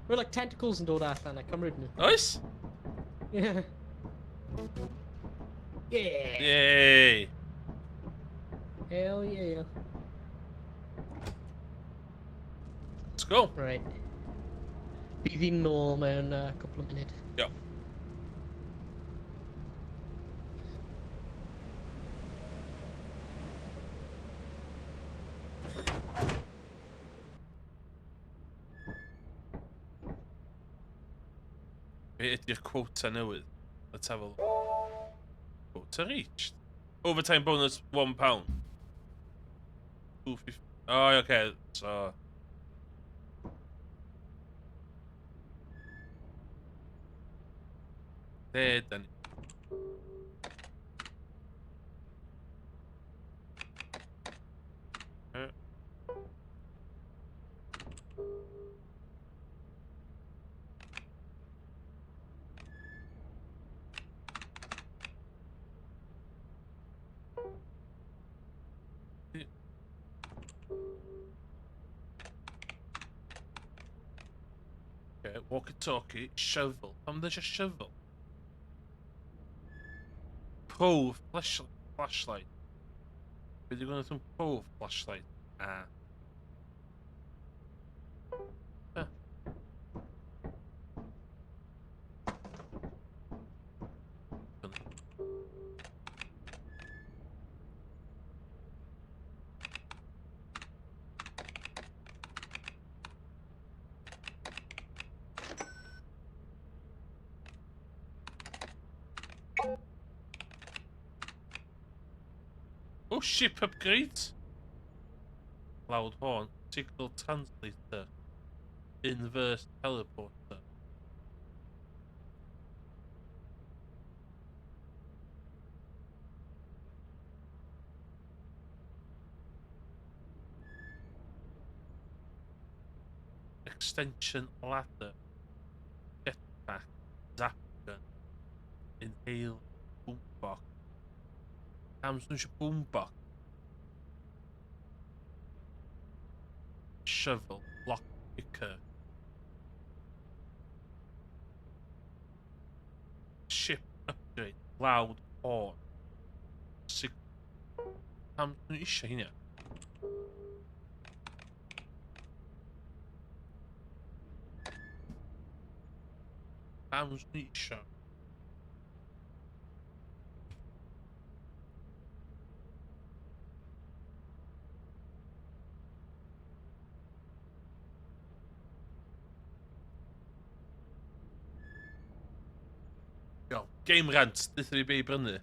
We're like tentacles yn dod allan a cymryd nhw. Oes? Yeah. Yeah! Yay! Hell yeah. Let's go. Right. Bydd hi'n nôl mewn couple of minutes. Yeah. Be ydy'r quota newydd? Let's have a look. Quota reached. Overtime bonus £1. 250. Oh, okay. So. Be da ni? Okay, walkie-talkie, shovel. Pam ddim eisiau shovel? Pro flashlight. Be di gwneud yn pro flashlight? Ah. Ah. Oh, ship upgrade. Loud horn, signal translator, inverse teleporter. Extension ladder, jetpack, zap. Pam swn eisiau boombox? Shovel, lock picker. Ship upgrade, loud horn. Sig. Pam swn eisiau hynna? Pam swn eisiau? Iawn. Game rant, deutha fi be i brynu.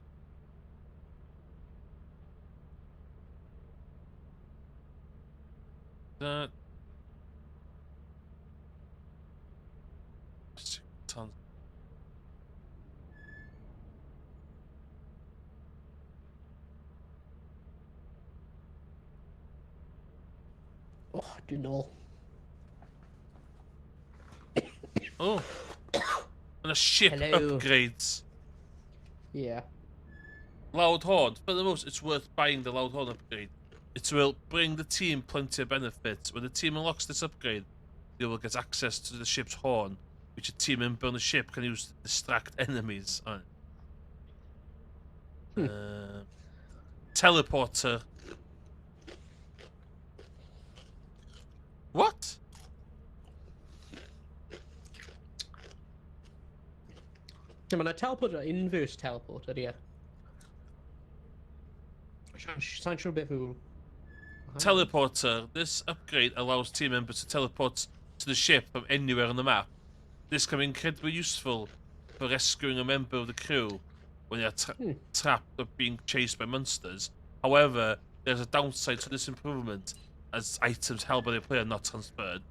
Da. Ton. Oh, dwi'n nôl. Oh. Yna ship Hello. upgrades. Yeah. Loud horn. For the most, it's worth buying the loud horn upgrade. It will bring the team plenty of benefits. When the team unlocks this upgrade, they will get access to the ship's horn, which a team member on the ship can use to distract enemies. On. Teleporter. What? Mae yna teleporter, inverse teleporter, ie. Sa'n siŵr beth yw. Teleporter. This upgrade allows team members to teleport to the ship from anywhere on the map. This can be incredibly useful for rescuing a member of the crew when they are trapped or being chased by monsters. However, there's a downside to this improvement, as items held by the player are not transferred.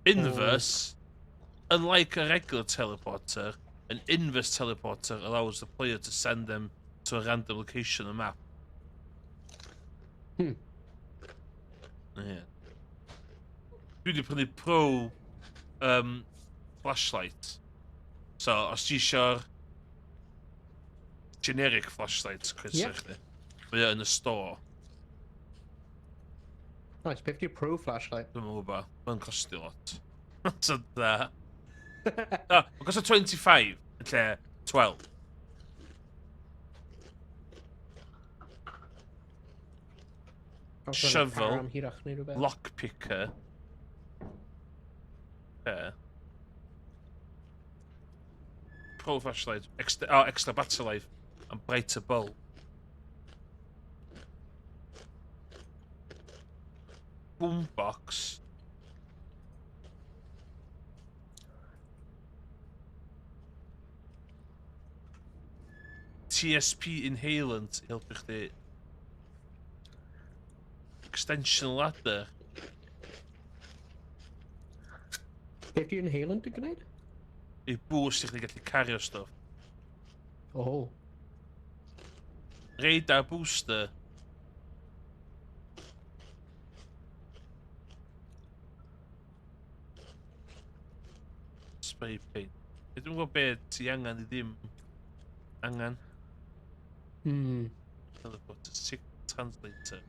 Inverse, unlike a regular teleporter, an inverse teleporter allows the player to send them to a random location on the map. Yeah. Dwi wedi prynu Pro flashlight. So, os ti eisiau'r generic flashlight, croeso i chdi. Mae o yn y store. Nice, beth di'r pro flashlight? Dwi'n gwybod. Mae'n costio lot. So, da. Ah, mae'n costio 25 yn lle 12. Shovel. Am hirach neu rhywbeth. Lockpicker. Yeah. Pro flashlight. Extra, oh, extra battery life. And brighter bulb. Boombox. TSP inhalant i helpu chdi. Extension ladder. Beth di'r inhalant yn gwneud? I boost i chdi gallu cario stwff. Oh. Radar booster. Spray paint. Dwi'n gwybod be ti angen i ddim angen. Teleporter, signal translator.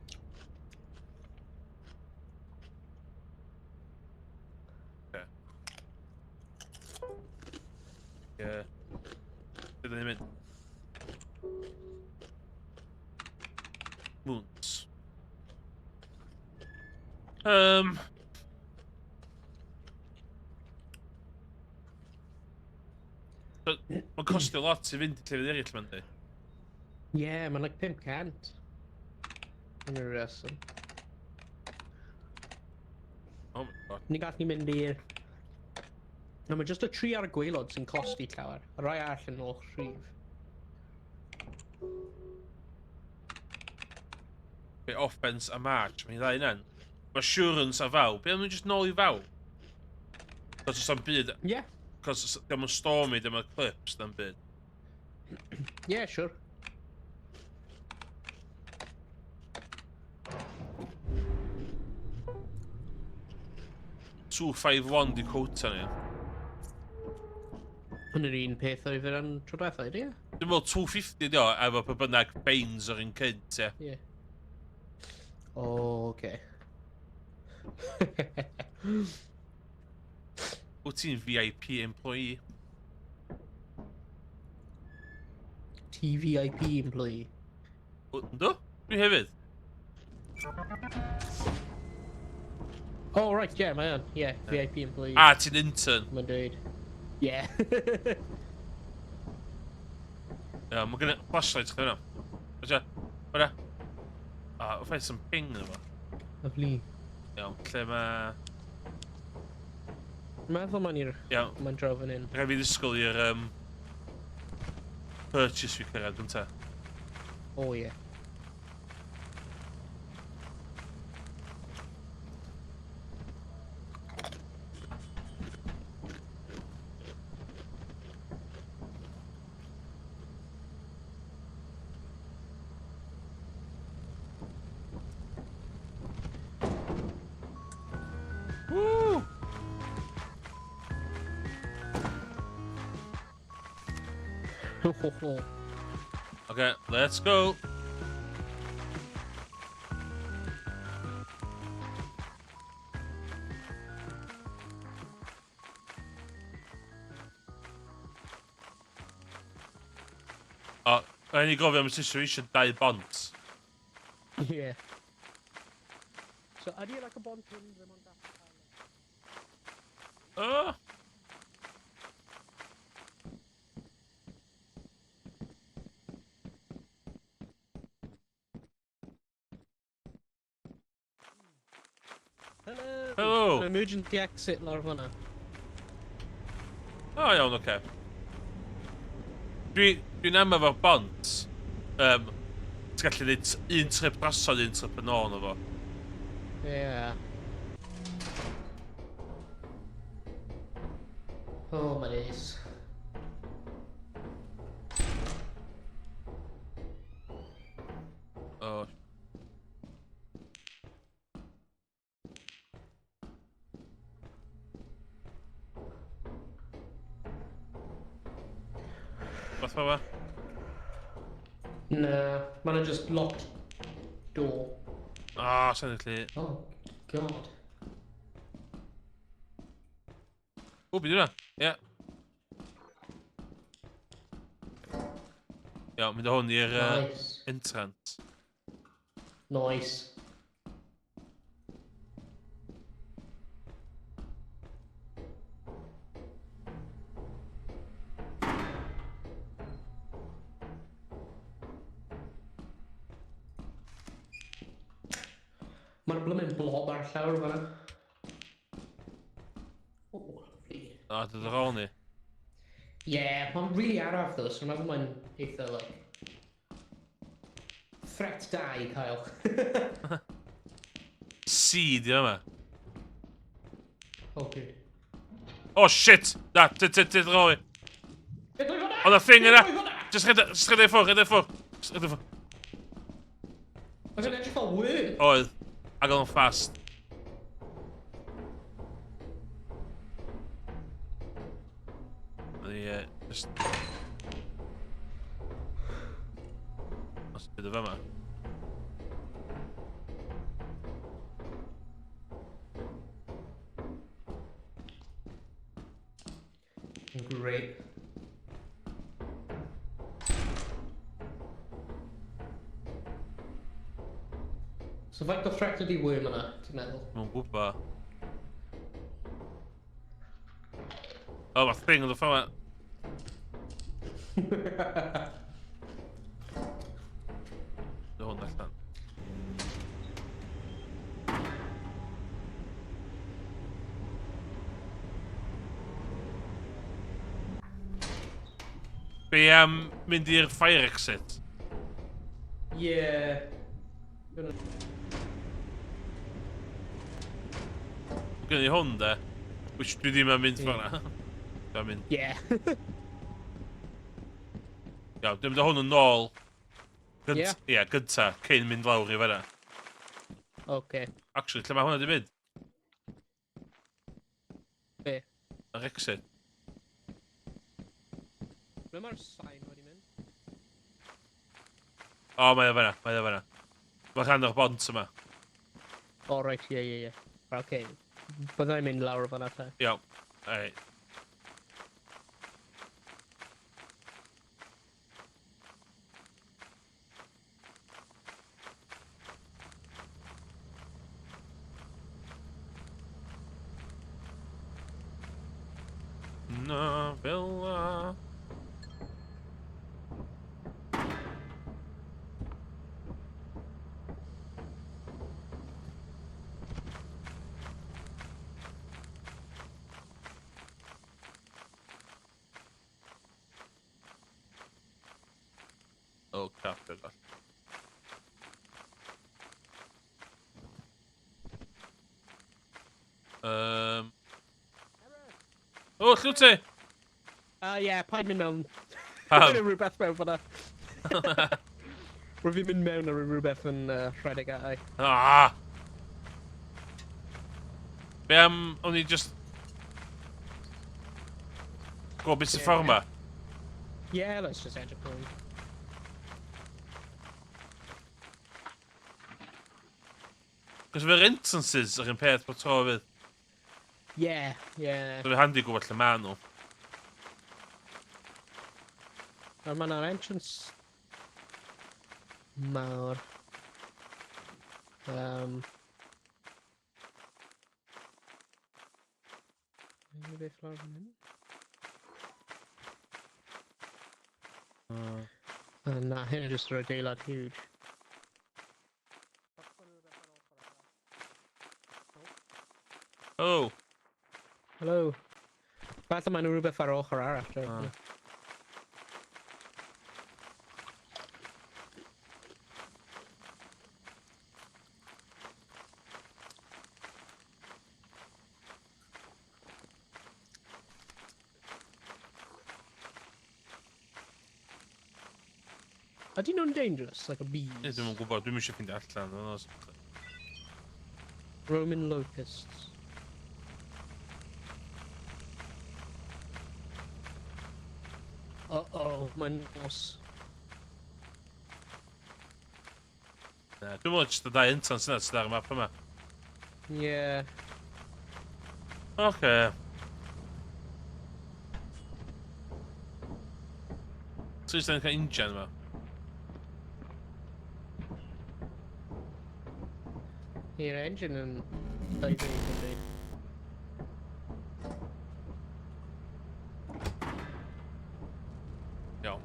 Okay. Yeah. Lle ni'n mynd? Moons. Mae'n costio lot i fynd i llefydd eraill ma'n di. Yeah, mae'n like 500. Yn y reswm. Oh my God. Ni gallu mynd i'r. Na, mae jyst y tri ar y gwaelod sy'n costi llawer. Y rai arall yn ôl rhif. Be offense a march, mae'n ddau yna'n. Mae assurance a vow. Be am just nôl i vow? Cos oes am byd. Cos dim yn stormy, dim yn eclipse, dim byd. Yeah, sure. 251 di quota ni. Hwn yr un peth oedd yr an tro diwetha, ydy e? Dwi'n meddwl 250 di o, efo pe bynnag fines o'r un cynt, ie. Ie. O, oce. Wyt ti'n VIP employee? TVIP employee. Yndw? Dwi hefyd. Oh, right, yeah, mae o'n. Yeah, VIP employee. Ah, ti'n intern. Mae'n dweud. Yeah. Ie, mae gen i flashlight chdi yna. Watcha. Hwna. Ah, oh, find some ping yna fo. Lovely. Iawn, lle mae... Meddwl mae'n i'r... Iawn. Mae'n draw fan hyn. Rhaid fi ddisgwyl i'r purchase fi cyrraedd gynta. Oh, yeah. Woo! Ho, ho, ho. Okay, let's go. O, rhaid ni gofio am y sisio eisiau dau bont. Yeah. So, ydy like a bont hwn ddim ond gallu cael? O! Hello! Hello! An emergency exit lawr fan'na. O, iawn, oce. Dwi'n am efo'r bont. Ti'n gallu neud un trip drosodd, un trip yn ôl efo. Yeah. Oh my days. O. Fath fa? Na, ma' 'na just locked door. O, sa'n gallu... Oh, God. O, beth hwnna? Ie. Iawn, mynd â hwn i'r Nice. entrance. Nice. Mae'r blymyn blob ar llawr fan'na. Oh, lovely. O, dod ar ôl ni. Yeah, mae'n really araf though, so mae'n meddwl mae'n eitha, like... Threat da i cael. C di yma. Oh, good. Oh, shit! Na, ty, ty, ty, ar ôl i. Beth oedd hwnna? Oedd y thing yna! Beth oedd hwnna? Just rhedeg, just rhedeg i ffwrdd, rhedeg i ffwrdd. Just rhedeg i ffwrdd. Oedd e'n edrych fel worm. Oedd. Ac oedd o'n fast. Oedd i, just... Os bydd o fyma. Great. So faint o threat ydi worm yna, ti'n meddwl? Mae'n gwybod. O, mae'r thing yn y ffordd. Dwi hwn allan. Be am mynd i'r fire exit? Yeah. Mae gen i hwn de. Which dwi ddim yn mynd ffordd na. Dwi'n mynd. Yeah. Iawn, dwi'n mynd â hwn yn ôl. Gynt, Ie. Ie, gynta, cyn mynd lawr i fan'na. Okay. Actually, lle mae hwnna di mynd? Be? Yr exit. Ble mae'r sign wedi mynd? O, mae o fanna, mae o fanna. Mae rhan o'r bont yma. O, reit, ie. Oce. Byddai'n mynd lawr o fanna te. Iawn. Alright. Na, fel la. Oh, crap, dwi'n gall. O, lle wyt ti? Ie, paid mynd mewn. Pam? Mae rhywbeth mewn fanna. Rwyf fi'n mynd mewn ar rhywbeth yn rhedeg at i. Ah! Be am, o'n i just... Gweld beth sy'n ffordd yma? Yeah, let's just edrych mewn. Cos fe'r entrances yr un peth bod tro fydd. Yeah. So fe handi gwybod lle maen nhw. Mae yna'r entrance mawr. Unrhyw beth lawr fan hyn? Na, hyn yn just yr adeilad huge. Oh. Hello. Falle mae nhw rhywbeth ar ochr arall. Ah. Ydy nhw'n dangerous, like a bees? Ie, dwi'm yn gwybod, dwi'm eisiau ffeindio allan. Roman locusts. Uh-oh, mae'n nos. Na, dwi'n meddwl jyst y ddau entrance yna sydd ar y map yma. Yeah. Oce. So jyst yn cael injan yma. Yr engine yn dau ddeg yn dweud. Iawn.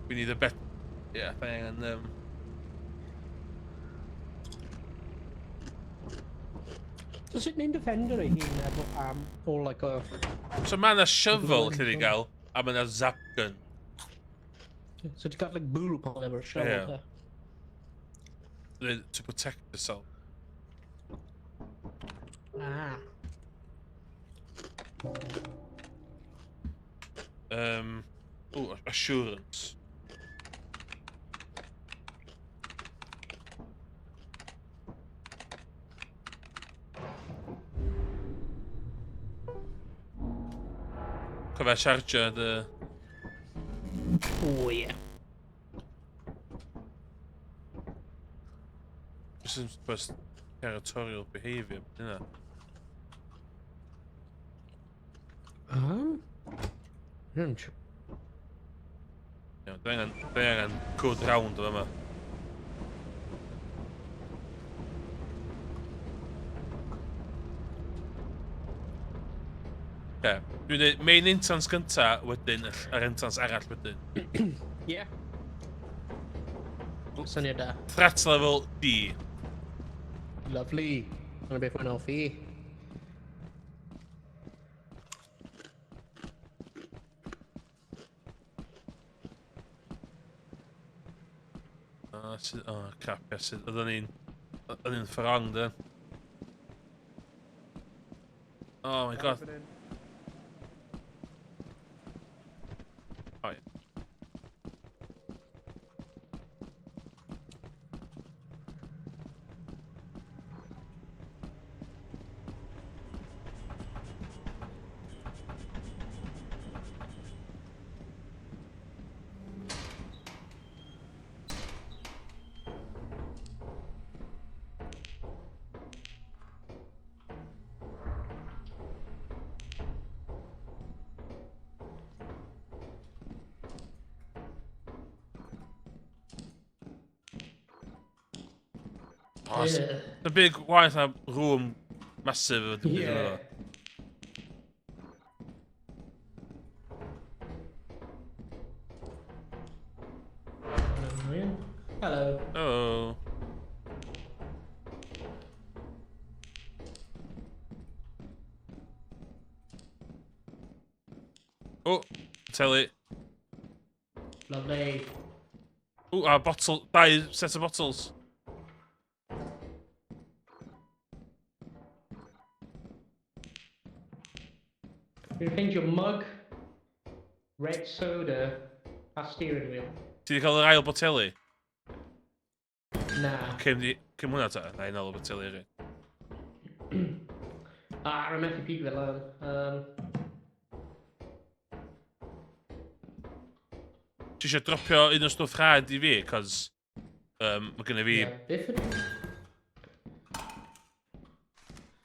We need a bet... Yeah, da angen... So sut ni'n defender ei hun efo am or like a... So mae yna shovel lle di gael, a mae yna zap gun. So ti'n gael like bwl pan efo'r shovel. Yeah. To protect yourself. Ah. Ooh, assurance. Cofia charger the... Oh yeah. This is supposed territorial behaviour, isn't it? Iawn, dwi angen good round o yma. Oce, dwi'n dweud main entrance gynta, wedyn yr entrance arall wedyn. Yeah. Syniad da. Threat level D. Lovely. Dyna beth mae'n hoffi. Oh, crap, yes, oedden ni'n ffrong, dyn. Oh my god. Oh, yeah. Oh, the big waith na room massive. Yeah. Hello. Hello. Oh, telly. Lovely. Oh, a bottle, dau set of bottles. Dwi'n ffeindio mug, red soda, a steering wheel. Ti wedi cael yr ail boteli? Na. Cym, cym hwnna ta? Na i nôl y boteli eraill. Ah, rwy'n methu pigo fe lan. Ti eisiau dropio un o stwff rhad i fi, cos mae genna fi. Yeah, beth ydw?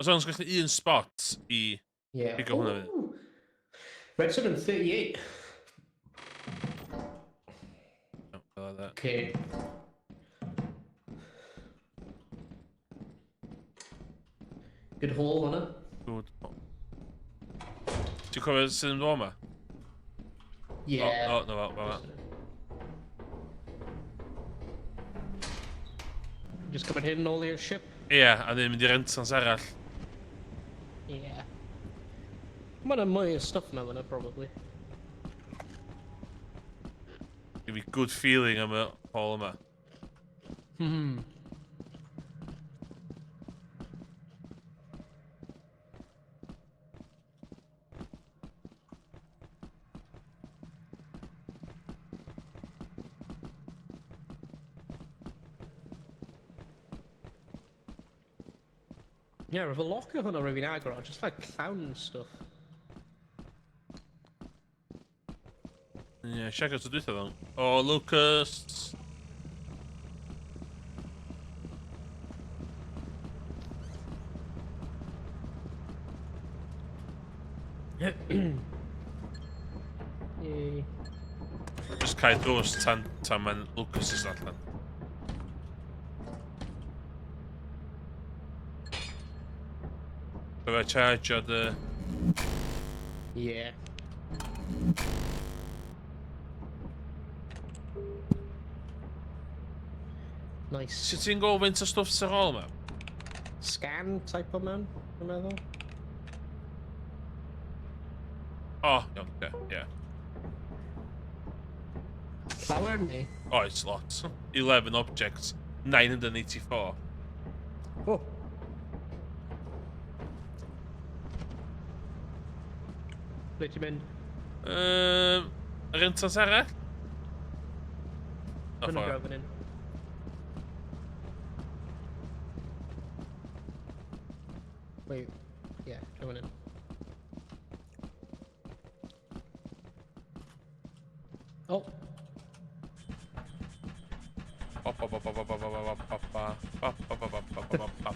Os o'n sgwrs un spot i pigo hwnna fyny. Ooh. Red soda 38. Oh, fel yna. Okay. Good haul hwnna. Good. Ti'n cofio sydd yn dod yma? Yeah. O, no, fel, fel. Just coming in all your ship. Ie, yeah, a ddim mynd i'r entrance arall. Yeah. Mae'n mwy o stuff mewn yna, probably. Give me good feeling am y hall yma. Yeah, efo locker hwnna rwy'n agor, just like clown stuff. Ie, yeah, siarad tro dwytha ddo. O, locusts! Yay. Just cael drws tan mae'n locusts allan. Bydd charge o dy. Yeah. Nice. Sut ti'n gweld faint o stwff sy'n ar ôl yma? Scan type o mewn, dwi'n meddwl. O, iawn, oce, ie. Llawer neu? Oh, it's lots. 11 objects, 984. Oh. Ble ti'n mynd? Yr entrance arall? O, Hwnnw ffordd. draw fan hyn. Wait, yeah, draw fan hyn. Oh. Ba, ba, ba, ba, ba, ba, ba, ba, ba, ba, ba, ba, ba, ba, ba, ba, ba, ba.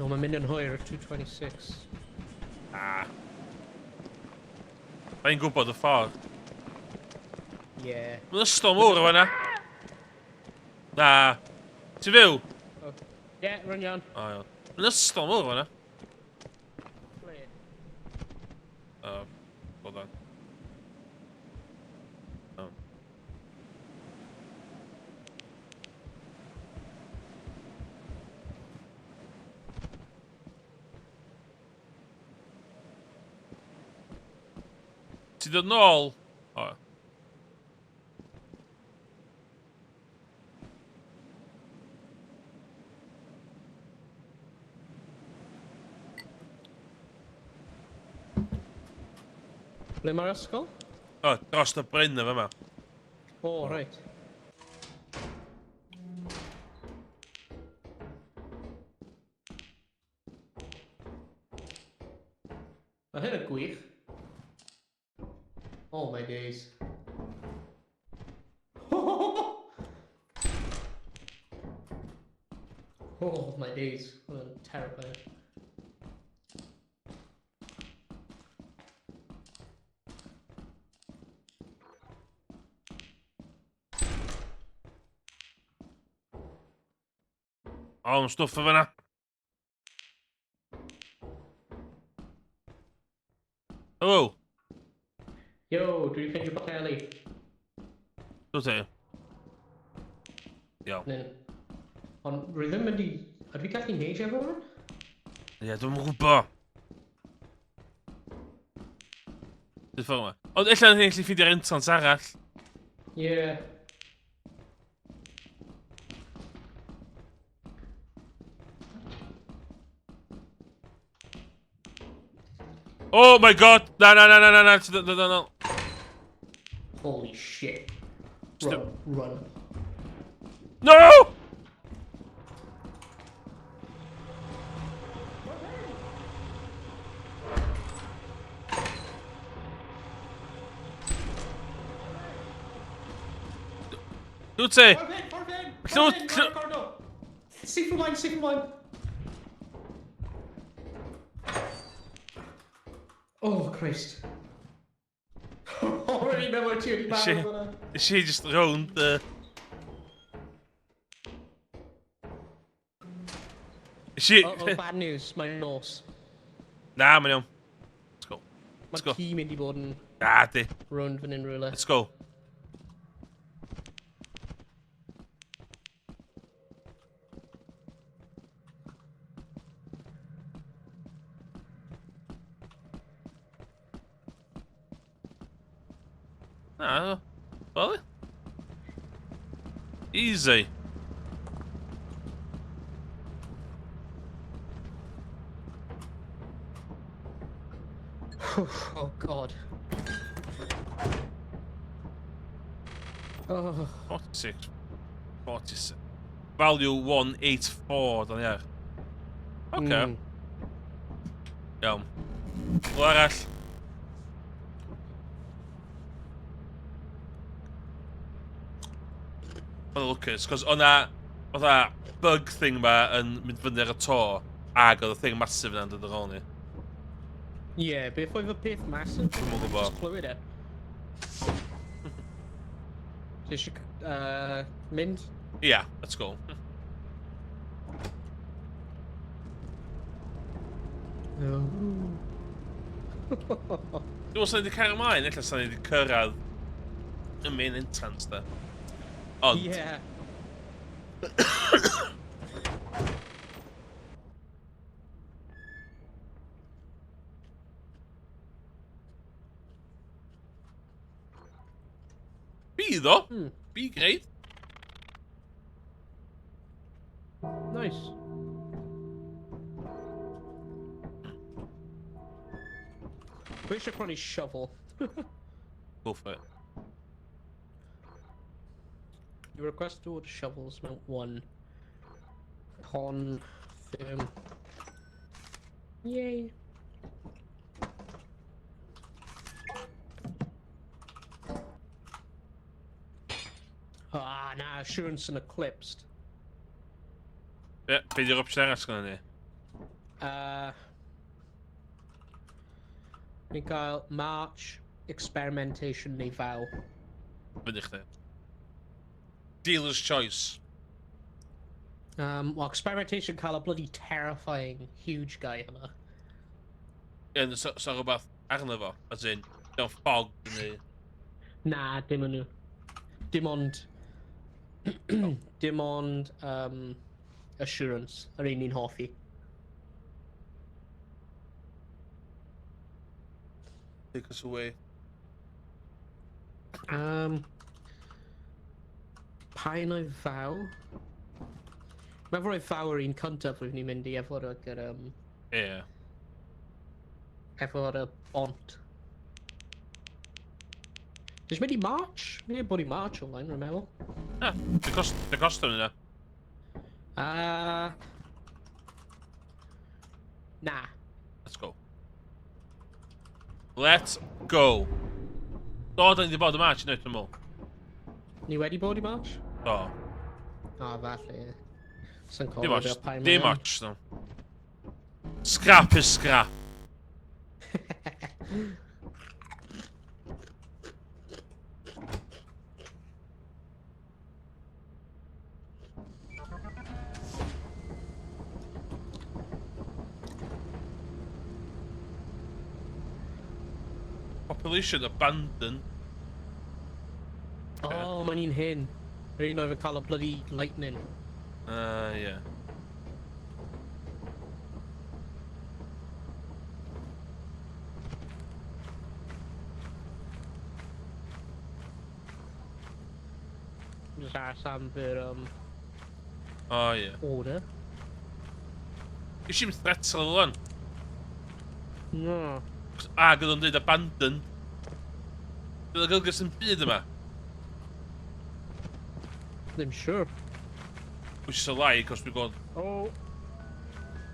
Oh, mae'n mynd yn hwyr, 226. Ah. Mae'n gwybod y ffordd. Yeah. Mae'n ystol mowr o fanna. Na. Ti fyw? Oh. Yeah, rwy'n iawn. O, iawn. Mae'n ystol mowr o fanna. Ble? O, hold on. Oh. Ti dod nôl? O. Ble mae'r ysgol? O, dros y bryn yma yma. O, oh, reit. Mae hyn yn gwych. Oh my days. Oh my days. Hwnna'n terrifying. O, mae stwff o fyna. Hello. Yo, dwi wedi ffeindio boteli. Dwi te. Iawn. Nyn. Ond rwy ddim mynd i... Ydw i gallu neud efo hwn? Ie, dwi'n gwybod. Dwi'n ffordd yma. Ond ella ni'n gallu ffeindio'r entrance arall. Ie. Yeah. Oh my god! Na, na, na, na, na, na, na, na, na. Holy shit. Run, run. No! Dwi ti? Ffordd hyn, ffordd hyn! Ffordd hyn, Syth ymlaen, syth ymlaen! Oh, Christ. Already meddwl ti wedi marw fyna. Is she just round the... Is she... Oh, oh, bad news, mae'n nos. Na, mae'n iawn. Let's go. Let's go. Mae'r ci mynd i bod yn Na, di. rownd fan hyn rhywle. Let's go. Na, well, easy. Oh god. Oh. 46, 46. Value 184, dan ni ar. Oce. Iawn. O arall. Mae'n lwcus, cos o'na fatha bug thing ma yn mynd fyny ar y to, ag oedd y thing massive yna'n dod ar ôl ni. Ie, yeah, beth oedd y peth massive? Dwi'm yn gwybod. Just clywed e. Ti eisiau mynd? Yeah, let's go. No. Dwi'n meddwl sa'n ni wedi cario ymlaen, ella sa'n ni wedi cyrraedd y main entrance da. Ond, Yeah. B ddo. B grade. Nice. Dwi eisiau prynu shovel. Go for it. You request to order shovels, mount 1. Confirm. Yay. Ah, na, assurance and eclipsed. Ie, be di'r opsiwn arall sgynnon ni? Ni'n cael March, Experimentation neu Vow. Fyny chdi. Dealer's choice. Well, Experimentation cael a bloody terrifying huge guy yna. Ie, yeah, so rhywbeth arno fo, as in, mewn fog neu... Na, dim yn nhw. Dim ond... dim ond assurance, yr un ni'n hoffi. Take us away. Pa un oedd Vow? Mae'n rhoi Vow yr un cyntaf rwy'n ni'n mynd i efo'r Ie. Efo'r bont. Dwi'n mynd i March? Mynd i bod i March online, rwy'n meddwl. Ah, dy cost yn yna? Na. Let's go. Let's go. Do, da ni wedi bod y March yn oed, dwi'n meddwl. Ni wedi bod i March? Do. O, falle, ie. Sa'n Dim cofio ots, beth pa un dim mae o'n. ots, no. Scrap is scrap. Population abandoned. Oh, mae'n un hyn. Yr un oedd yn cael y bloody lightning. Yeah. Just aros am fyr Oh, yeah. order. Nes i'm threatlo fo wan. No. Ac oedd o'n dweud abandon. Dwi'n golygu sy'n byd yma. Ddim sure. Which is a lie, cos dwi'n gwybod. Oh.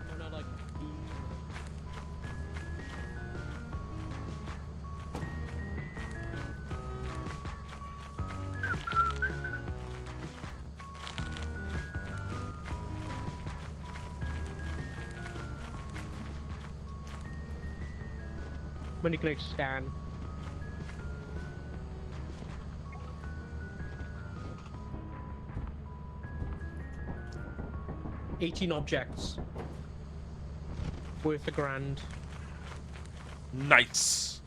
Mae hwnna like... Mae'n i gwneud scan. 18 objects. Worth a grand. Nice.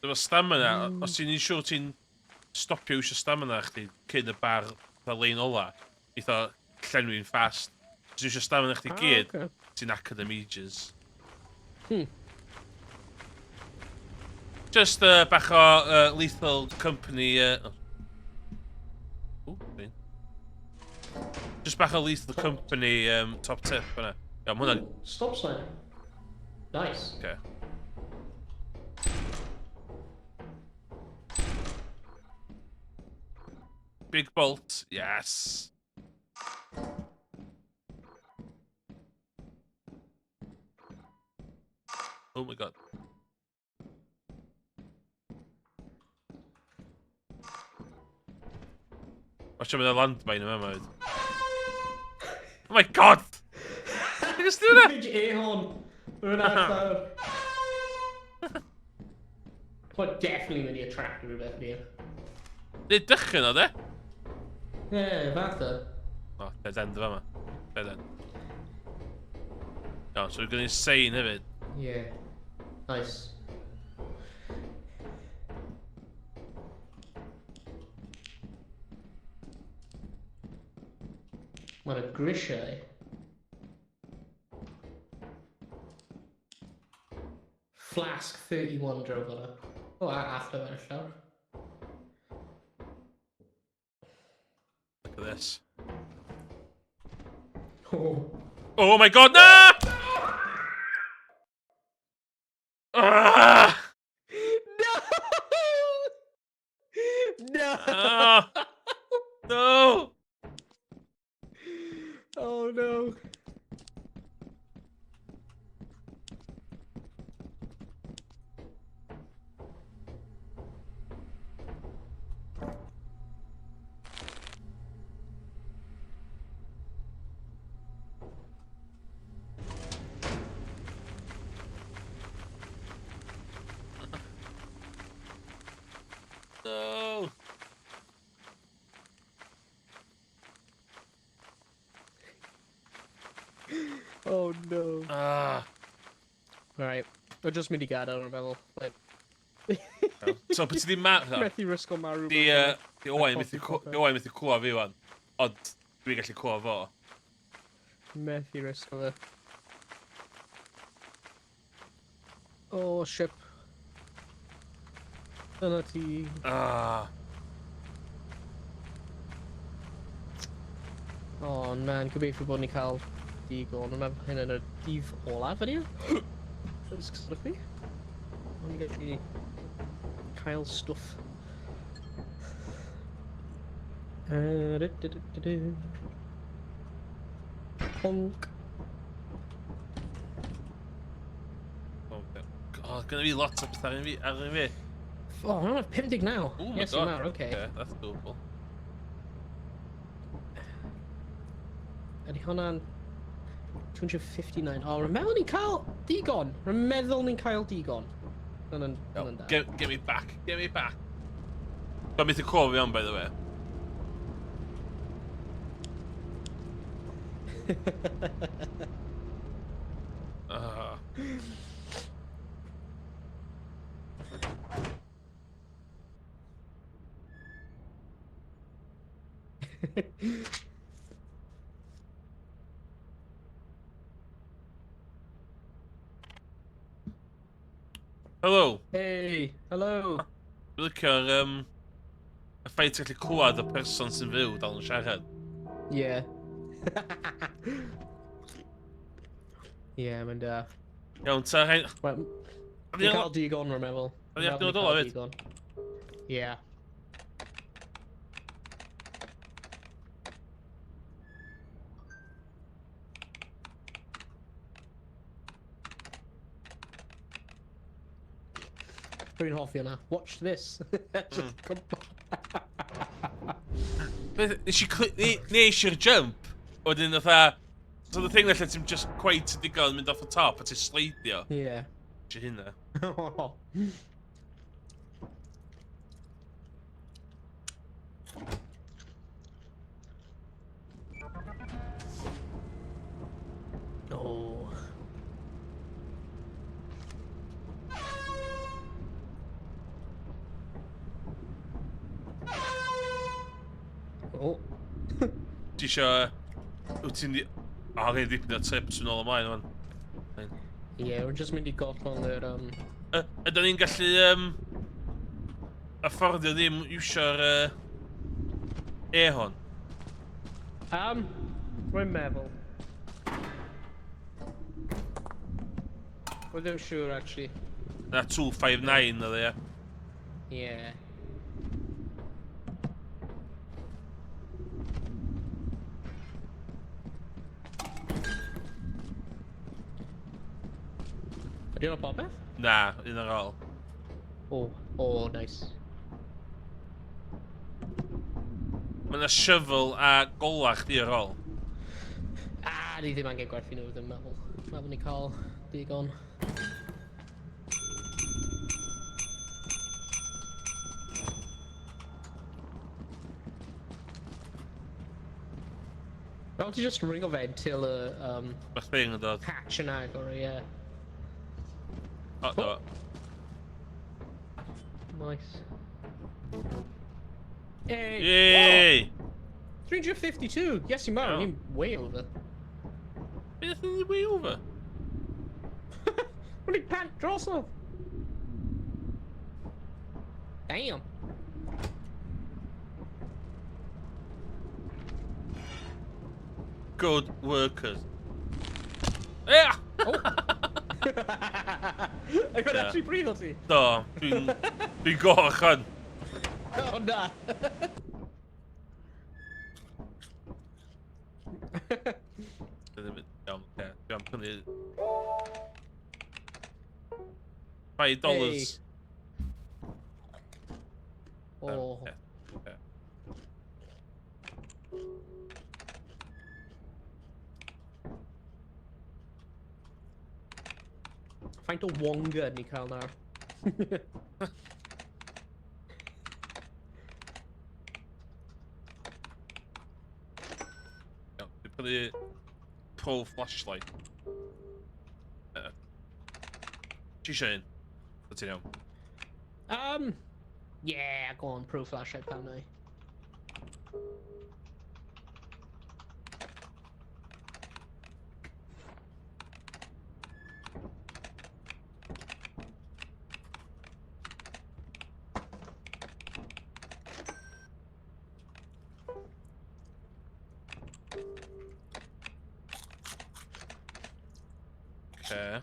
Efo stamina, os ti'n siŵr ti'n stopio eisiau stamina chdi cyn y bar fatha lein ola, eitha llenwi'n fast. Os ti'n eisiau stamina chdi gyd, ti'n knackered am ages. Just bach o Lethal Company... Oh. Ooh, green. Just bach o Lethal Company top tip yna. Ia, ma hwnna'n. Stop sign. Nice. Okay. Big bolt, yes. Oh my God. Watch out with the landmine yma, mate. Oh my God! You just do that? Big air horn. We're yn lawr. Mae definitely mynd i attract rhywbeth ni. Nid dychryn o, de? Ie, fatha. O, dead end yma. Dead end. Iawn, so we're going insane hefyd. Yeah. Nice. Mae'n grisiau. Flask 31 draw fyna. O, a allan fe'n llawr. Look at this. Oh. Oh my God, no! Ah! No! No! Ah! No! Oh no. No! Oh no. Ah. Right. Dwi'n just mynd i gadael yn meddwl. Like, So, beth ti ddim ma... methu risgo marw. Di Owain methu clywed fi wan. Ond dwi'n gallu clywed fo. Methu risgo fe. Oh, ship. Dyna ti. Ah. Oh man, gobeithio bod ni cael digon. Ond mae hyn yn y dydd olaf ydy e? Ysgwch fi? O'n i'n gallu cael stwff. Du, du, du, du, du. Honk. Oh, gynna fi lot o bethau ar un fi. Ar un fi. Oh, I'm at 59. Oh my Yes, God. you are, okay. Okay, that's doable. Ydy hwnna'n 259. Oh, rwy'n meddwl ni'n cael digon. Rwy'n meddwl ni'n cael digon. Hwnna'n da. Get me back. Get me back. Dwi'n methu cofio iawn, by the way. Ah. Hello. Hey, hello. Dwi'n licio'r y ffaith ti'n gallu clywed y person sy'n fyw dal yn siarad. Yeah. Yeah, mae'n da. Iawn, ta, rhaid... Wel, ni'n cael digon, rwy'n meddwl. Ydy o'n dod ola fyd? Yeah. Dwi'n hoffi hwnna. Watch this. Just come Beth, nes i nes i'r jump, wedyn fatha... So the thing lle ti'n just quite digon mynd off the top a ti'n sleidio. Yeah. Nes i hynna. Oh. Oh. Ti isio... Wyt ti'n... O, gen i dipyn o tips yn ôl ymlaen, wan. Ie, yeah, we're just mynd i gollon yr... Ydyn ni'n gallu afforddio ddim iwsio'r e hon? Rwy'n meddwl. We're ddim siŵr, actually. Na, 259 oedd e, ie. Yeah. Ydy hwnna popeth? Na, un ar ôl. Oh, oh, nice. Mae yna shovel a gola chdi ar ôl. Ah, ni ddim angen gwerthu nhw, ddim meddwl. Meddwl ni cael digon. Fel ti just ringo fe until y Mae'r thing yn dod. Hatch yn agor, ie. O, no. Nice. Hey! Yay! Oh! 352! Yes, you might. Oh. Ni'n way over. Beth yn way over? O'n i'n pant drosodd! Damn! Good workers. Yeah! Oh! I could actually breathe o ti! Do, dwi'n goch on. Oh na! Iawn, oce. Dwi'n am prynu... $5. Oh. Oce. Faint o Wonga ni cael nawr? Iawn, dwi'n prynu pro flashlight. Ti eisiau un? O ti'n iawn. Yeah, go on, pro flashlight pam nai. Okay.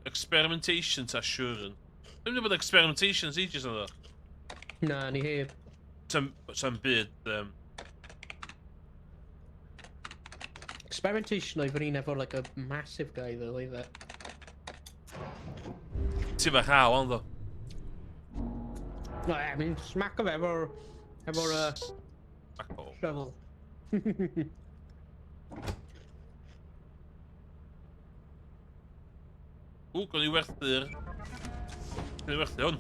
Experimentation ta siwrn. Dwi'n mynd bod experimentation ages yn ddo. Na, ni heb. Sa'n byd... Experimentation oedd un efo like a massive guy though, oedd e? Ti fach haw, ond ddo. No, I mean, smack of efo Smack o. Shovel. Ww, gawn ni werthu'r... Gawn ni werthu hwn.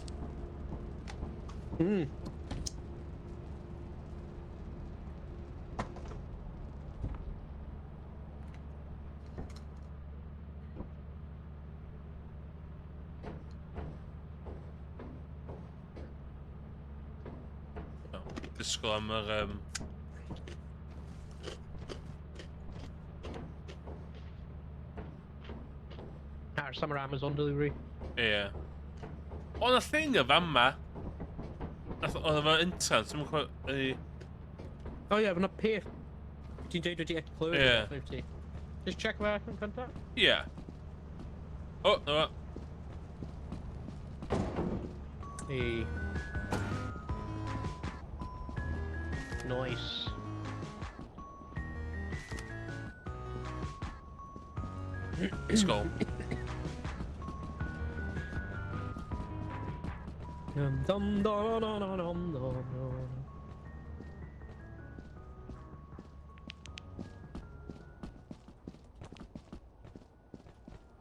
Disgwyl am yr. Ar summer Amazon delivery. Ie. Yeah. O, na thing y fama. Oedd efo entrance, dwi'n cofio. Oh yeah, fyna peth. Ti'n dweud wedi clywed Ie. yeah. Ti. Just check fe allan cyntaf. Ie. O, na fo. Hey. Nice. Let's go. Dum dum dum dum dum dum dum dum.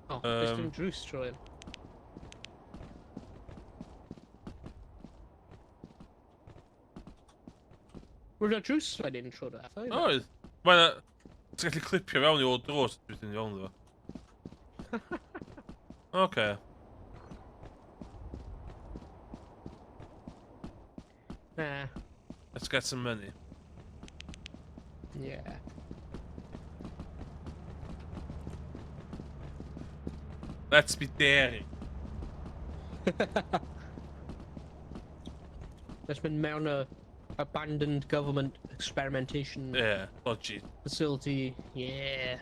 Oh, there's dim drws trwy hyn. Roedd y drws wedyn tro diwetha, oedd e? Oedd. Mae'n. Ti'n gallu clipio fewn i old drws, dwi'n mynd fewn iddo fo. Oce. Nah. Let's get some money. Yeah. Let's be daring. Let's mynd mewn y abandoned government experimentation Yeah, dodgy. facility. Yeah.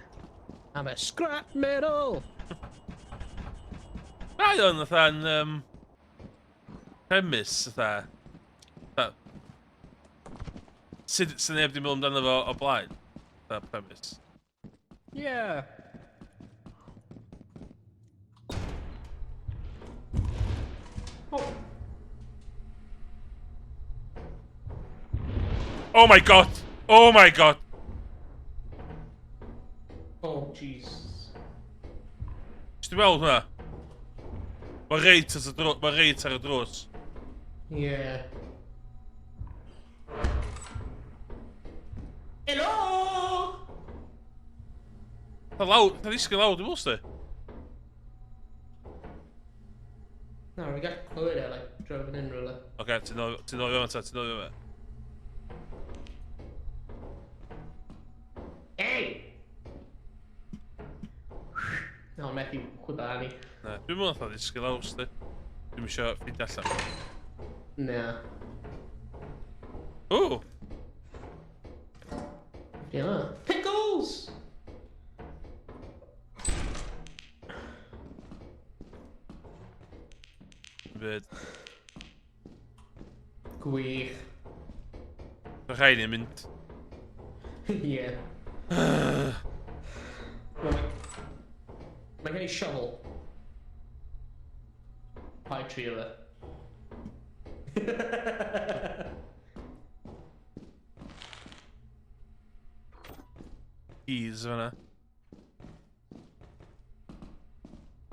I'm a scrap metal! Mae o'n fatha'n premise, fatha. Sut sy'n neb di meddwl amdano fo o blaen? Fatha premise. Yeah. Oh. Oh my God! Oh my God! Oh, jeez. Ti di weld hwnna? Mae reit ar y drws. Yeah. Hello! Ta lawr, ta ddisgyn lawr, dwi'n meddwl, sti. No, we gallu clywed e, like, driving in rhywle. Oce, ti'n ôl ti'n ôl i fyma ta, ti'n ôl i fyma. Hey! No, methu chwydanu. Na, dwi'n meddwl nath o ddisgyn lawr, sti. Dwi'm isio ffeindio allan. Na. Ww! Yeah. Pickles! Byd. Gwych. Mae rhaid ni mynd. Yeah. Well, mae gen i shovel. Paid trio fe. Keys fan'na.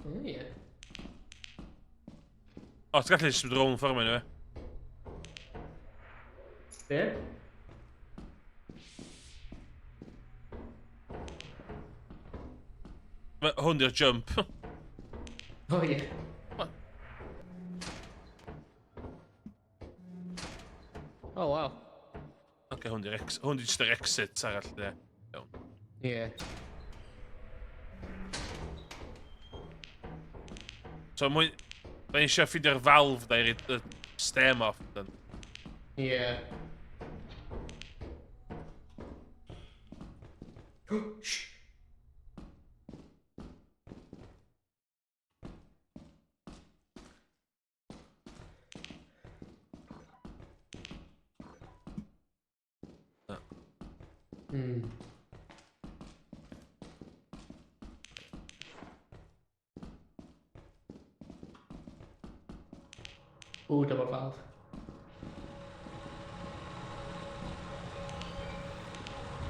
Oh, yeah. O, ti'n gallu jyst mynd rownd ffordd yma, anyway. Be? Hwn di'r jump. Oh, yeah. What? Oh, wow. Oce, hwn di just yr exit arall, de. Iawn. Yeah. So, mwy. Da ni eisiau ffeindio'r valve da i roid y steam off. Then. Yeah. Shh. Na. Ooh, double valve.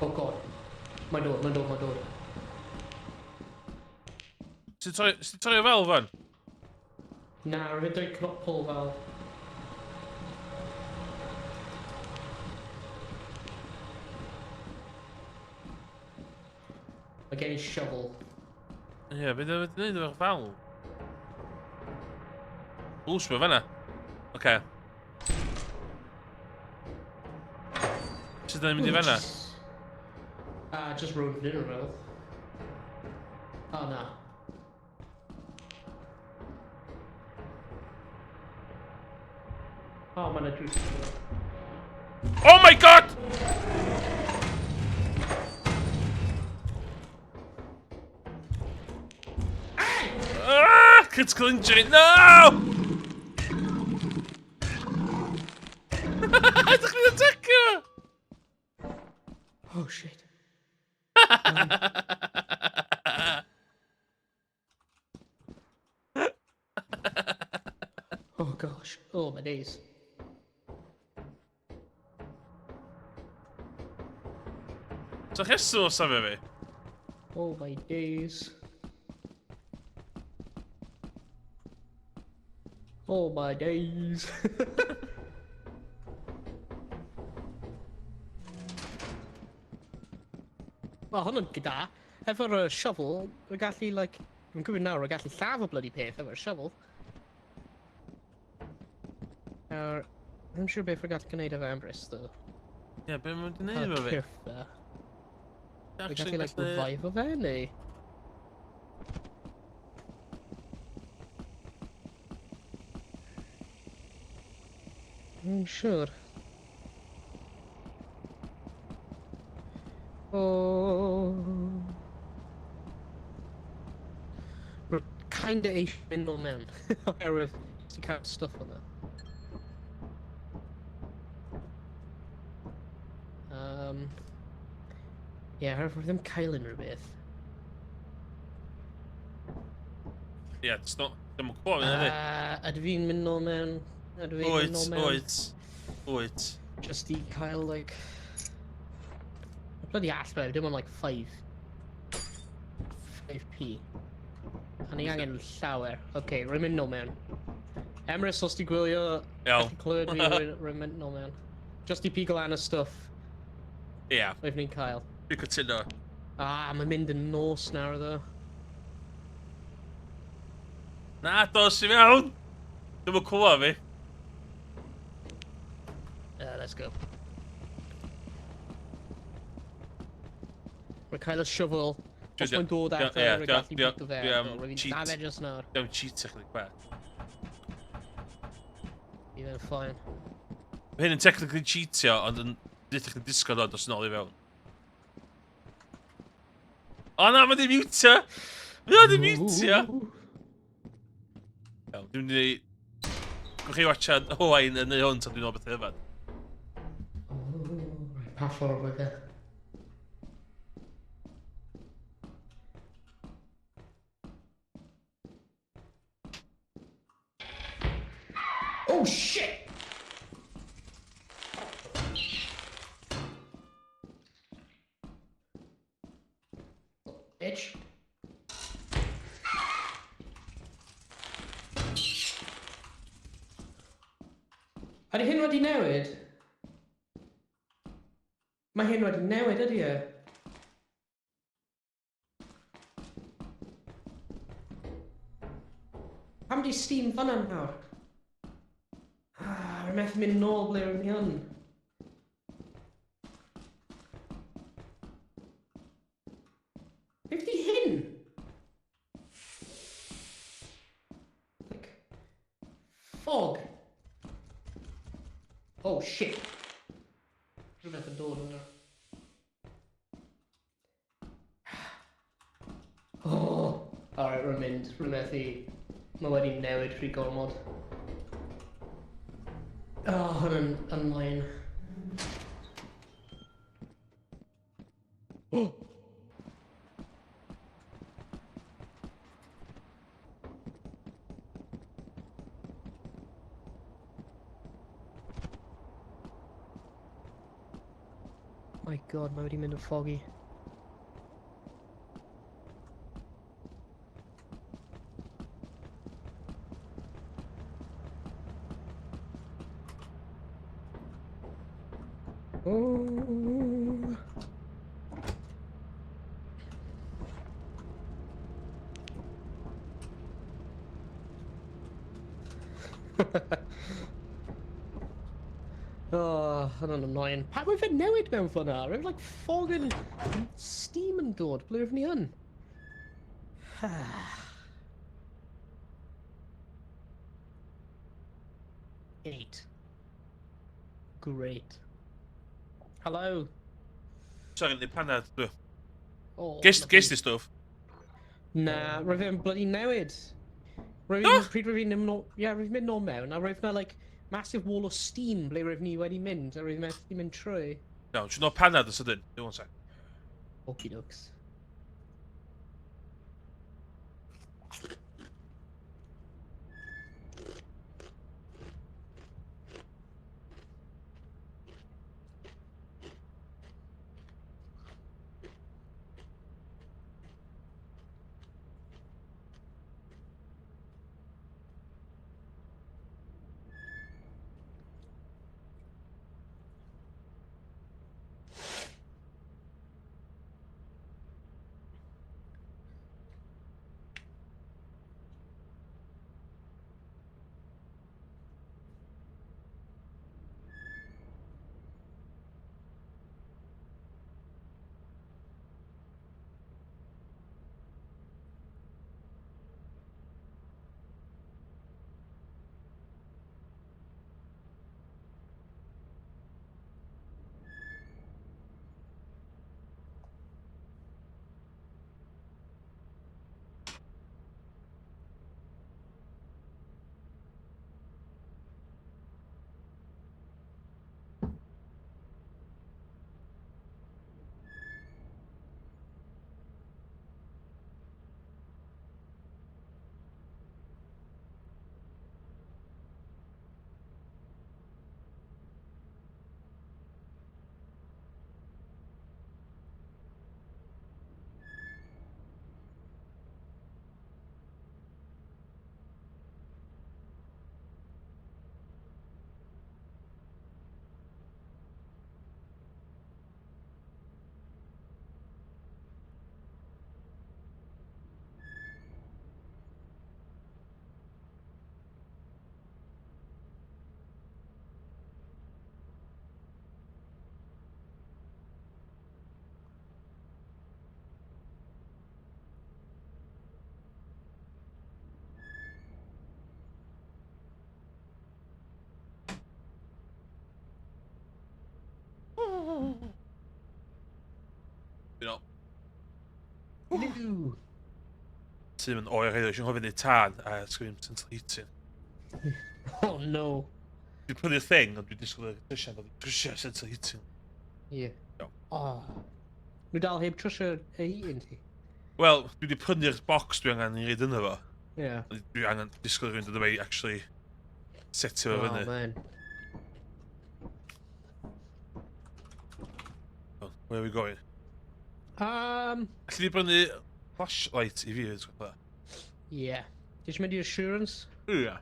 Oh God. Mae'n dod, mae'n dod, mae'n dod. Sut torri y valve fan? Na, rwy'n dweud cannot pull valve. Mae gen i shovel. Ie, yeah, beth yw'n gwneud efo'r valve? Wws, mae fanna. Oce. Sut ydyn ni'n mynd i fanna? Ah, just rownd fan hyn o'n meddwl. O, na. O, mae 'na drws. Oh my God! Ah! Critical injury. No! Ydych chi'n attackio? Oh, shit. Oh, gosh. Oh, my days. So rheswm o safio fi? Oh, my days. Oh, my days. Wel, hwnna'n gyda. Efo'r shovel, rwy'n gallu, like... Dwi'n gwybod nawr, rwy'n gallu lladd y bloody peth efo'r shovel. Nawr, ddim siŵr beth rwy'n gallu gwneud efo Emrys, though. Ie, yeah, be mae'n gwneud efo fi? Cyrff fe. Rwy'n gallu, like, revive o fe, neu? Ddim siŵr. Oh. Rwy'n kinda eisiau mynd nôl mewn. Oherwydd ti'n cael stuff o'na. Yeah, oherwydd ddim cael unrhyw beth. Ie, yeah, it's not... Ddim yn gwybod fi, Ydw fi'n mynd nôl mewn? Ydw fi'n mynd nôl mewn? Wyt, wyt. Just i cael, like... Bloody allbeth, dim ond like 5. 5p. A ni angen llawer. Oce, okay, rwy'n mynd nôl mewn. Emrys, os ti gwylio... Iawn. Gallu clywed fi, rwy'n mynd nôl mewn. Just i pigo lan y stwff. Ie. Yeah. Oedd ni'n cael. Dwi'n cytuno. Ah, mae'n mynd yn nos nawr, ddo. Na, dos i mewn! Dwi'm yn clywed fi. Let's go. Rwy'n cael y shovel. Os mae'n dod eto, rwy'n gallu pigo fe eto. Rwy'n fi'n lladd e just nawr. Dwi'n cheat chydig bach. Bydd e'n fine. Mae hyn yn technically cheatio, ond yn ddech chi'n disgwyl dod os nôl i fewn. O na, mae di mutio! Mae di mutio! Iawn, dwi'n mynd i... Gwch chi watchad Owain yn neud hwn tan dwi'n ôl beth yfad. Oh, pa ffordd oedd e? Oh shit! Bitch. Ydy hyn wedi newid? Mae hyn wedi newid, ydy e? Pam di Steam fan'na nawr? Ah, rwy'n methu mynd nôl ble rwy'n hyn. Beth di hyn? Like, fog. Oh shit. Rhywbeth yn dod yna. Oh, alright, rwy'n mynd. Rwy'n methu. Mae wedi newid rhy gormod. Oh, hwn yn annoying. Oh! My God, mae wedi mynd yn foggy. Oh. Oh, hwnna'n annoying. Pa mae fe'n newid mewn fyna? Roedd like fog yn steam yn dod. Ble rydyn ni yn? Eight. Great. Hello. Sorry, ni panad, dwi. Oh, Ges, lovely. ges di stwff? Na, roedd e'n bloody newid. Roedd Ah! fi'n, pryd roedd fi'n mynd nôl, ie, roedd fi'n mynd nôl mewn, a roedd 'na, like, massive wall o steam ble roedd ni wedi mynd, a roedd methu mynd trwy. Iawn, ti'n nôl panad yn sydyn. Give one sec. Okie dokes. You know. Hello. Ti'n mynd oer heddiw, eisiau ngofyn i tân a sgwyn central heating. Oh no. Dwi'n prynu'r thing, ond dwi'n disgwyl y trwsio, ond dwi'n trwsio central heating. Yeah. Iawn. Oh. Nhw dal heb trwsio y heating ti? Wel, dwi wedi prynu'r box dwi angen i reid yno fo. Yeah. Ond dwi angen disgwyl rhywun dod yma i actually setio fo Oh fyny. man. Oh, where are we going? Alli di brynu flashlight i fi, ydych chi'n Yeah. Ti eisiau mynd i assurance? Ie.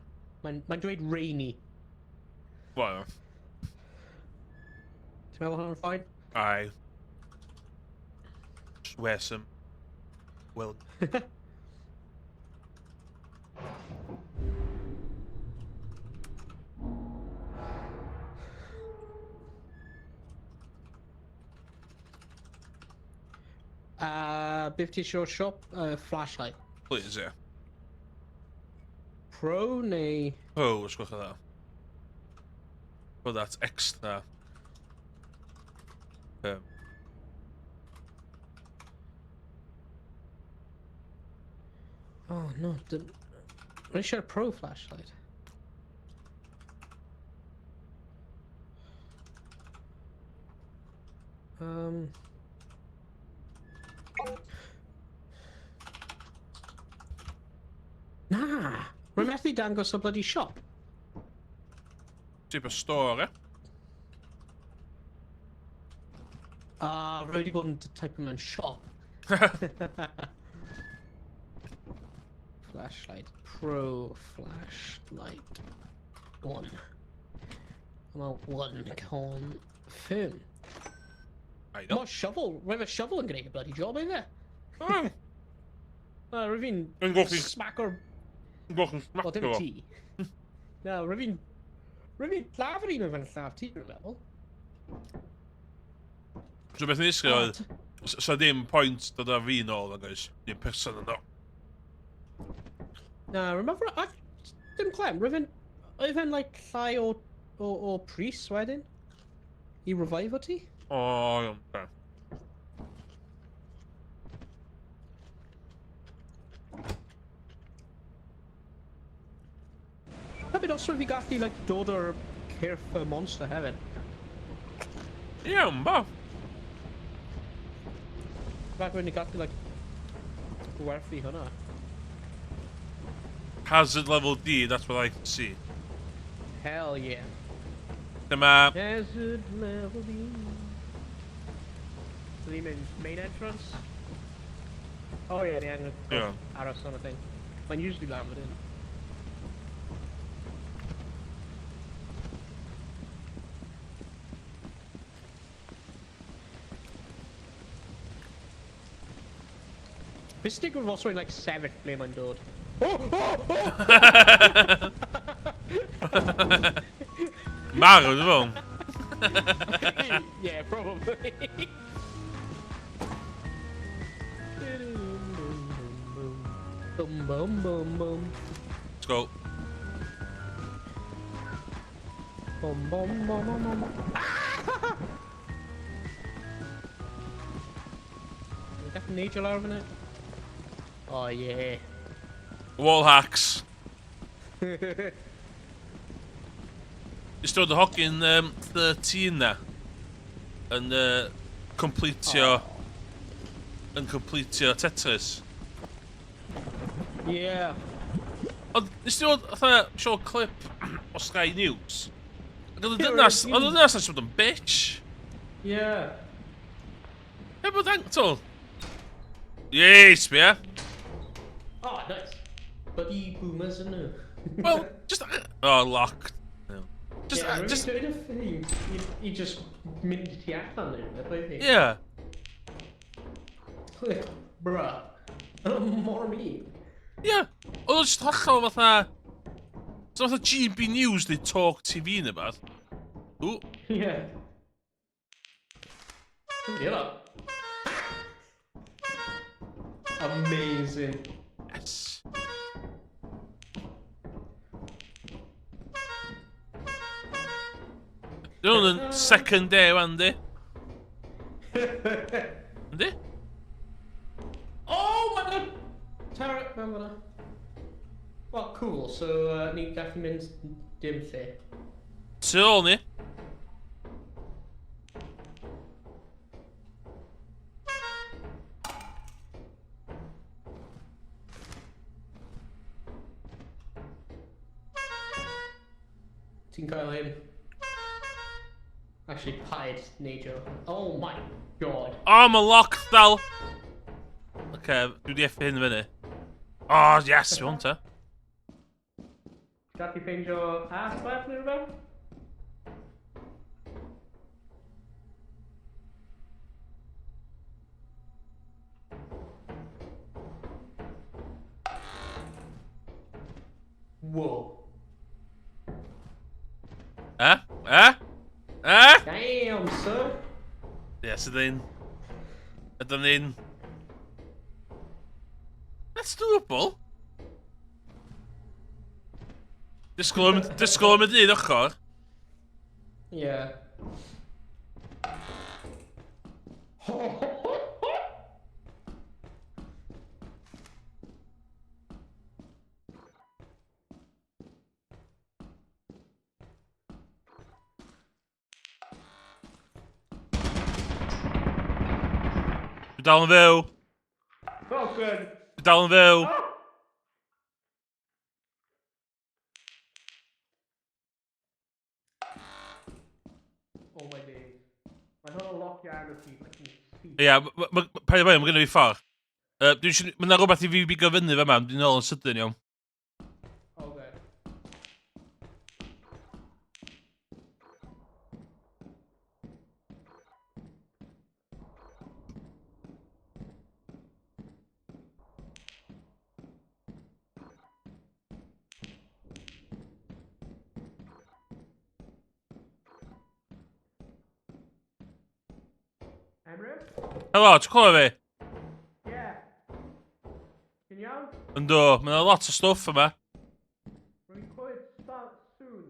Mae'n mae dweud rainy. Wel, Ti'n meddwl hwnna'n fine? I just wear some well Beth ti eisiau siop? Flashlight. Please, yeah. Pro neu... Oh, os gwelwch yn dda. For that extra. Oh no, Rwy'n eisiau'r pro flashlight. Na! Rwy'n methu dangos o bloody shop. Super store, eh? Ah, rwy wedi bod yn type mewn shop. Flashlight. Pro flashlight. One. Well, one confirm. I know. Mae shovel. Roedd y shovel yn gwneud y bloody job, ain't e? Mm. Rwy'n fi'n Yn gwch chi'n smack o'r... gwch chi'n Wel, dim smacio. ti. Na, rwy'n lladd yr un o'n lladd ti, dwi'n meddwl. So beth ni'n ddisgwyl oedd, sa ddim pwynt dod â fi nôl, nag oes? Ddim person yno. Na, remember, dim clem, rwy'n, oedd e'n like llai o pris wedyn? I revive o ti? O, iawn, oce. Hefyd, os rwy'n fi gallu like, dod o'r cyrff y monster hefyd. Iawn, bo. Fact, rwy'n gallu like, gwerthu hwnna. Hazard level D, that's what I can see. Hell yeah. Dyma. Hazard level D. So ni'n mynd main entrance? Oh yeah, ni angen aros on y thing. Mae'n usually lan fan hyn. Beth sy'n digwydd os rwy'n like sefyll ble mae'n dod? Oh, oh, oh! Marw, dwi'n meddwl. Yeah, probably. Boom, boom, boom, boom. Let's go. Boom, boom, boom, boom, boom. Ah! Gallu neidio lawr fyny? Oh, yeah. Wall hacks. Nes dod y hogyn 13 na yn completio Tetris. Yeah. Ond nes ti weld fatha show clip o Sky News? Ac oedd y dynas, oedd y dynas yn bod yn bitch. Yeah. Heb bod ang... To. Yes, yeah. Oh, nice. Buddy boomers yn nhw. Well, just. Oh, locked. No. Just, Yeah, just. Rwy'n dweud i just mynd tu allan nhw, beth oedd hi? Yeah. Like, bruh. More me. Yeah. Oedd o'n just hollol fatha. So fatha GB News neu Talk TV neu beth. Ww. Yeah. Yeah. Amazing. Yes. Dwi'n hwn yn second day wan, di? Yndi? Oh my God! Turret mewn fyna. Well, cool. So, ni gallu mynd dim lle. Tu ôl ni. Ti'n cael hyn. Actually, paid neidio. Oh my God. Oh, mae locked dal. Oce, dwi wedi effu hyn fyny. Oh, yes, fi hwn ta. Gallu ffeindio ass bach neu rhywbeth? Whoa. Eh? Eh? Eh? Damn, sir. Yes, ydyn. Ydyn ni'n. That's doable. Disgwyl am y un ochr. Yeah. Dwi dal yn fyw. Oh, good. Dwi dal yn fyw. Oh! Oh my days. Mae hwn yn lockio ar y pryd, I can see. Ia, paid â boeni, mae gynnu fi ffordd. Dwi'n siŵr, mae yna rhywbeth i fi bigo fyny fa ma, dwi'n ôl yn sydyn iawn. Okay. Emrys? Helo, ti'n clywed fi? Ie. Ti'n iawn? Yndw, mae yna lot o stwff yma. Rwy'n clywed start soon.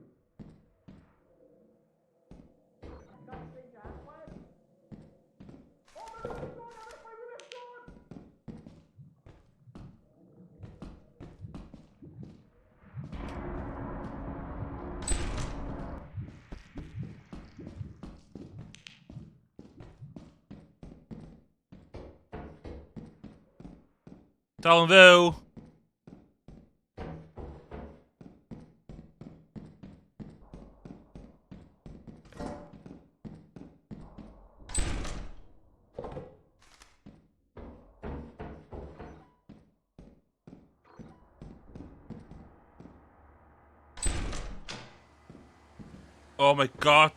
Dal yn fyw. Oh my God.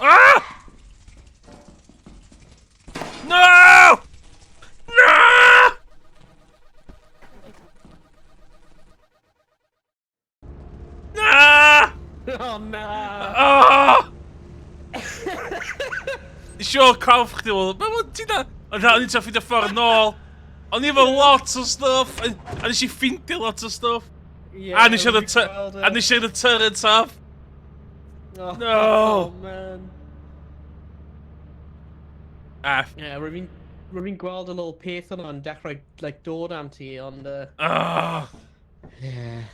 Ah! No! No! Na! Oh na! Oh! Sure, corff chdi, wel, ma' ti da... Ond o'n i'n trio ffeindio ffordd nôl. O'n i efo lot o stuff, a nes i ffeindio lot o stuff. Yeah, A nes i ar y turret off. Oh, No. Oh, man. F. Yeah, rwy'n fi'n gweld y little peth yna yn dechrau, like, dod am ti, ond... Ah. Yeah.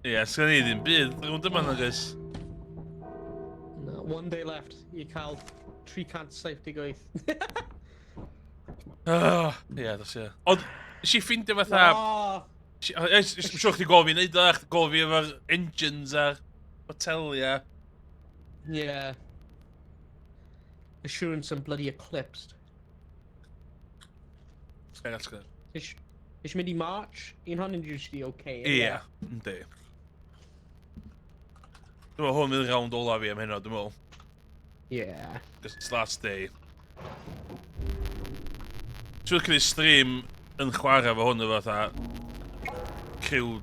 Ie, sgan i ddim byd. Rwy'n dyma na, guys. No, one day left i cael 378. Ah, ie, dos ie. Ond, nes i ffeindio fatha... Oh, Dwi'n siŵr chdi gofyn fi neud o, chdi gofyn fi efo'r engines a'r hotelia. Yeah. Assurance and bloody eclipsed. Sgan sgan. Is mynd i March? Un hon yn usually okay. Ie, yndi. Dwi'n meddwl hwn fydd round ola fi am heno, dwi'n meddwl. Yeah. Cos it's last day. Dwi'n credu stream yn chwarae fo hwn efo fatha criw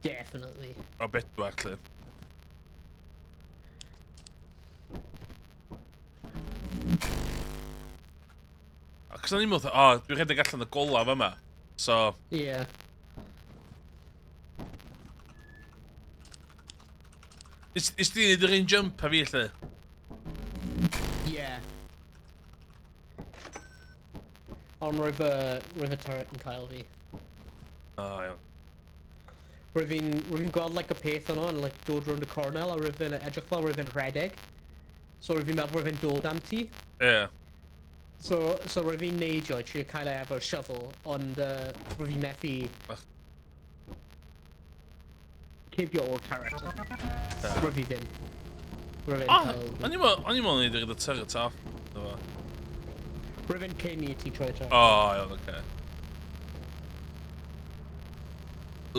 Definitely. o bedwar, lle. Ac o'n i'n meddwl, o, dwi'n rhedeg allan y gola fama. So, Yeah. Is di neud yr un jump a fi, lle? Yeah. Ond roedd y turret yn cael fi. O, iawn. Roedd fi'n gweld, like, y peth yno yn, like, dod rownd y cornel a roedd fi'n edrych fel roedd fi'n rhedeg. So roedd fi'n meddwl roedd fi'n dod am ti. Ie. So roedd fi'n neidio i trio cael e efo'r shovel, ond roedd fi'n methu Ach. cipio o'r turret. Roedd fi ddim. Roedd fe'n O, cael. o'n i'n meddwl o'n i'n dweud y turret off. Dyma. Roedd fe'n cyn i ti troi turret. O, iawn, oce.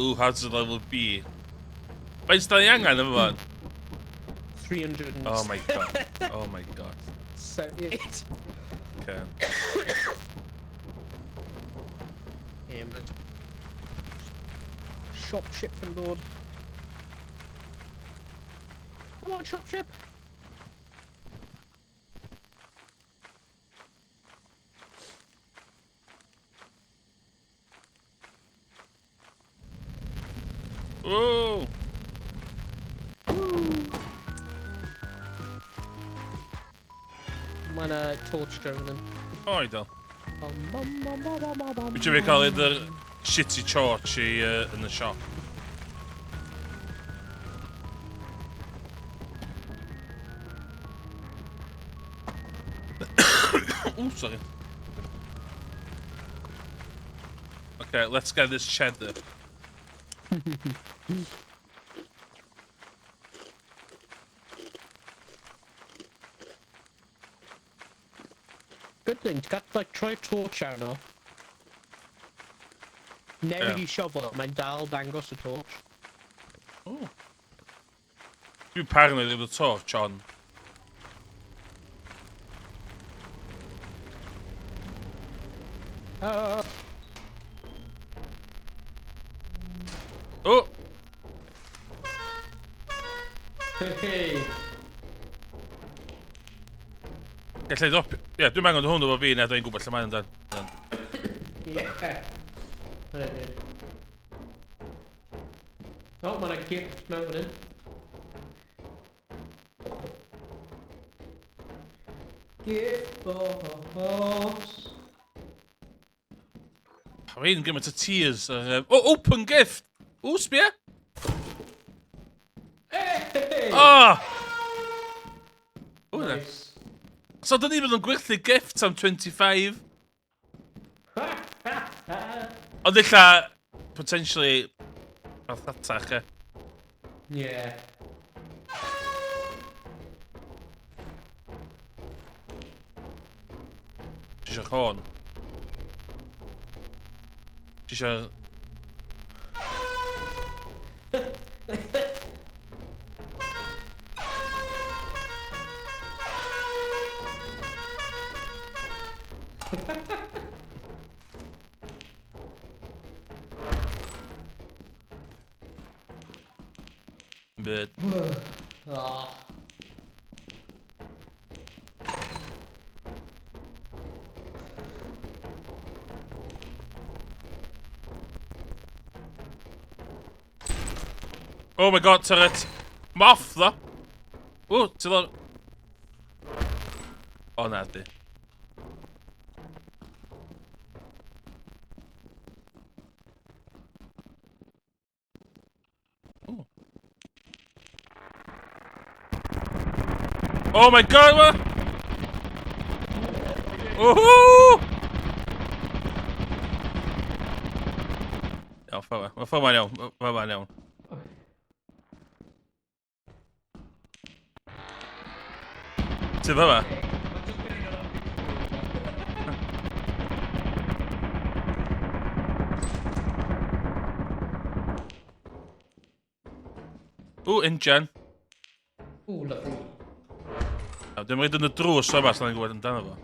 Ooh, hazard level B. Faint da ni angen efo fan? 300 and Oh my God. Oh my God. 78. Okay. Shop ship from board. Come on, shop ship. Whoa! Mae yna torch drone yn. O, ideal. Bum, bum, bum, bum, bum, bum, bum. Dwi'n siŵr cael either shitty torch i yn y shop. Ooh, sorry. Okay, let's get this cheddar. Good thing, ti'n gallu, like, troi torch arno. Newid Ie. i shovel, mae'n dal dangos y torch. Oh. Dwi'n paranoid efo torch on. Oh! Hey! Gallai drop. Ie, dwi'n angen hwn efo fi, na dwi'n gwybod lle mae'n dan. Yeah. Hynny'n. O, mae yna gift mewn fan hyn. Gift box. Mae gymaint o tears. Oh, open gift! O, sbia! Hey! Oh! O, na. Nice. So, dyn ni'n mynd yn gwerthu gift am 25. Ond illa, potentially, fath atach, e. Yeah. Ti eisiau horn? Ti eisiau? Byd. Oh. Oh my God, turret! I'm off, though! O, ti ddod? O, na, di. Oh. Oh my God, what? Oh! Iawn, ffordd ma. Ffordd ma'n iawn. Ffordd ma'n iawn. Ti fama? Mae'n just getting a lot. Ww, injan. Ooh, lovely. Iawn, dwi'n mynd yn y drws yma, so ni'n gwybod amdano fo.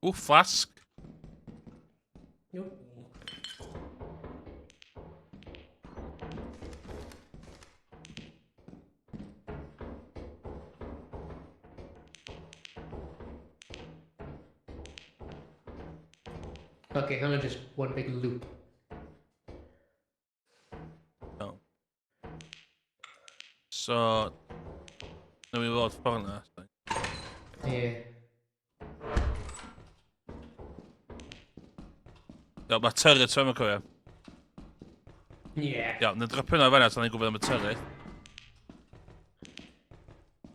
Ww, flask. Nope. Okay, hwnna just one big loop. No. So, nawn ni ddod ffordd na. Yeah. Iawn, mae turret yma, cofio. Yeah. Iawn, na dropio hwnna fan'na, so ni'n gwybod am y turret.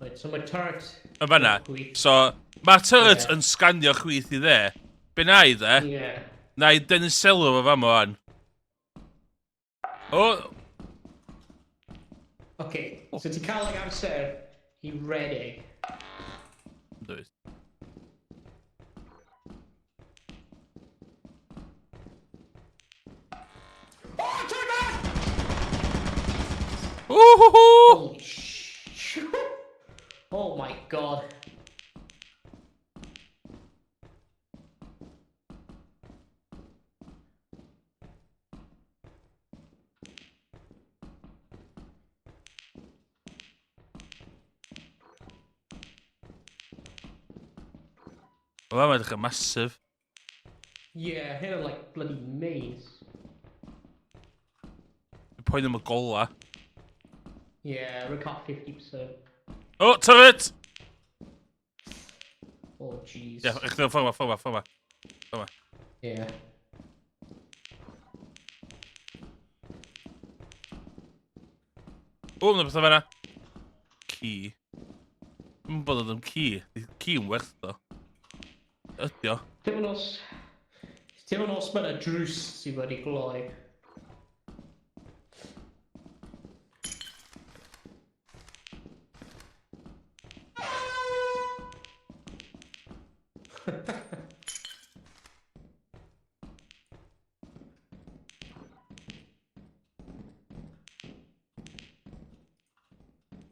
Right, so mae turret... Yn fanna. Chwith. So, mae'r turret Ie. yn sganio chwith i dde. Be na i dde? Ie. Na i dynnu sylw fo fama wan. O, Okay, so ti'n cael like amser i redeg. Dwi. Oh, turn back! Woohoo! Holy sh! Oh my god. Wel, mae'n edrych yn massive. Yeah, hyn yn like bloody maze. Dwi'n poeni am y gola. Yeah, rwy'n cael 50%. O, oh, turret! Oh, jeez. Ie, yeah, chdi ffordd ma, ffordd ma, ffordd ma. Yeah. O, mae'n bethau fanna. Ci. Dwi'n bod yn ci. Ci yn werth o. Ydi o. Dim ond os... Dim ond os mae yna drws sydd wedi gloi.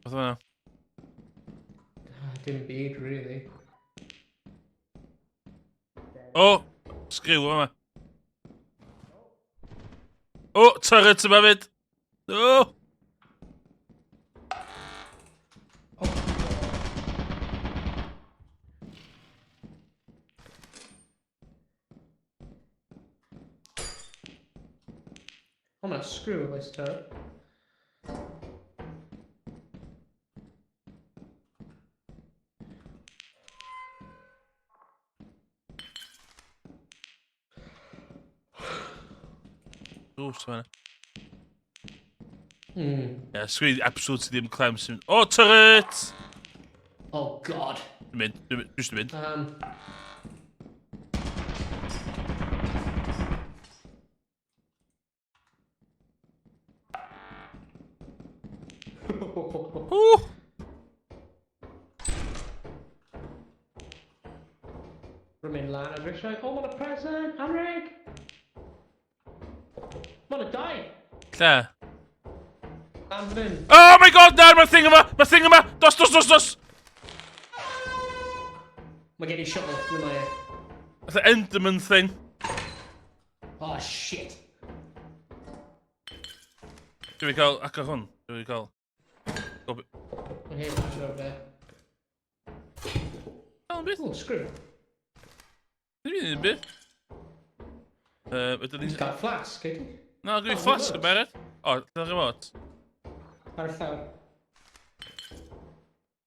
Beth fanna? Ah, dim byd, really. O! Sgriw yma. O, turret yma fyd! O! Oh, I'm gonna screw with this turret. Drws fanna. Ie, sgrin absolutely ddim clem sy'n... O, turret! Oh god. Dwi'n mynd, dwi'n mynd, jyst yn mynd. Ww! Rwy'n mynd lan ar grisiau. Oh, mae'n a present! Anreg! Mae'n a die! Lle? Lan fan hyn. Oh my god, na, mae'r thing yma! Mae'r thing yma! Dos, dos, dos, dos! Mae gen i shovel, ble mae e? Fatha Enderman thing. Oh, shit. Dwi'n cael agor hwn. Dwi'n cael... Mae'n hen pasio over there. Oh, beth? Oh, screw. Ddim yn un beth. Ydyn Ti'n ni... cael flask, ydy? Na, dwi'n Oh, flask yn remote. barod. O, dyna remote. Ar y llawr.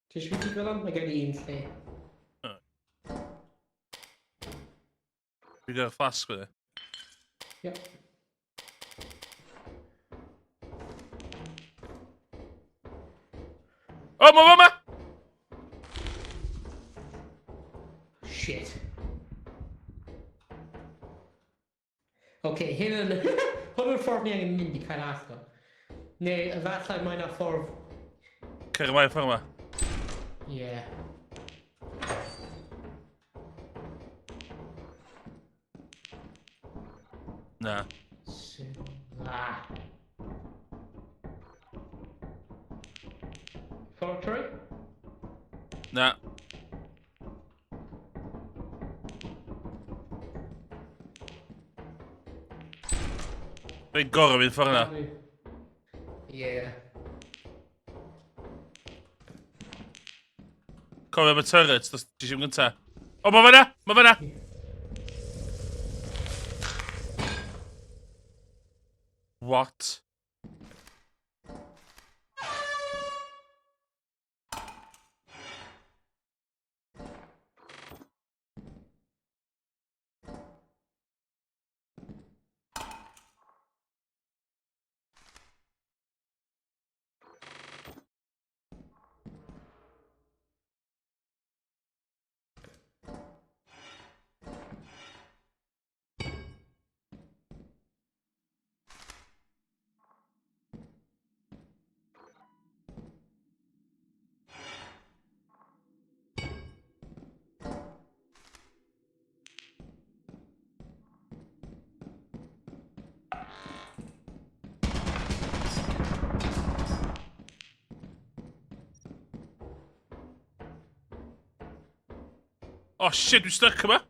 Ti eisiau fi pigo lan? Mae gen i un lle. Dwi'n gael flask wedi. Yep. O, mae fama! Shit. Okay, hyn yn... Hwn yw'r ffordd ni angen mynd i cael allan. Neu, efallai mae yna ffordd... Cer ymlaen ffordd yma. Yeah. Na. So... Ah. Ffordd trwy? Na. Dwi'n gorau mynd ffordd yna. Yeah. Cofio am y turret, dos ti eisiau gynta. O, mae fanna! Mae fanna! What? Oh shit, dwi'n stuck yma.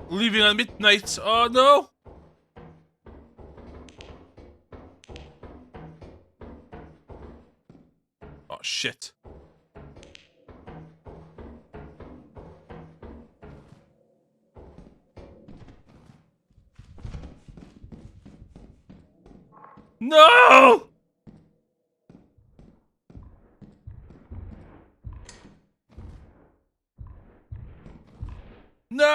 Leaving at midnight. Oh no! Oh shit. No! No!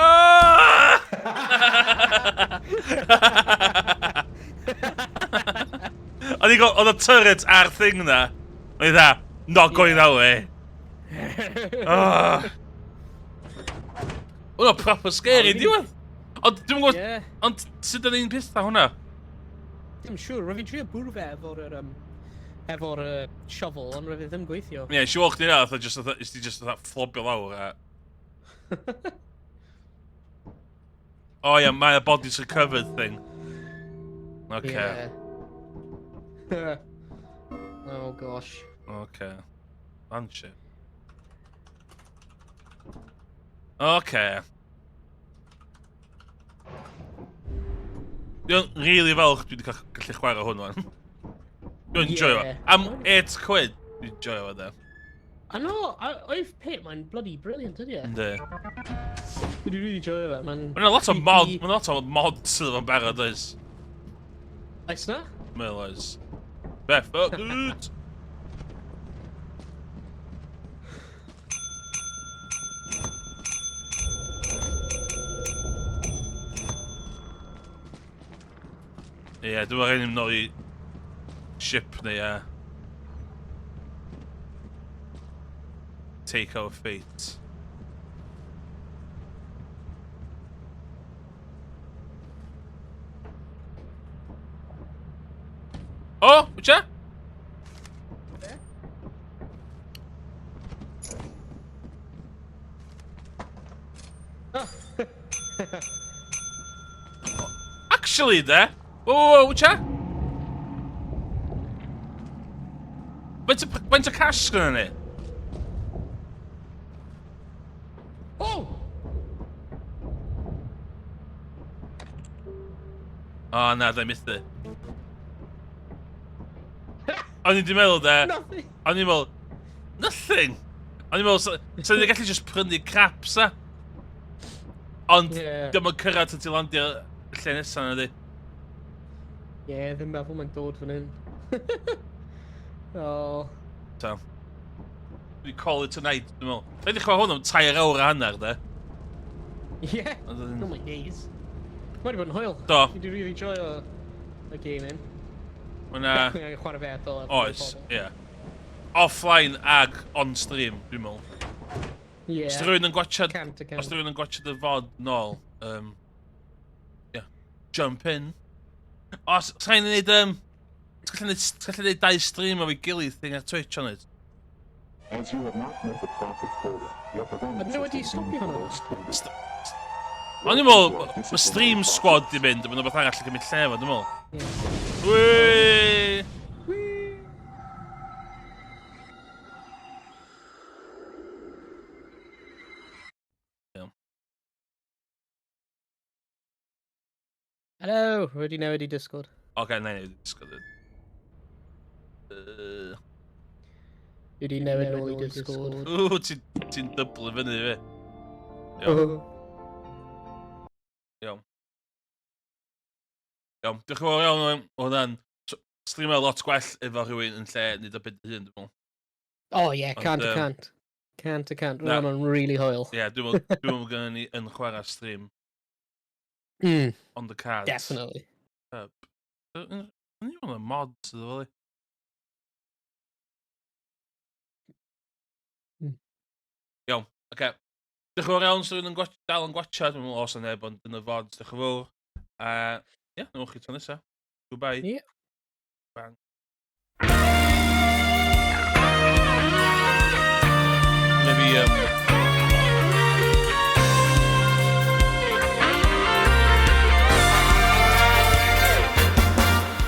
O'n i'n gweld, oedd y turret a'r thing na. O'n i dda, not going that way. Oh. Hwna proper scary, diwedd. Ond dwi'n gwybod, ond sut da ni'n pistha hwnna? Dim siŵr, rwy'n fi'n trio bwrw fe efo'r efo'r shovel, ond rwy'n fi ddim gweithio. Ie, yeah, siŵr chdi na, fatha just, fatha, is di just fatha flobio lawr a... Oh yeah, mae a bodies recovered thing. Okay. Yeah. Oh gosh. Okay. Fancy. Okay. Dwi'n really falch dwi wedi cael gallu chwarae hwn wan. Dwi'n enjoy yeah. Am 8 quid, dwi'n enjoy fo de. I know, I've pit, mae'n bloody brilliant, ydy e? Yndi. Dwi wedi really joio fe, mae'n... Mae'n lot o mod, mae'n lot o mods sydd efo'n barod, oes? Oes na? Mae'n oes. Be, fuck it! Ie, yeah, dwi'n rhaid i'n nôl i ship neu take our fate. O, wyt ti? Actually, de. Whoa, whoa, whoa, wyt ti? Faint o cash sgynnon ni? Oh! O, na, da i methu. O'n i di meddwl, de... Nothing! O'n i'n meddwl... Nothing! O'n i'n meddwl, so ni'n gallu just prynu crap, sa? Ond, Yeah. diolch yn cyrraedd tan ti landio lle nesaf na di. Ie, ddim meddwl mae'n dod fan hyn. Oh. So. Dwi'n call it a night, dwi'n meddwl. Rhaid i chwarae hwn am 3 awr a hanner, de. Yeah! Ond yn- Oh my days. Mae wedi bod yn hwyl. Do. Fi wedi really joio y game in. Ma' 'na... Definitely angen chwarae fe eto. Efo Oes, pobl. ie. Offline ag on stream, dwi'n meddwl. Yeah. Os 'di rhywun yn gwatchad... Cant y cant. Os 'di rhywun yn gwatchad y VOD nôl, yeah, jump in. Os, os rhaid ni wneud, ti'n gallu neud dau stream o'i gilydd thing ar Twitch on it? As you have not met the profit quota, your performance Ydyn nhw has wedi been stopio deemed hwnna? below standard. O'n i'n meddwl, mae stream squad di mynd, a mae'n rhywbeth arall yn cymryd lle fo, dwi'n meddwl. Yeah. Whee! Whee! Iawn. Hello, wedi newid i Discord. Oce, na i newid i Discord. Wedi newid nôl i Discord. Ww, ti'n ti dyblu fyny fi. Iawn. Iawn. Iawn, diolch yn fawr iawn. Oedd hwnna'n streamio lot gwell efo rhywun yn lle nid o byd hun, dwi'n meddwl. Oh yeah, Ond, cant y cant. Cant y cant. Na. Roedd hwnna'n really hwyl. Ie, yeah, dwi'n meddwl dwi'n meddwl gynnon ni yn chwarae stream on the cards. Definitely. Up. O'n i'n meddwl y mod sydd efo li. Iawn, oce. Diolch yn fawr iawn sydd yn dal yn gwatcha. Dwi'n meddwl os yna neb ond yn y VODs. Diolch yn fawr. A ie, yeah, chi tro nesa. Goodbye. Ie. Bang. Maybe.